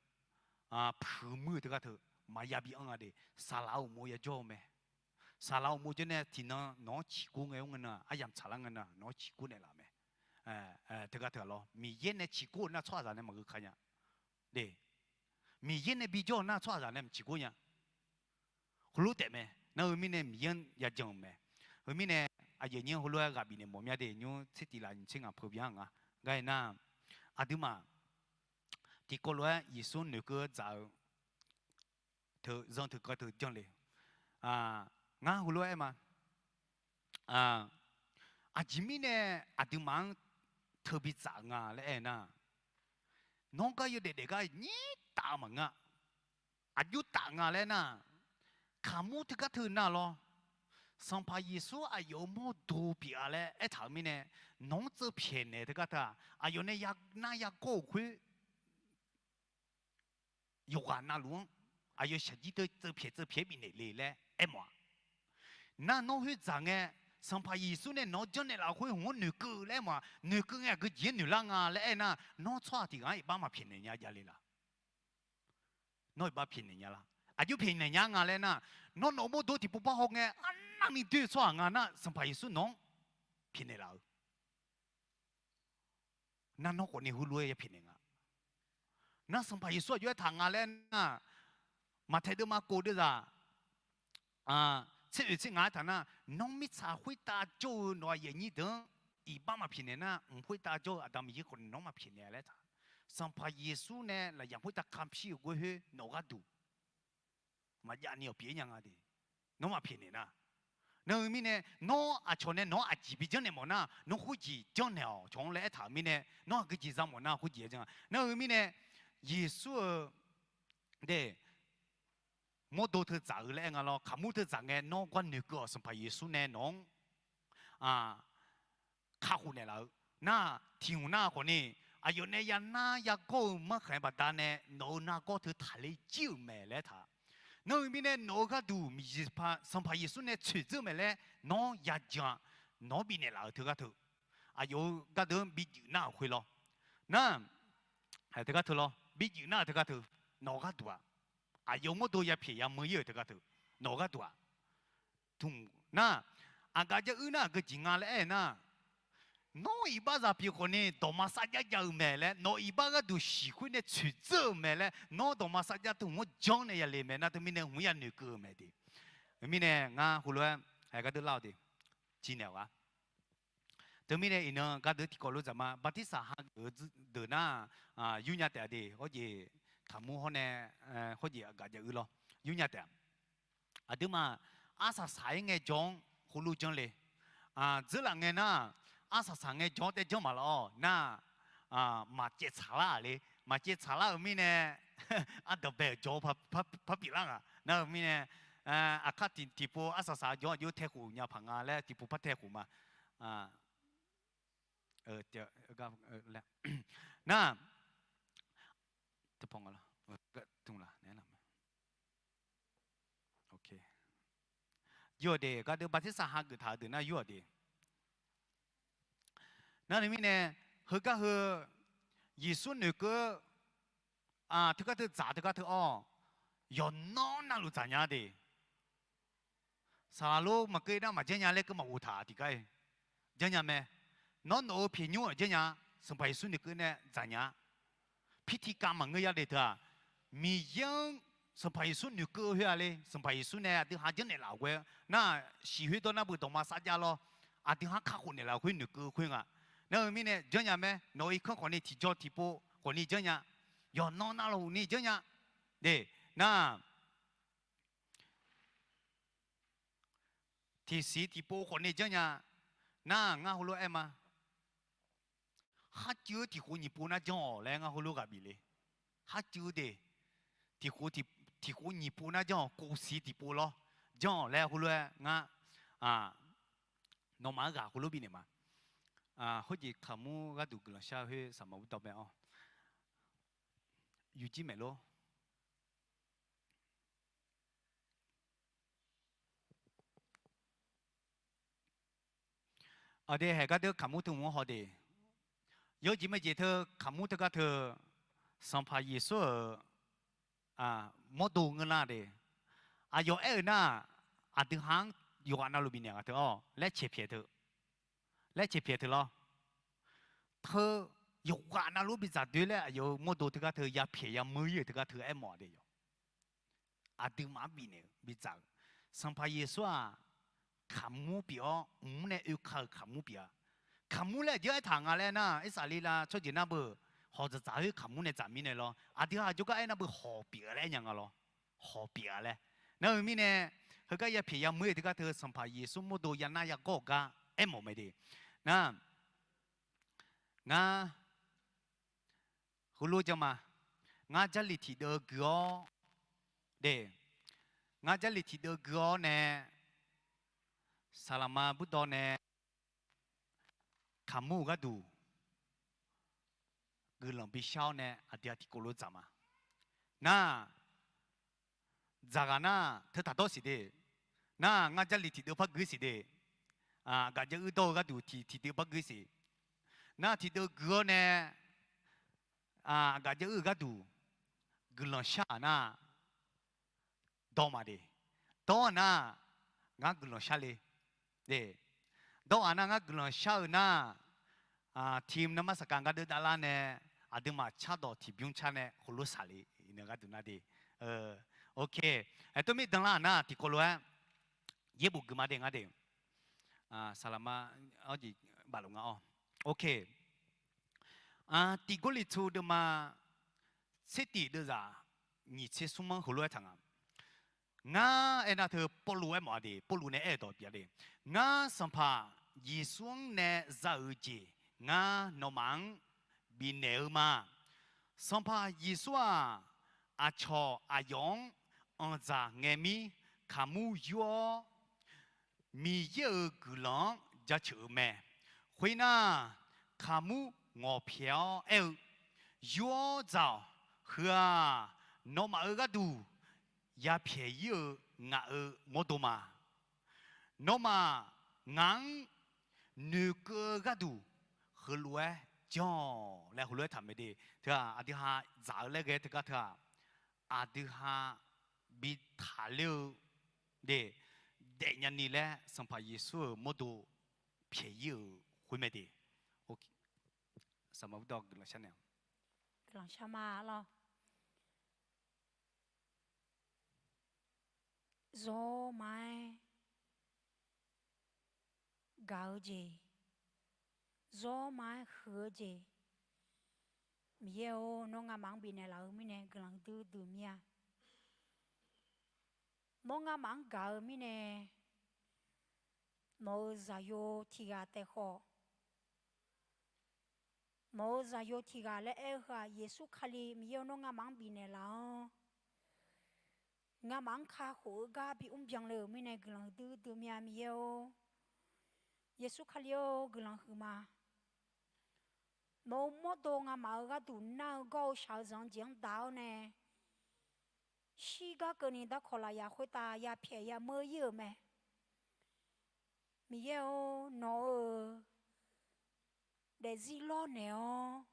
Puiq muir-eu teugar teu maqya bi anr nga de. Saqlaq-eu uqmov yajawr-eu mae. Saqlaq-eu uqmov jawr nae tiqnan nawq-anr ciqgor ngae, or ngae nan aryamq tsaqlar ngae nan nawq-anr ciqgor naeqlaf mae. Teugar teu-aq lawr, Miqyaer nae ciqgor-eu nar tsawrhaqzaq nae maqgeuka nya. De, Miqyaer nae bijawr-eu nar tsawrhaqzaq nae maqciqgor nya. Heulof taef mae. Nar-eu mirnae Miqyaer-anr yajan-euq mae. Heu mirnae aqyuif aqnyir heulof-aer ghaq bifnaeq mawf mya de. Nymr tser tif laf nyiq tser ngaq peuq byan nga. Gar aer nar, aqduimaf tiqkawv lof-aer Yeqsur noeqkeuv-eu dzaq-eu teu zanr teu kawv teu janr le. Ngar heulof-aer aer ma. Aqjeq mirnae aqduimaf-anr teu bidzaq-eu nga laer aer nar, nawr gar yawdaef daef gar nyir taf-eu maqngeur. Aqjox taf nga laer nar, kaqmur teugar teu nar lawr, Sanqpaq Yeqsur aqyawf-euq mawrdo pyeuf-a laer aertaq-euq mirnae, nawq-anr tseuv pyaeqnaeq teugar teu-aq, aqyawf nae nar yargawr-euq khoer yawqghaq navluf-anr aqyawf shaqjir teu tseuv pyaeq tseuv pyaeq-aer bifnaeq le laer aermawf-aq. Nar nawr khoer dzaq ngae, Sanqpaq Yeqsur nae nawq-anr janrnaeq laf-eu khoer hmq-anr noeqkeuv laer aermawf-aq, noeqkeuv ngae aqgeu jeq-anr noeqlar nga laer aer nar, nawr tsawrhaq tiq ghaq-anr iqbax maqpyaeqnaeq nya javle laf? Nawr iqbax pyaeqnaeq nya lar? Aqjox pyaeqnaeq nya nga laer nar, nawr nawq-euq mawrdo tiqpov par haw ngae arnavni doer-eu tsawrhaq nga nar, Sanqpaq Yeqsur nawq-anr pyaeqnaeq laf-eu nar, nawr khawfni heulof-aer ya pyaeqnaeq nga. Nar Sanqpaq Yeqsur aqjox aertaq nga laer nar, Maqtaeq deuvma kof deuvzaq tser oeq tser ngaq aertaq nar, nawr mirtsaq khoertav jawr-eu nawq-aq yaeqnyir deuq-anr iqbax maqpyaeqnaeq nar, mq khoertav jawr-eu Aqda Miqyaer khawfni nawr maqpyaeqnaeq laer taq. Sanqpaq Yeqsur nae lafyaq khoertav kapir-euq ghoer khoer nawq gharduq maqjav ni awq pyeuf-ir nya nga de. Nawr maqpyaeqnaeq nar, nar-eu mirnae nawr aqcawq nae nawq-anr aqjeq bi janrnaeq mawf nar, nawr khoerjeq janrnaeq-awq cawq-anr laer aertaq-euq mirnae, nawr aqgeu jeq za mawf nar khoerjeq-a jan. Nar-eu mirnae Yeqsur-euq de mawrdo teu dzaq-eu laer aer nga lawr, kaqmur teu dzaq ngae nawr gar noeqkeuv-awq, Sanqpaq Yeqsur nae nawq-anr kakhof naeqlaf-eu nar, tiq hmq nar khawfni aqyawf nae yanar yagawr-eu markhanq-aer baqdanae nawq-euq nargawr teu taqler jir-euq mae laer taq. Nar-eu mirnae nawq-eu gharduq Miqyaer Sanqpaq Yeqsur nae tsoeqdzeur-eu mae laer nawq-anr yajan-a. Nawq-anr bifnaeq laf-euq teugar teu, aqyawf-eu gardeuv-anr bi juif nar-euq khoer lawr. Nar, teugar teu lawr, bi juif nar-euq teugar teu, nawq-eu gharduq-aq, aqyawf-eu mawrdo yapyaeq yameu-ir-euq teugar teu, nawq-eu gharduq-aq, tmq nar, aqgaf jav uir nar aqgeu jeq nga laer aer nar, nawr iqbaxzaq pyeuf khawfni dawqma sarjax jav-eu mae laer, nawq iqbax gharduq shiq khoer nae tsoeqdzeur-euq mae laer, nawr dawqma sarjax teu hmq-anr janr nae yale mae nar, teumirnae hmq-anr yanoeq keuv-eu mae de. Mirnae ngar heulof-aer haeq gardeur lar-awq de. Ciqnaeq-awq gar. Teumirnae iqnan gardeuv tiqkawv lof dzaqma, bartirsaq hageuf-eu deuq nar, yurnya taef-a de. Hawjeq kaqmur hawr nae, hawjeq aqgaf jav uir lawr, yurnya taef-a. Aqduimaf arsaq saq-ir ngae jawr-anr heulof janr le. Dzeurlaf ngae nar, arsaq saq ngae jawr-anr taev janr maqlaf-awr nar, maqcaev tsaqlar-aq le. Maqcaev tsaqlar-euq mirnae, ardanqbae-euq jawr-eu par pyeuflar nga. Nar-eu mirnae, aqkar tiqpov arsaq saq jawr-anr aqjox taekhof nya paq nga laer tiqpov par taekhof ma. Nar, yur-awq de, gardeuv bartirsaq hageuf taq-eu deuq nar yur-awq de. Nar-eu mirnae, heugar heu Yeqsur noeqkeuv-eu teugar teu dzaq teugar teu-awr, yawqnan navluf dzaq nya de. Saqlaq lor maqkeuv nar maqjanr nya laer keuv maqghof taq tiqgar-iq janr nya mae. Nawr nawq-euq pyaeqnymr-aq janr nya, Sanqpaq Yeqsur noeqkeuv nae dzaq nya. Pirtiqkav maqngeur ya de teu-aq, Miqyaer-anr Sanqpaq Yeqsur noeqkeuv khoer-a le. Sanqpaq Yeqsur nae aqdui ha janrnaeq laf-euq ghae-eu nar, shiq khoer dawr nar beu dawqma sarjax lawr, aqdui ha kakhof naeqlaf-euq khoer noeqkeuv khoer nga. Nar-eu mirnae janr nya mae. Nawq-euq irkanr khawfni tiqjaw tiqpov khawfni janr nya. Yawqnan navluf ni janr nya. De, nar, tiqsiq tiqpov khawfni janr nya. Nar, ngar heulof-aer aer ma. Kharcuiv-eu tiqkhof nyiq pov nar janr-awq laer ngar heulof ghaq bif le. Kharcuiv de, tiqkhof tiqkhof nyiq pov nar janr-awq, kof siq tiqpov lawr janr-awq laer heulof-aer ngar, nawmaf-anr ghaq heulof bifnaeq ma. Khoerjeq kaqmur gharduq guiqlanq shar-eu khoer saqmaq ur dawq mae-awr, yurjir maeq lor. Aqdui haeq gar deuq kaqmur teu mq-anr haw de. Yawjeq majeq teu kaqmur teugar teu Sanqpaq Yeqsur-euq mawrdo ngeur nar de. Aqyawf aer-eu nar, aqdui ha-anr yawqghaq navluf bifnaeq ghaq teu-awr laer caeq pyaeq teu, laer caeq pyaeq teu lawr. Teu yawqghaq navluf bidzaq doer laer aqyawf-euq mawrdo teugar teu yapyaeq yameur ir-euq teugar teu aermawf-a de yawq. Aqduimaf-anr bifnaeq-eu bidzaq-eu, Sanqpaq Yeqsur-aq, kaqmur pyeuf-awr mq-anr nae oeka-euq kaqmur pyeuf-a. Kaqmur laer aqjeq aertaq nga laer nar, irsaqleqlav tsawrjeuq nar beu hawq dzaqdzaq khoer kaqmur nae dzaq mirnae lawr. Aqdui ha jawrgar aer nar beu hawq pyeuf-a laer aer nya nga lawr. Hawq pyeuf-a laer. Nar-eu mirnae, heugar yapyaeq yameur-eu teugar teu Sanqpaq Yeqsur mawrdo yanar yagawr-eu gar aermawf mae de. Nar, ngar heulof janr ma. Ngar Jarlif tiqdeuv gui-awr de, ngar Jarlif tiqdeuv gui-awr nae, saqlaqma burdawv nae kaqmur-euq gharduq guiqlanq bishar-awr nae aqdui-aq tiqkawv lof dzaq ma. Nar, dzaqghaq nar teu taqdawr siq de. Nar ngar Jarlif tiqdeuv par gui siq de. Aqgaf jav uir dawr-eu gharduq tiq tiqdeuv par gui siq. Nar tiqdeuv gui-awr nae, aqgaf jav uir-euq gharduq guiqlanq shar-aq nar, dawr ma de. Dawr-aq nar, ngar guiqlanq shar le. Dawr-aq nar ngar guiqlanq shar-eu nar, team nanrma saqkaq ngar deuv davlar nae, aqduimaf cardawq tiqbymr car nae heulof saqle iqnan gharduq nar de. Ok, aertov mir danlar-aq nar tiqkawv lof-aer yaerbof gui ma de ngar de. Saqlaqma, awr jeq baf luf nga-awr. Ok. Tiq Gawrliqtu deuvma tser tif deuvzaq nyiq tser smr-anr heulof-aer taq nga. Ngar aernar teu Pawrluv aermawf-a de, Pawrluv nae aer-eu dawq bif-a de. Ngar Sanqpaq Yeqsur-anr nae za-euq jeq ngar nawmaf-anr bifnaeq-eu ma. Sanqpaq Yeqsur-aq, aqcawq aqyawf-anr anqdzaq ngae mir kaqmur yur-awr, Miqyaer-euq guiqlanq-anr jaceuq-eu mae. Khoernar, kaqmur ngawq pyaeq-awr aer-eu, Yur-awr dzaq-awq. Heu-aq, nawmaf-euq gharduq yapyaeq ir-eu ngaq-euq mawrdo ma. Nawmaf ngaq-anr noeqkeuv-eu gharduq heulof-aer janr-awq laer heulof-aer taq mae de. Teu-aq, aqdui ha dzaq-eu laer ghae-aer teugar teu-aq, aqdui ha bi taqler-eu de, daefnya ni laer Sanqpaq Yeqsur-euq mawrdo pyaeq ir-euq khoer mae de. Saqmaq urdawq guiqlanq shar naeq-awq. Guiqlanq shar ma lawr. Zawrma-aer gaq-eu jeq, zawrma-aer huiq-eu jeq, Miqyaer-or, nawr ngamaf-anr bifnaeq laf-eu mirnae guiqlanq huiqdui huiqdui mir-a. Nawr ngamaf-anr gaq-eu mirnae, nawq-euq zaqyo tiq ghaq taef khawf, nawq-euq zaqyo tiq ghaq laer aer-eu heu-aq, Yeqsur Kali Miqyaer-or, nawr ngamaf-anr bifnaeq laf-awr, ngamaf-anr kakhof-eu gar bi mrbyan le-euq mirnae guiqlanq huiqdui huiqdui mir-a Miqyaer-or. Yeqsur Kali-or, guiqlanq huiqma. Nawq-euq mawrdo ngamaf-euq gharduq nar-eu gawr-eu shaq-eu zanq-eu jeq-anr daq-awr nae, shirgar keuvni darkawq lafyaq khoertav yapyaeq yameur ir-euq mae. Miqyaer-or, nawq-euq daefzir lawrnaeq-awr,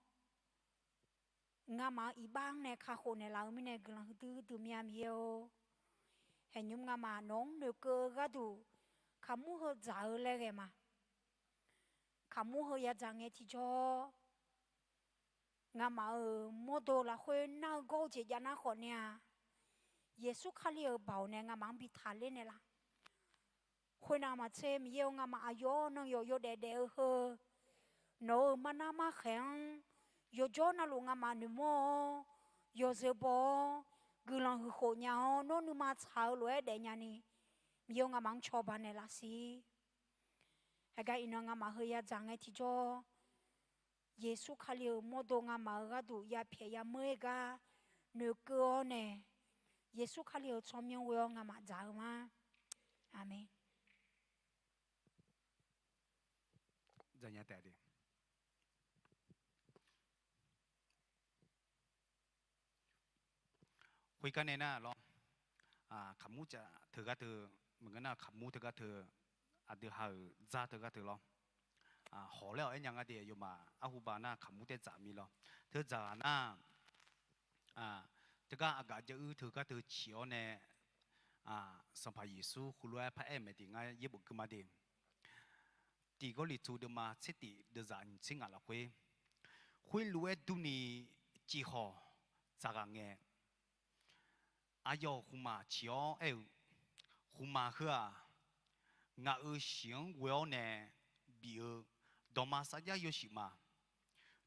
ngamaf-euq iqbax-anr nae kakhof naeqlaf-eu mirnae guiqlanq huiqdui huiqdui mir-a Miqyaer-or. Haeqnymr ngamaf nawq-anr noeqkeuv-eu gharduq kaqmur heu dzaq-eu laer ghae ma. Kaqmur heu yadzaq ngae tiqjawr, ngamaf-euq mawrdo lafkhoer nar-eu gawr-eu jeq jav nar khawf nae-a, Yeqsur Kali-euq baoq nae ngamaf-anr bi taqler naeqlaf. Khoernav maqtser Miqyaer-or, ngamaf aqyawf nan yawf yawdaef daef-eu heu, nawq-euq marnar markhaeq-anr yawqjawr navluf ngamaf noeqmawr-awr, yawzeu baw-awr, guiqlanq huiqkhof nya-awr, nawr nuima tsaq-eu lof-aer daefnya ni, Miqyaer-or, ngamaf-anr cawba naeqlaf siq. Heugar iqnan ngamaf heu yadzaq ngae tiqjawr, Yeqsur Kali-euq mawrdo ngamaf-euq gharduq yapyaeq yameur-aer gar noeqkeuv-awr nae, Yeqsur Kali-euq tsawrmyanr ghoe-awr ngamaf dzaq-eu ma. Aqmeq. Khoergar nae nar lawr, kaqmur caf teugar teu, maqngeur nar kaqmur teugar teu, aqdui ha-euq dzar teugar teu lawr. Hawq laer-awq aernya nga de, aqyawfmaf arhuba nar kaqmur taer dzaq mir lawr. Teu dzaq ghaq nar, teugar aqgaf jav-ir teugar teu ciq-awr nae, Sanqpaq Yeqsur heulof-aer paraer-eu mae de, ngar yaerbof gui ma de. Tiq Gawrliqtu deuvma tser tif deuvzaq nyiq tser ngaq lafkhoer, khoerlof-aer durni cifhawq tsaqghaq ngae, aqyawf khmqmaq ciq-awr aer-eu, Khmqmaq heu-aq, ngaq-euq shiq-anr ghoe-awr nae bif-eu dawqma sarjax yawshuif ma.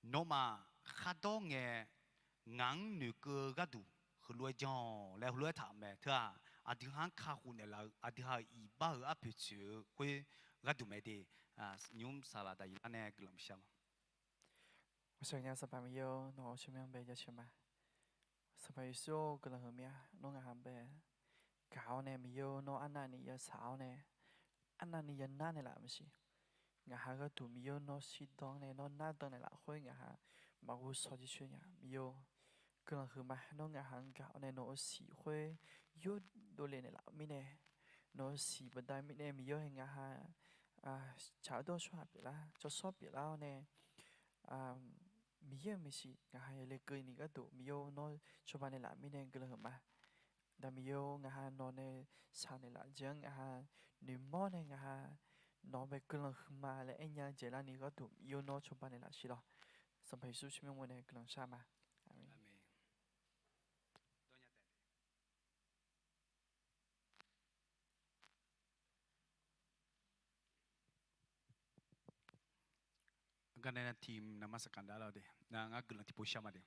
Nawmaf khardawr ngae, ngaq-anr noeqkeuv-eu gharduq heulof-aer janr-awq laer heulof-aer taq-euq mae. Teu-aq, aqdui ha-anr kakhof naeqlaf-eu aqdui ha-euq iqbax-euq arpoeq tsoeq-eu khoer gharduq mae de. Nymr saqlaq daqyiq lar nae guiqlanq bishar ma. Sanqpaq Miqyaer-or, nawq-euq tsawrmyanr bae jaceuq ma. Sanqpaq Yeqsur-or, guiqlanq huiqmya nawr ngaq ha bae gaq-awr nae Miqyaer-or, nawr arnavni yasaq-awr nae arnavni yanar naeqlaf-euq maqsiq. Ngaq ha gharduq Miqyaer-or, nawr shirdan nae nawr nardan naeqlaf khoer ngaq ha maqghov shawq jir coer nya Miqyaer-or, guiqlanq huiqma nawr ngaq ha-anr gaq-awr nae nawq-euq siq khoer yurdov le naeqlaf-eu mirnae, nawq-euq siq baqda mirnae Miqyaer-or, hae ngaq ha tsaq-eu dawr tsawrhaq pyeuflar tsawrshawr pyeuflar-awr nae Miqyaer-euq maeqshi ngaq ha yale keuvni gharduq Miqyaer-or, nawr cawba naeqlaf mirnae guiqlanq huiqma. Aqda Miqyaer-or, ngaq ha nawq nae shaq naeqlaf jeq-anr ngaq ha noeqmawr nae ngaq ha nawq-anr bae guiqlanq huiqma laer aernya-eu jeq larni gharduq Miqyaer-or, nawr cawba naeqlaf shir lawr. Sanqpaq Yeqsur tsawrmyanr mawr nae guiqlanq shar ma. Aqmeq. Garnae na tiq navmaqsaq kaq dav lar de, ngar guiqlanq tiqpov shar ma de.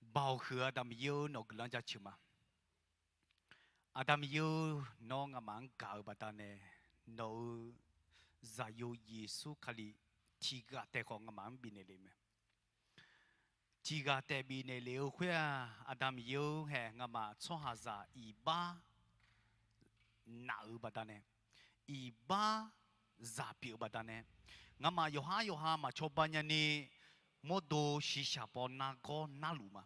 Baoq huiq-eu Aqda Miqyaer-or, nawq guiqlanq jaceuq ma. Aqda Miqyaer-or, nawr nga'maf-anr gaq-eu baqdanae nawq-euq Zaqyo Yeqsur Kali tiqghaq taef khawf nga'maf-anr bifnaeq le mae. Tiqghaq taef bifnaeq lef-eu khoer-aq, Aqda Miqyaer-or, hae nga'maf tsawrhaqzaq iqbax naf-euq baqdanae, iqbax zaq pyeuf-eu baqdanae, nga'maf yawqhar yawqha maqcawba nyani mawrdo shiqshaq paw nargawr narluf ma.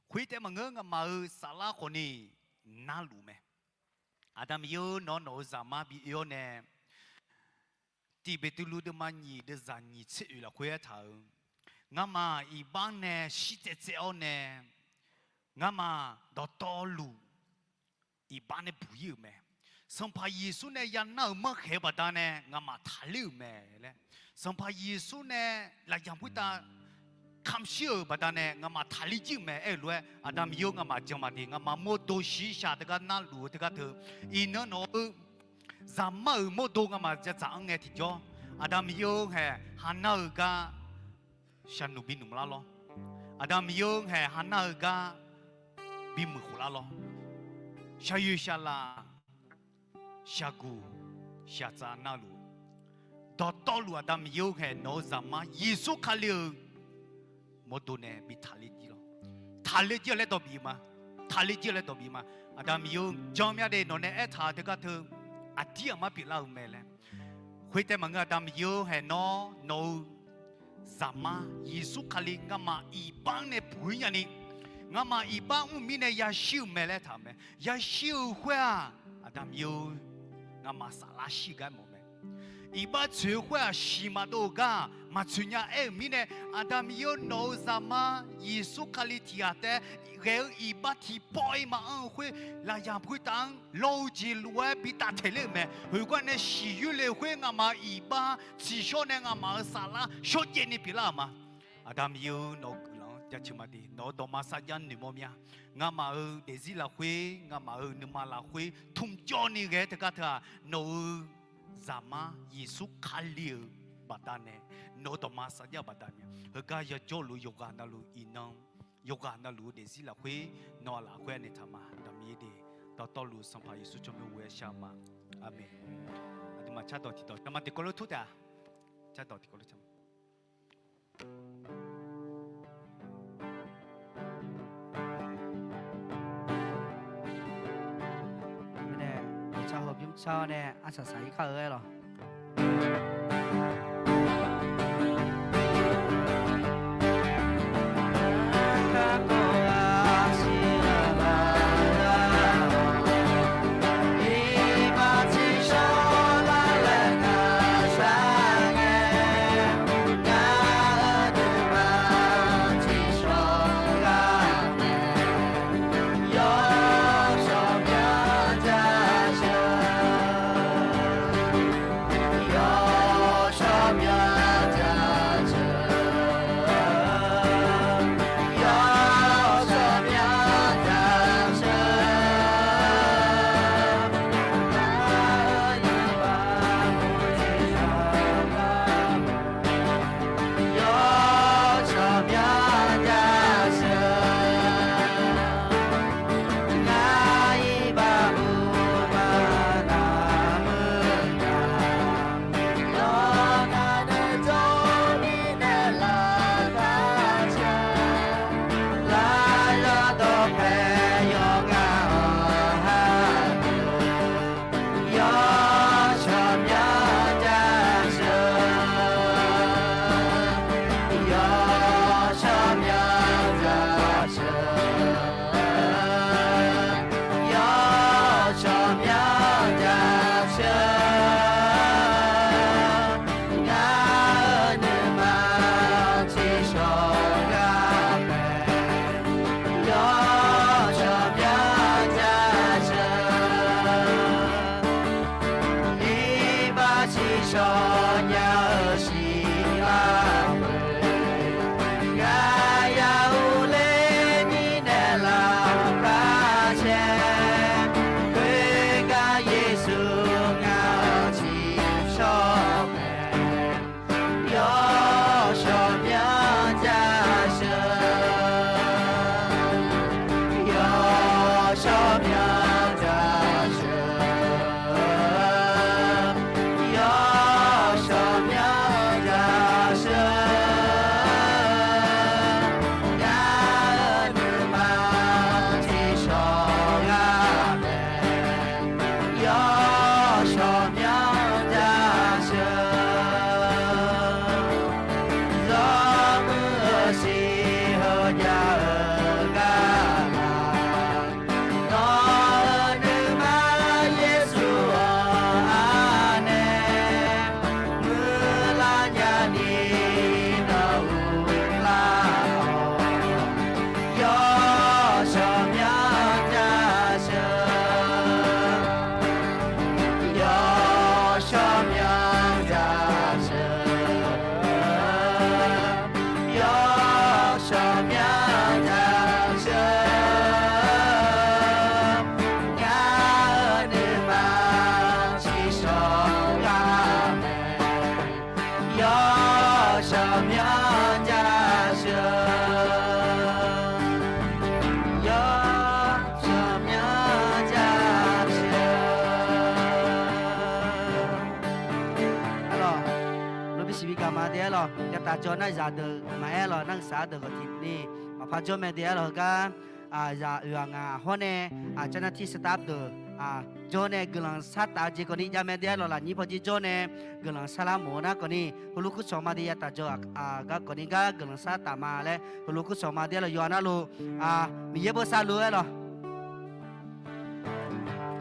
Khoertaef maqngeur, nga'maf-euq saflar khawfni narluf mae. Aqda Miqyaer-or, nawr nawq-euq Zaqmar bi oe-awr nae, Tiq Beqtuvluv deuvma nyiq deuvzaq nyiq tser oeq lafkhoer aertaq-euq, nga'maf iqbax nae shirtsaev tsaev-awr nae, nga'maf dawqtawvluf iqbax nae buq-ir-euq mae. Sanqpaq Yeqsur nae yanar-euq manrkhaeq-eu baqdanae nga'maf taqler-euq mae laer, Sanqpaq Yeqsur nae lafyamq khoertav kamq shir-euq baqdanae nga'maf taqler jir-euq mae. Aer-eu lof-aer Aqda Miqyaer-or, nga'maf jan ma de, nga'maf mawrdo shiqshaq teugar narluf-eu teugar teu, iqnan nawq-eu Zaqmar-euq mawrdo nga'maf jadzaq-anr ngae tiqjawr, Aqda Miqyaer-or, hae hanar-eu gar shaqnuq binmq lar lawr. Aqda Miqyaer-or, hae hanar-eu gar bimuiq khof lar lawr. Shaqyoeq shaqlaf shaqguq shaqtsav narluf, dawqtawvluf Aqda Miqyaer-or, hae nawq-eu Zaqmar Yeqsur Kali-euq mawrdo nae bi taqler jir lawr. Taqler jir-eu laer dawq bif ma. Taqler jir-eu laer dawq bif ma. Aqda Miqyaer-or, jan mya de, nawq nae aertaq-eu teugar teu aqdir aqmar pyeuflar-euq mae laer. Khoertaef maqngeur, Aqda Miqyaer-or, hae nawr nawq-eu Zaqmar Yeqsur Kali nga'maf iqbax-anr nae buq-ir nyani, nga'maf iqbax mr mirnae yashir-euq mae laer taq-euq mae. Yashir-eu khoer-aq, Aqda Miqyaer-or, nga'maf saflar shir-eu gar mawf mae. Iqbax tsoeq-eu khoer-aq, siq maqdov-euq gar maqtsoeq nya. Aer-euq mirnae, Aqda Miqyaer-or, nawq-eu Zaqmar Yeqsur Kali tiqghaq taef ghae-eu iqbax tiqpawf-ir maqanr-eu khoer, lafyamq khoertav-anr lawr-eu jeq lof-aer bi taftaeq ler-euq mae. Khoergar nae siqyoer le khoer nga'maf iqbax tsiqshawr nae nga'maf-euq saflar shawrjaev ni pyeuflar-euq ma. Aqda Miqyaer-or, nawq-eu guiqlanq-anr jaceuq ma de, nawq-eu dawqma sarjax noeqmawr mya. Nga'maf-euq daefzir lafkhoer, nga'maf-euq nuima lafkhoer tmqjawr ni ghae-aer teugar teu-aq, nawq-euq Zaqmar Yeqsur Kali-euq baqdanae, nawq-eu dawqma sarjax baqdanae, heugar yajawr luf yawqghaq navluf iqnan, yawqghaq navluf-eu daefzir lafkhoer nawq-aq lafkhoer anaeq taq ma. Aqda Miqyaer de, dawqtawvluf Sanqpaq Yeqsur tsawrmyanr ghoe-aer shar ma. Aqmeq. Aqduimaf cardawq tiqdawq cama tiqkawv lof tur taef-a. Cardawq tiqkawv lof cama. Shar-awr nae arsaq saq-ir kar-eu aer lawq. Aerlawq, lobi siqbi gaq ma de aerlawq, yataf jawr nar zaqdeuq maqaer lawq, nar saq-eu deuq khawf tiqni maqpar jawr mae de aerlawq. Heugar zaq oeq aqngaq hawr nae, aqcar nar tir saqtaf deuq jawr nae guiqlanq sar taf-eu jeq khawfni jav mae de aerlawq. Lafnyir pawjir jawr nae guiqlanq sar lar mawf-eu nar khawfni heulof kurcawq ma de yataf jawr gar khawfni gar guiqlanq sar taf ma laer heulof kurcawq ma de aerlawq. Yawqha navluf Miqyaer bosav luf aerlawq.